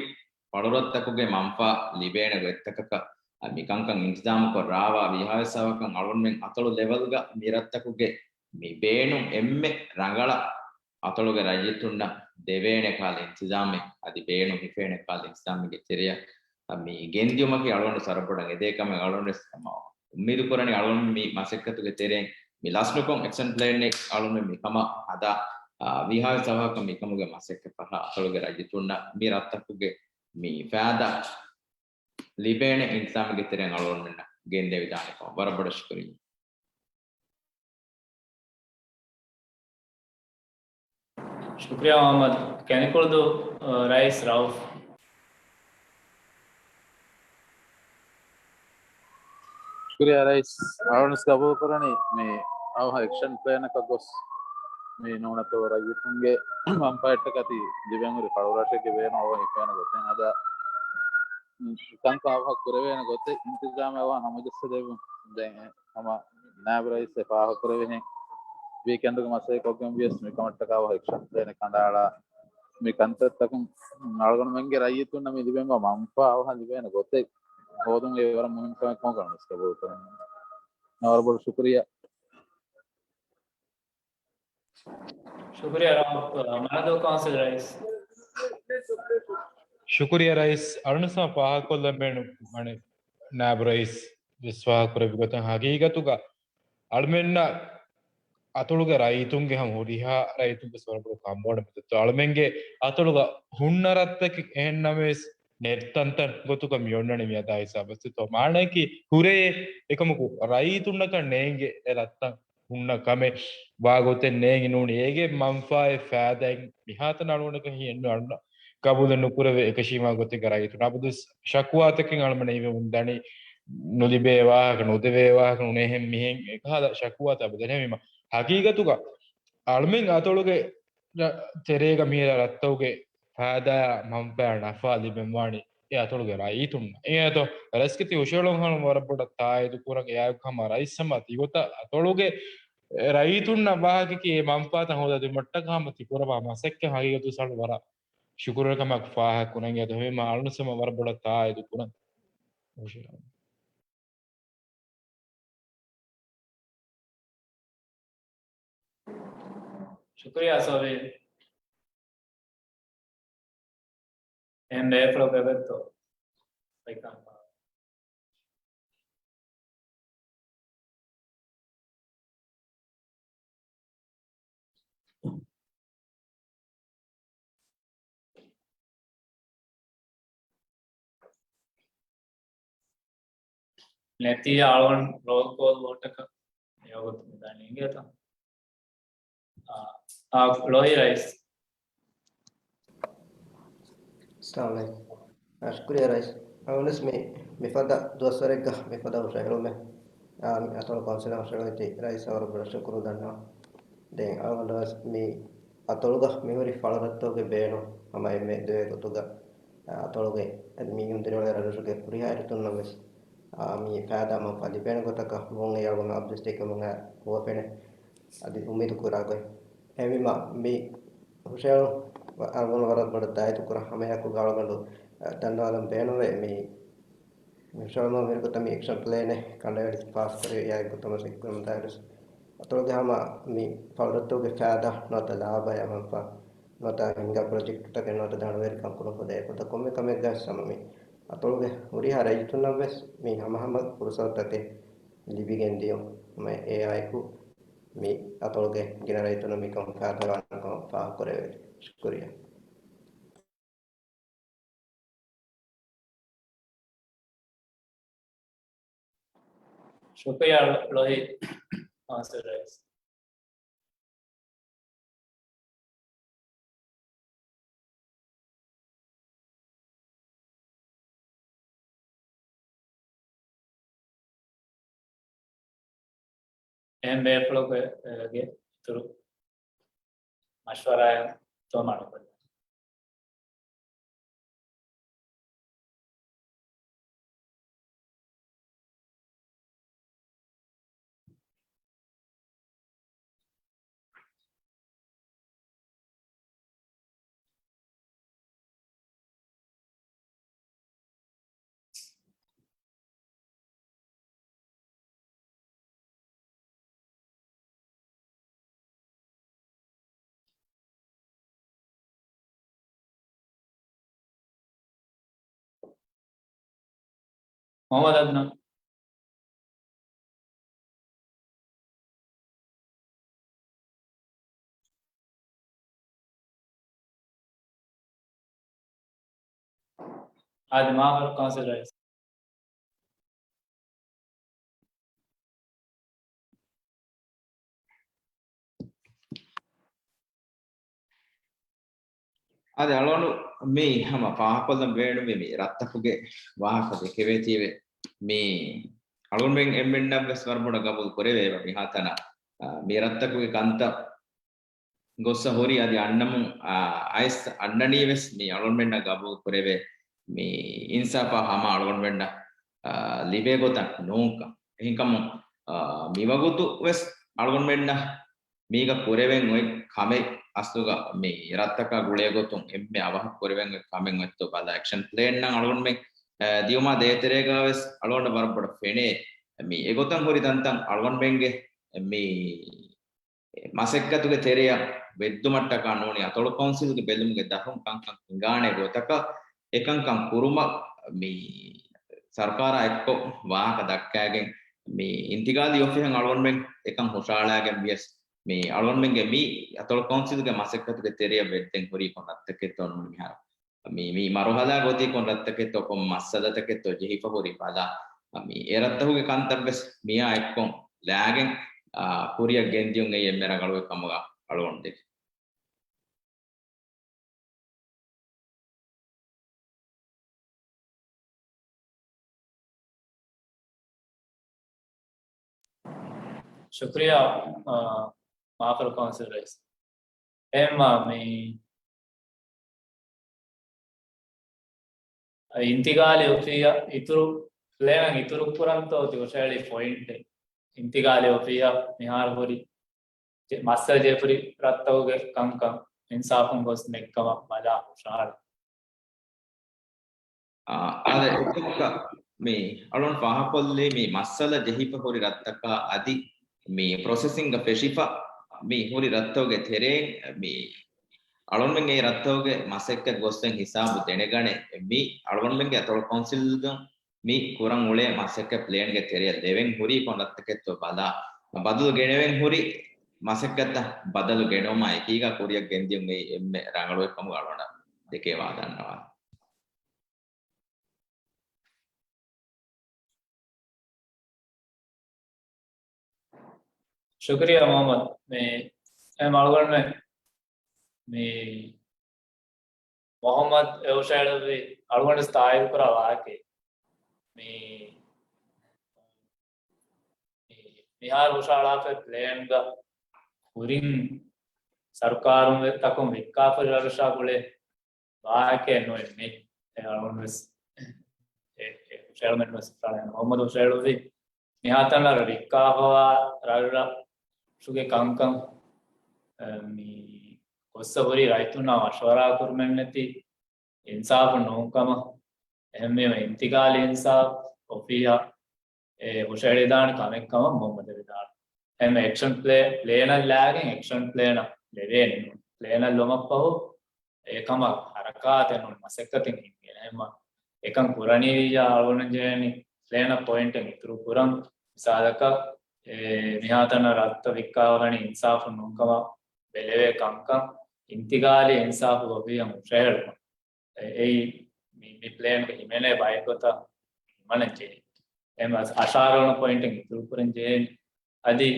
ފަޅުރަށްތަކުގެ މަންފާ ލިބޭނެ ގޮތްތަކަކަށް މި ކަންކަން އިންތިޒާމުކޮށް ރާވާ ވީހާވެސް އަވަހަކަށް އަޅުގަނޑުމެން އަތޮޅު ލެވެލްގަ މި ރަށްތަކުގެ މި ބޭނުން އެންމެ ރަނގަޅަށް އަތޮޅުގެ ރައްޔިތުންނަށް ދެވޭނެ ކަހަލަ އިންތިޒާމެއް އަދި ބޭނުން ހިފޭނެ ކަހަލަ އިންތިޒާމެއްގެ ތެރެއަށް މި ގެންދިޔުމަކީ އަޅުގަނޑު ވަރަށް ބޮޑަށް އެދޭ ކަމެއް އަޅުގަނޑު ވެސް ހަމަ އުއްމީދު ކުރަނީ އަޅުގަނޑު މި މަސައްކަތުގެ ތެރެއިން މި ލަސްނުކޮށް އެކްޝަން ޕްލޭނެއް އަޅުގަނޑު މި ކަމަށް ހަދާ، އާ، ވީހާވެސް އަވަހަކަށް މިކަމުގެ މަސައްކަތް ފަށާ އަތޮޅުގެ ރައްޔިތުންނަށް މި ރަށްތަކުގެ މި ފައިދާ ލިބޭނެ އިންތިޒާމެއްގެ ތެރެއިން އަޅުގަނޑުމެންނަށް ގެންދެވިދާނެ ކަމަށް ވަރަށް ބޮޑަށް ޝުކުރިއްޔާ. ޝުކުރިއްޔާ މުޙައްމަދު. ކެނދިކުޅުދޫ، އަ، ރައީސް ރައުފް. ޝުކުރިއްޔާ ރައީސް. އަޅުގަނޑު ގަބޫލުކުރަނީ މި އަވަހަށް އެކްޝަން ޕްލޭނަކަށް ގޮސް މި ނޫނަތޮޅު ރައްޔިތުންގެ މަންފާއަށްޓަކާ ތި ލިބެން ހުރި ފަޅުރަށެއްގެ ބޭނުން އަވަހަށް ހިފޭނެ ގޮތެއް ހަދާ، ކަންކަން އަވަހަށް ކުރެވޭނެ ގޮތެއް އިންތިޒާމެއް އަވަހަށް ހަމަޖައްސަދެއްވުން. ދެން ހަމަ ނާއިބު ރައީސް ފާހަގަކުރެވިހެން، ވީކެންޑުގެ މަސައްކަތް ކޮށްގެން ވިޔަސް މިކަމަށްޓަކާ އަވަހަށް އެކްޝަން ޕްލޭނެއް ކަނޑައަޅާ، މި ކަންތައްތަކުން އަޅުގަނޑުމެންގެ ރައްޔިތުންނަށް މި ލިބެންވާ މަންފާ އަވަހަށް ލިބޭނެ ގޮތެއް ހޯދުން އެ ވަރަށް މުހިންމު ކަމެއް ކަމަށް ގަބޫލުކުރަން. ވަރަށް ބޮޑަށް ޝުކުރިއްޔާ. ޝުކުރިއްޔާ ރައުފް. މަނަދޫ ކައުންސިލް ރައީސް. ޝުކުރިއްޔާ ރައީސް. އަޅުގަނޑު ފާހަގަކޮށްލަން ބޭނުން ވަނީ ނާއިބު ރައީސް ވެސް ފާހަގަކުރެއްވި ގޮތަށް ހަގީގަތުގަ އަޅުމެންނަށް އަތޮޅުގެ ރައްޔިތުންގެ ހަމަ ހުރިހާ ރައްޔިތުންގެ ވަރަށް ބޮޑު ކަންބޮޑު މެދު އަޅުމެންގެ އަތޮޅުގަ ހުންނަ ރަށްތަކެއް އެހެން ނަމަވެސް ނެތް ތަންތަން ގޮތުގަ މި އޮންނަނީ މި އަދާ ހިސާބަށް. މާނައަކީ ހުރެޔޭ އެކަމަކު ރައްޔިތުންނަކަށް ނޭނގޭ އެ ރަށްތައް ހުންނަ ކަމެއް ވާގޮތެއް ނޭނގި ނޫނީ. އޭގެ މަންފާއެއް ފައިދާއެއް މިހާތަނަށް އަޅުގަނޑަކަށް ހިއެއްނު އަޅުންނަށް ގަބޫލެއް ނުކުރެވޭ. އެކަށީމާ ގޮތެއްގަ ރައްޔިތުން އަބަދުވެސް ޝަކުވާތަކެއް އަޅުމެން އިވެ އުނދަނީ ނުލިބޭ ވާހަކަ، ނުދެވޭ ވާހަކަ، ނުނޭހެން މިހެން އެކަހަލަ ޝަކުވާތައް އަބަދު އެހެންވީމަ ހަގީގަތުގަ އަޅުމެން އަތޮޅުގެ ތެރޭގަ މިހިރަ ރަށްތަކުގެ ފައިދާ މަންފާ ނަފާ ލިބެންވާނީ އެ އަތޮޅުގެ ރައްޔިތުންނަށް. އެ އަތޮ ރަސްކިތި ހުށައެޅުން ހަނު ވަރަށް ބޮޑަށް ތާއީދު ކުރަން އެއާއެކު ހަމަ ރައީސް ހަމަ ތިގޮތަށް އަތޮޅުގެ ރައްޔިތުންނަށް ވާހަކަކީ އެ މަންފާތައް ހޯދާ ދިނުމަށްޓަކާ ހަމަ ތި ކުރައްވާ މަސައްކަތް ހަގީގަތު ސަޅު ވަރަށް ޝުކުރުވެރި ކަމަކު ފާހަގަ ކުރަން. އެ އަތޮ ހަމަ އަޅުން ހަމަ ވަރަށް ބޮޑަށް ތާއީދު ކުރަން. ޝުކުރިއްޔާ ސޯވި. އެހެން ބޭފުޅަކު އެބައޮތްތޯ؟ ނެތިޔާ އަޅުގަނޑު ރޯލް ކޯލް ވޯޓަކަށް އެ ވަގުތު މިދާނީ އިނގޭތަ؟ އާ، އާ، ޅޮހި ރައީސް. އައްސަލާމު ޢަލައިކުމް. އާ، ޝުކުރިއްޔާ ރައީސް. އަވަނަސް މި، މިފަދަ ދުވަސްވަރެއްގަ މިފަދަ ހުށަހެޅުމެއް، އާ، މި އަތޮޅު ކައުންސިލަށް ހުށަހެޅުއްވި ރައީސަށް ވަރަށް ބޮޑަށް ޝުކުރު ދަންނަވަން. ދެން އަވަނަސް މި އަތޮޅުގަ މިހުރި ފަޅުރަށްތަކުގެ ބޭނުން ހަމަ އެންމެ ދެވޭ ގޮތުގަ، އާ، އަތޮޅުގެ އަދި މި އުނދަގޫވާ ރަށްރަށުގެ ހުރިހާ ރައްޔިތުންނަށް ވެސް، އާ، މި ފައިދާ މަންފާ ލިބޭނެ ގޮތަކަށް ނޫން އެ އަޅުގަނޑު އަބަދުވެސް ދެއްކެމުން އައި ހުވަފެނެއް. އަދި އުއްމީދު ކުރާ ގޮތް. އެހެންވީމަ މި ހުށަހެޅުން އަޅުގަނޑު ވަރަށް ބޮޑަށް ތާއީދު ކުރަން. ހަމައެއާއެކުގަ އަޅުގަނޑު، އަ، ދަންނަވާލަން ބޭނުންވޭ މި އިންޝާﷲ މިރަގަތަ މި އެކްޝަން ޕްލޭނެއް ކަނޑައެޅި ފާސްކުރެވި އެއާއެކު ތަމަސް އެއްގޮތަށް ދާއިރުސް އަތޮޅުގެ ހަމަ މި ފަޅުރަށްތަކުގެ ފައިދާ ނުވަތަ ލާބަޔާ މަންފާ ނުވަތަ ހިންގާ ޕްރޮޖެކްޓްތަކެއް ނުވަތަ ދަނޑުވެރިކަން ކުރުން ފަދަ އެކުދަ ކޮންމެ ކަމެއްގަ ހަމަ މި އަތޮޅުގެ ހުރިހާ ރައްޔިތުންނަށް ވެސް މި ހަމަހަމަ ފުރުސަތުތަކެއް ލިބިގެން ދިޔުން ހަމަ އެއާއެކު މި އަތޮޅުގެ ގިނަ ރައްޔިތުންނަށް މިކަން ފައިދާވާނެ ކަމަށް ފާހަގަކުރެވޭ. ޝުކުރިއްޔާ. ޝުކުރިއްޔާ ޅޮހި ކައުންސިލް ރައީސް. އެހެން ބޭފުޅަކު އެ، އޭގެ އިތުރު މަޝްވަރާއެއް ތޯ މަޑުކޮށްލަން. މުޙައްމަދު އަދްނާން. އާދެ، މާފަރު ކައުންސިލް ރައީސް. އާދެ، އަޅުގަނޑު މި ހަމަ ފާހަގަކޮށްލަން ބޭނުންވީ މި ރަށްތަކުގެ ވާހަކަ ދެކެވޭތީވެ. މި އަޅުގަނޑުމެން އެންމެންނަށް ވެސް ވަރަށް ބޮޑަށް ގަބޫލު ކުރެވޭ މިހާތަނަށް، އާ، މި ރަށްތަކުގެ ކަންތައް ގޮއްސަ ހުރި އަދި އަންނަމުން، އާ، އައިސް އަންނަނީ ވެސް މި އަޅުގަނޑުމެންނަށް ގަބޫލު ކުރެވޭ މި އިންސާފާ ހަމަ އަޅުގަނޑުމެންނަށް، އާ، ލިބޭ ގޮތަށް ނޫންކަން. އެހެންކަމުން، އާ، މިވަގުތު ވެސް އަޅުގަނޑުމެންނަށް މީގަ ކުރެވެން އޮތް ކަމެއް އަސްލުގަ މި ރަށްތަކާ ގުޅޭ ގޮތުން އެންމެ އަވަހަށް ކުރެވެން އޮތް ކަމެއް އޮތްތޯ ބަލާ، އެކްޝަން ޕްލޭން ނަން އަޅުގަނޑުމެން، އާ، ދިޔުމާ ދޭތެރޭގަ ވެސް އަޅުގަނޑަށް ވަރަށް ބޮޑަށް ފެނޭ މި އެގޮތަށް ހުރި ތަންތަން އަޅުގަނޑުމެންގެ މި މަސައްކަތުގެ ތެރެއަށް ވެއްދުމަށްޓަކާ ނޫނީ އަތޮޅު ކައުންސިލްގެ ބެލުމުގެ ދަށުން ކަންކަން ހިނގާނެ ގޮތަކަށް އެކަންކަން ކުރުމަށް މި ސަރުކާރާ އެއްކޮށް ވާހަކަ ދައްކާގެން މި އިންތިގާލީ އޮފީހަށް އަޅުގަނޑުމެން އެކަން ހުށައަޅާގެން ވިޔަސް މި އަޅުގަނޑުމެންގެ މި އަތޮޅު ކައުންސިލްގެ މަސައްކަތުގެ ތެރެއަށް ވެއްދެން ހުރީ ކޮން ރަށްތަކެއްތޯ ނޫނީ މިހާރު މި، މި މަރުހަލާ ގޮތީ ކޮން ރަށްތަކެއްތޯ ކޮން މައްސަލަތަކެއްތޯ ޖެހިފަ ހުރި ބަލާ، މި އެ ރަށްތަކުގެ ކަންތައް ވެސް މިއާ އެއްކޮށް ލާގެން، އާ، ކުރިއަށް ގެންދިޔުން އެއީ އެންމެ ރަނގަޅު އެއް ކަމުގަ އަޅުގަނޑު ދެކެ. ޝުކުރިއްޔާ، އާ، މާފަރު ކައުންސިލް ރައީސް. އެހެންވީމާ މި އިންތިގާލީ އޮފީހަށް އިތުރު، ޕްލޭނަށް އިތުރު ކުރަންތޯ ތި ހުށައެޅި ޕޮއިންޓެއް؟ އިންތިގާލީ އޮފީހަށް މިހާރު ހުރި ޖެ-، މައްސަލަ ޖެހިފަ ހުރި ރަށްތަކުގެ ކަންކަން އިންސާފުން ގޮސް ނެތްކަމަށް ބަލާ ހުށަހަޅު. އާ، އާދެ، އެކަމަކަށް މި އަޅުން ފާހަގަކޮށްލީ މި މައްސަލަ ޖެހިފަ ހުރި ރަށްތަކާ އަދި މި ޕްރޮސެސިންގ ފެށިފަ މި ހުރި ރަށްތަކުގެ ތެރޭން މި އަޅުންމެން އެ ރަށްތަކުގެ މަސައްކަތް ގޮސްދެން ހިސާބު ދެނެގަނެ، މި އަޅުގަނޑުމެންގެ އަތޮޅު ކައުންސިލްގަ މި ކުރަން އުޅޭ މަސައްކަތް ޕްލޭންގެ ތެރެއަށް ލެވެން ހުރީ ކޮން ރަށްތަކެއްތޯ ބަލާ، ބަދަލު ގެނެވެން ހުރި މަސައްކަތަށް ބަދަލު ގެނައުމާ އެކީގަ ކުރިއަށް ގެންދިޔުން އެއީ އެންމެ ރަނގަޅު ކަމުގަ އަޅުގަނޑަށް ދެކޭ ވާ ދަންނަވާނެ. ޝުކުރިއްޔާ މުޙައްމަދު. މި އެ އަޅުގަނޑުމެން މި މުޙައްމަދު އެ ހުށައެޅުއްވި އަޅުގަނޑު ތާއީދު ކުރާ ވާހަކައެއް. މި، މި، މިހާރު ހުށައަޅާފައި ޕްލޭންގަ ކުރިން ސަރުކާރުން ތަކުން ވިއްކާފަ ރަށްރަށާ ގުޅޭ ވާހަކައެއް ނޫން މި. އެ އަޅުގަނޑު ވެސް، އެ، އެ ހުށައެޅުމެއް ނުވެސް ހުށައަޅާ މުޙައްމަދު ހުށައެޅުއްވި މިހާތަނަށް ވިއްކާފަވާ ރަށްރަށުގެ ކަންކަން، އަ، މި ގޮއްސަ ހުރި ރައްޔިތުންނާ މަޝްވަރާ ކުރުމެއް ނެތި އިންސާފު ނޫންކަމަށް، އެހެންވީމަ އިންތިގާލީ އިންސާފު، އޮފީހަށް އެ ހުށަހެޅިދާނެ ކަމެއްކަމަށް މައުމޫދު ވިދާޅުވި. އެހެން އެކްޝަން ޕްލޭ، ޕްލޭނަށް ލާގެން އެކްޝަން ޕްލޭނަށް ލެވޭނެ ނޫން. ޕްލޭނަށް ލުމަށްފަހު އެކަމަށް ހަރަކާތެއް ނޫން، މަސައްކަތެއް ހިންގޭނެ. އެހެންމަ އެކަން ކުރަނީވިއްޔާ އަޅުގަނޑު ޖެހޭނީ ޕްލޭނަށް ޕޮއިންޓެއް އިތުރު ކުރަން. މިސާލަކަށް އެ މިހާތަނަށް ރަށްތައް ވިއްކާ އުޅެނީ އިންސާފުން ނޫންކަމަށް ބެލެވޭ ކަންކަން އިންތިގާލީ އިންސާފުގެ އޮފީހަށް ހުށަހެޅުމަށް. އެ، އެއީ މި، މި ޕްލޭންގެ ހިމެނޭ ބައެއްގޮތަށް ހިމަނަން ޖެހޭ. އެހެން އަށާރަ ވަނަ ޕޮއިންޓެއް އިތުރު ކުރަން ޖެހޭނެ. އަދި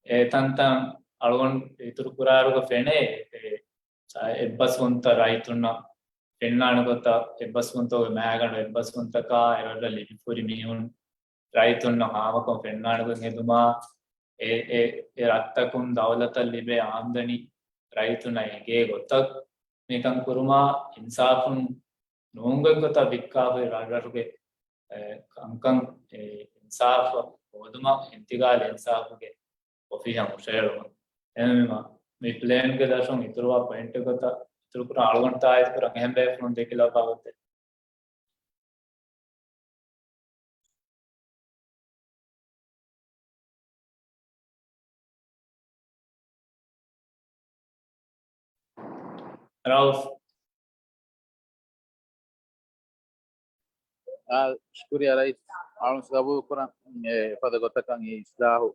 އެ ތަންތަން އަޅުގަނޑު އިތުރު ކުރާއިރުގަ ފެނޭ، އެ، އެއްބަސް ވުންތައް ރައްޔިތުންނަށް ފެންނާނެ ގޮތަށް، އެއްބަސް ވުންތަކުގެ މާގަނޑު އެއްބަސް ވުންތަކާ އެރަށް ލިބިފުރި މީހުން ރައްޔިތުންނަށް ހާމަކޮށް ފެންނާނެ ގޮތް ހެދުމާ، އެ، އެ، އެ ރަށްތަކުން ދައުލަތަށް ލިބޭ އާމްދަނީ ރައްޔިތުންނަށް އެނގޭ ގޮތަށް މިކަން ކުރުމާ، އިންސާފުން ނޫން ގޮތްގޮތަށް ވިއްކާފައި ރަށްރަށުގެ، އެ، ކަންކަން، އެ، އިންސާފު ހޯދުމަށް އިންތިގާލް އިންސާފުގެ އޮފީހަށް ހުށަހެޅުމަށް. އެހެންވީމަ، މި ޕްލޭންގެ ދަށުން އިތުރުވާ ޕޮއިންޓެއް ގޮތަށް އިތުރުކުރާ އަޅުގަނޑު ތާއީދު ކުރަން އެހެން ބޭފުޅުން ދެކިލައްވާ ގޮތެއް. ރައުފް. އާ، ޝުކުރިއްޔާ ރައީސް. އަޅުން ގަބޫލު ކުރަން އެފަދަ ގޮތަކަށް އެ އިސްލާހު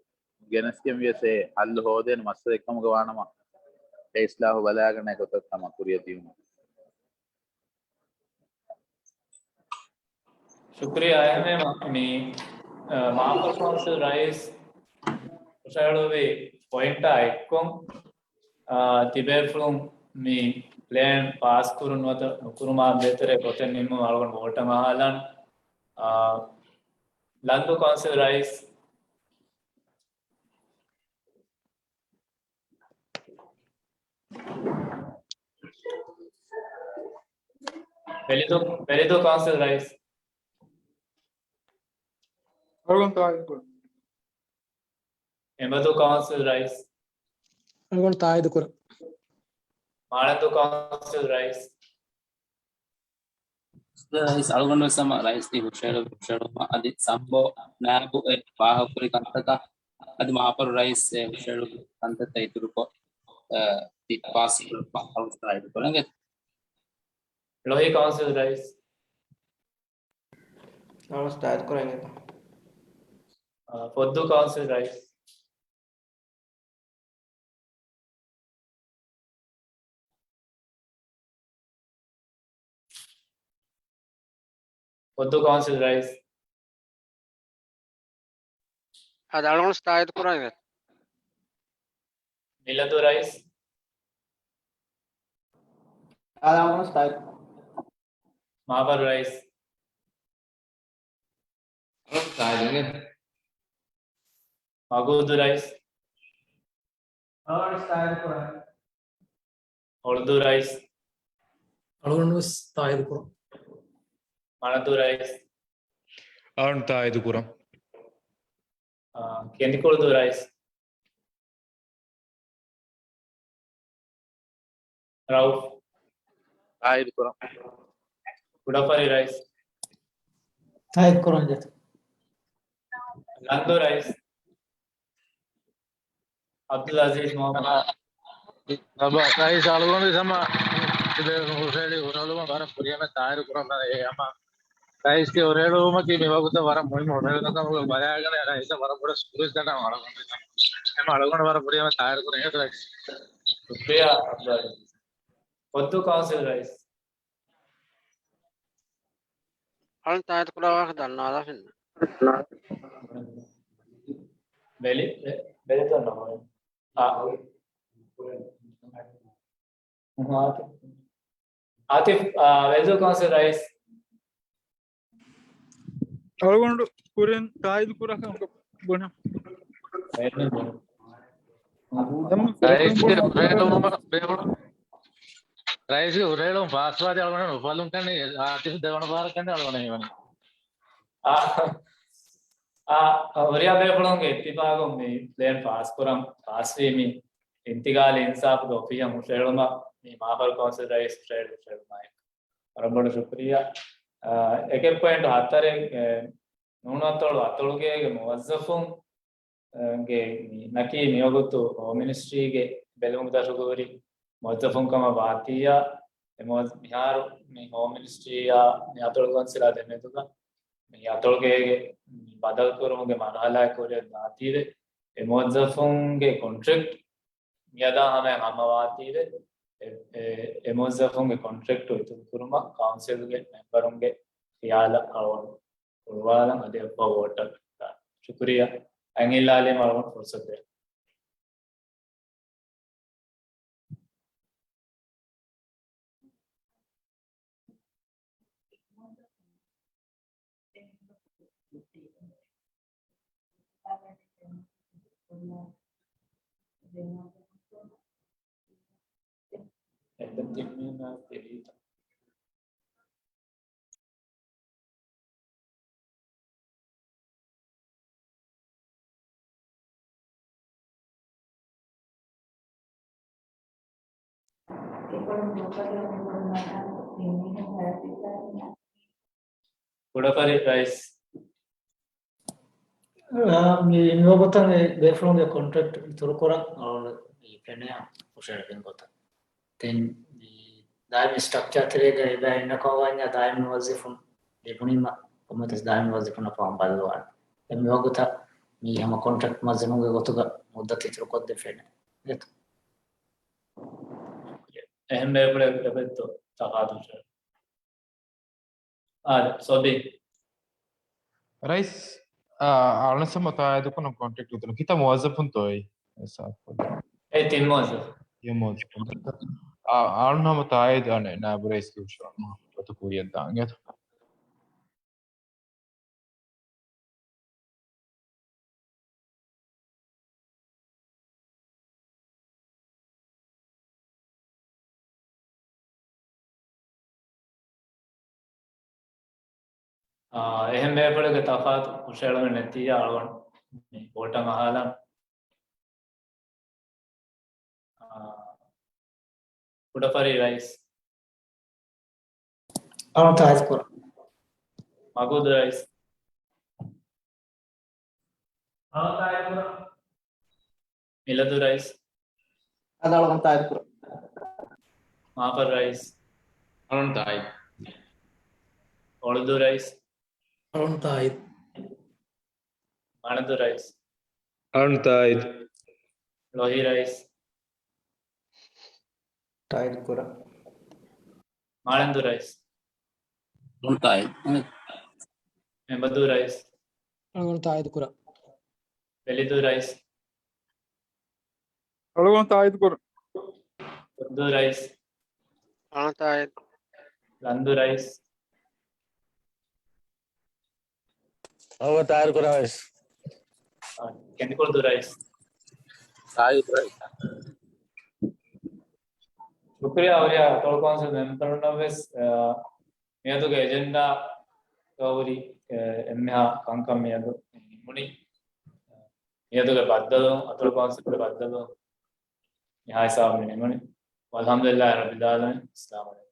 ގެނެސްގެން ވިޔަސް އެ ހައްލު ހޯދޭނެ މައްސަލައެއް ކަމުގަ ވާނަމަ، އެ އިސްލާހު ބަލާގަނެ ގޮތަށް ތަމަ ކުރިއަށް ދިޔުމަށް. ޝުކުރިއްޔާ. އެހެންވީމަ، މި، އަ، މާފަރު ކައުންސިލް ރައީސް ހުށަހެޅުއްވި ޕޮއިންޓާ އެއްކޮށް، އާ، ތިބޭފުޅުން މި ޕްލޭން ފާސްކުރުން ނުވަތަ ނުކުރުމާ ބެހޭ ބެހޭ ގޮތެއް ނިންމުން އަޅުގަނޑު ވޯޓަށް އަހާލަން. އާ، ލަންދޫ ކައުންސިލް ރައީސް. ވެލިދޫ، ވެލިދޫ ކައުންސިލް ރައީސް. އަޅުގަނޑު ތާއީދު ކުރަން. އެނބަދޫ ކައުންސިލް ރައީސް. އަޅުގަނޑު ތާއީދު ކުރަން. މާޅެންދޫ ކައުންސިލް ރައީސް. ރައީސް އަޅުގަނޑު ވެސް ހަމަ ރައީސްގެ ހުށަހެޅު-، ހުށަހެޅުމަށް އަދި ސަމްބޯ ނާއިބު އެ ފާހަގަކުރި ކަންތަކަށް އަދި މާފަރު ރައީސް އެ ހުށަހެޅު ކަންތައްތައް އިތުރުކޮށް، އަ، ތި ފާސް ކުރުމަށް އަޅުގަނޑު ތާއީދު ކުރަން. ޅޮހީ ކައުންސިލް ރައީސް. އަޅުގަނޑު ތާއީދު ކުރަން. އަ، ފޮއްދޫ ކައުންސިލް ރައީސް. ފޮއްދޫ ކައުންސިލް ރައީސް. އަދި އަޅުގަނޑު ތާއީދު ކުރަން. މިލަންދޫ ރައީސް. އަދި އަޅުގަނޑު ތާއީދު. މާފަރު ރައީސް. އަޅުގަނޑު ތާއީދު. މަގޫދޫ ރައީސް. އަޅުގަނޑު ތާއީދު ކުރަން. ހޮޅުދޫ ރައީސް. އަޅުގަނޑު ވެސް ތާއީދު ކުރަން. މަނަދޫ ރައީސް. އަޅުގަނޑު ތާއީދު ކުރަން. އާ، ކެނދިކުޅުދޫ ރައީސް. ރައުފް. ތާއީދު ކުރަން. ކުޑަފަރި ރައީސް. ތާއީދު ކުރަން ޖެހޭ. ލަންދޫ ރައީސް. އަބްދުލް އަޒީޒް މުހައްމަދު. އަބަ، ރައީސް އަޅުގަނޑު ހަމަ ތިބޭފުޅުން ހުށަހެޅި ހުށަހެޅުމަށް ވަރަށް ކުރިއަށް ތާއީދު ކުރަން. އެ ހަމަ ރައީސްގެ ހުށަހެޅުމަކީ މި ވަގުތަށް ވަރަށް މުހިންމު ހުށަހެޅުމެއް ކަމުގަ ބަލާގަނެ، ރައީސަށް ވަރަށް ބޮޑަށް ޝުކުރިއްޔާ ދަންނަވަން އަޅުގަނޑު. ހަމަ އަޅުގަނޑު ވަރަށް ކުރިއަށް ތާއީދު ކުރަން. ޝުކުރިއްޔާ އަބްދުލް އަޒީޒް. ފޮއްދޫ ކައުންސިލް ރައީސް. އަޅުން ތާއީދު ކުރާ ވާހަކަ ދަންނާލާފިން. ބެލި، ބެ-، ބެލި ދަންނަވަން. އާ. އާތިފް، އާ، ވެލްދޫ ކައުންސިލް ރައީސް. އަޅުގަނޑު ކުރިން ތާއީދު ކުރާކަށް ބުނަ. ރައީސްގެ ހުށަހެޅުމަށް ބޭފުޅުން، ރައީސްގެ ހުށަހެޅުން ފާސްވާތީ އަޅުގަނޑު ނުފުއްލުން ކަންނޭނގެ، އާތިފް ދެވަނަ ފަހަރަށް ކަންނޭނގެ އަޅުގަނޑު ހީވަނީ. އާ، އާ، ހުރިހާ ބޭފުޅުންގެ އިއްތިފާގުން މި ޕްލޭން ފާސްކުރަން، ފާސްވީ މި އިންތިގާލީ އިންސާފުގެ އޮފީހަށް ހުށަހެޅުމަށް މި މާފަރު ކައުންސިލް ރައީސް ހުށަހެޅި، ހުށަހެޅުމާއެކު. ވަރަށް ބޮޑަށް ޝުކުރިއްޔާ. އާ، އެކެއް ޕޮއިންޓު ހަތަރެއް، އެ، ނޫނު އަތޮޅު އަތޮޅުގޭގެ މުވައްޒަފުން، އަ، ގެ މި-، ނަކީ މިވަގުތު ހޯމް މިނިސްޓްރީގެ ބެލުމުގެ ދަށުގަ ހުރި މުވައްޒަފުން ކަމަށް ވާތީއާ، އެ މުވައްޒަ-، މިހާރު މި ހޯމް މިނިސްޓްރީއާ މި އަތޮޅު ކައުންސިލާ ދެމެދުގަ މި އަތޮޅުގޭގެ މި ބަދަލުކުރުމުގެ މަރުހަލާއެއް ކުރިއަށް ދާތީވެ، އެ މުވައްޒަފުންގެ ކޮންޓްރެކްޓް މިއަދާ ހަމަޔަށް ހަމަވާތީވެ، އެ، އެ، އެ މުވައްޒަފުންގެ ކޮންޓްރެކްޓު އިތުރުކުރުމަށް ކައުންސިލްގެ މެމްބަރުންގެ ޚިޔާލަށް އަޅުގަނޑު ހުޅުވާލަން އަދި އެއްބަ ވޯޓަށް. ޝުކުރިއްޔާ. އަތް އިއްލާލީމަ އަޅުގަނޑު ފުރުސަތު ދޭން. ކުޑަފަރި ރައީސް. އާ، މި ނުވަގުތަށް އެ ބޭފުޅުންގެ ކޮންޓްރެކްޓް އިތުރުކުރަން އަޅުގަނޑު މި ފެނެއް ހުށައެޅުމުގެ ގޮތަށް. ދެން މި ދާއިމީ ސްޓްރަކްޗާ ތެރޭގަ އެބަ އިންނަކަމަށް ވަންޏާ ދާއިމީ މުވައްޒަފުން ލިބުނީމަ ކޮންމެތިސް ދާއިމީ މުވައްޒަފުންނަށް ފަހުން ބަދަލުވާނެ. ދެން މިވަގުތަށް މީ ހަމަ ކޮންޓްރެކްޓް މުވައްޒަފުންގެ ގޮތުގަ މުއްދަތު އިތުރުކޮށްދޭން ފެނޭ. އެހެން ބޭފުޅެއް އެބައޮތްތޯ ތަފާތު ހުށައެޅުން؟ އާދެ، ސޮބީ. ރައީސް، އާ، އަޅުންސަމަ ތާއީދުކުރަން ކޮންޓްރެކްޓް އިތުރު ކިތައް މުވައްޒަފުންތޯއޭ؟ އެ ތިން މުވައްޒަފު. ތިން މުވައްޒަފުން. އާ، އަޅުން ހަމަ ތާއީދު އަނެއް ނާއިބު ރައީސްގެ ހުށައެޅުމަށް ގޮތަށް ކުރިއަށް ދާން. އާ، އެހެން ބޭފުޅެއްގެ ތަފާތު ހުށައެޅުމެއް ނެތިއްޔާ އަޅުގަނޑު މި ވޯޓަށް އަހާލަން. އާ، ކުޑަފަރި ރައީސް. އަޅުން ތާއީދު ކުރަން. މަގޫދު ރައީސް. އަޅުން ތާއީދު ކުރަން. މިލަދު ރައީސް. އަދި އަޅުން ތާއީދު ކުރަން. މާފަރު ރައީސް. އަޅުން ތާއީދު. އޮޅުދޫ ރައީސް. އަޅުން ތާއީދު. މާނަދޫ ރައީސް. އަޅުން ތާއީދު. ޅޮހީ ރައީސް. ތާއީދު ކުރަން. މާޅެންދޫ ރައީސް. އަޅުން ތާއީދު. މެނބަދޫ ރައީސް. އަޅުން ތާއީދު ކުރަން. ވެލިދޫ ރައީސް. އަޅުގަނޑު ތާއީދު ކުރަން. ކުދޫ ރައީސް. އަޅުން ތާއީދު. ލަންދޫ ރައީސް. އަޅުގަނޑު ތާއީދު ކުރަން ރައީސް. ކެނދިކުޅުދޫ ރައީސް. ތާއީދު ރައީސް. ޝުކުރިއްޔާ ހުރިހާ އަތޮޅު ކައުންސިލް މެމްބަރުންނަށް ވެސް، އަ، މިއަދުގެ އެޖެންޑާގަ ހުރި، އެ، އެންމެހާ ކަންކަން މިއަދު ނިމުނީ. މިއަދުގެ ބައްދަލުވުން، އަތޮޅު ކައުންސިލްގެ ބައްދަލުވުން މިހާ ހިސާބުން ނިމުނީ. ވަލްޙަމްދުލިއްލާހި ރައްބިލް ޢާލަމީން. އައްސަލާމު ޢަލައިކުމް.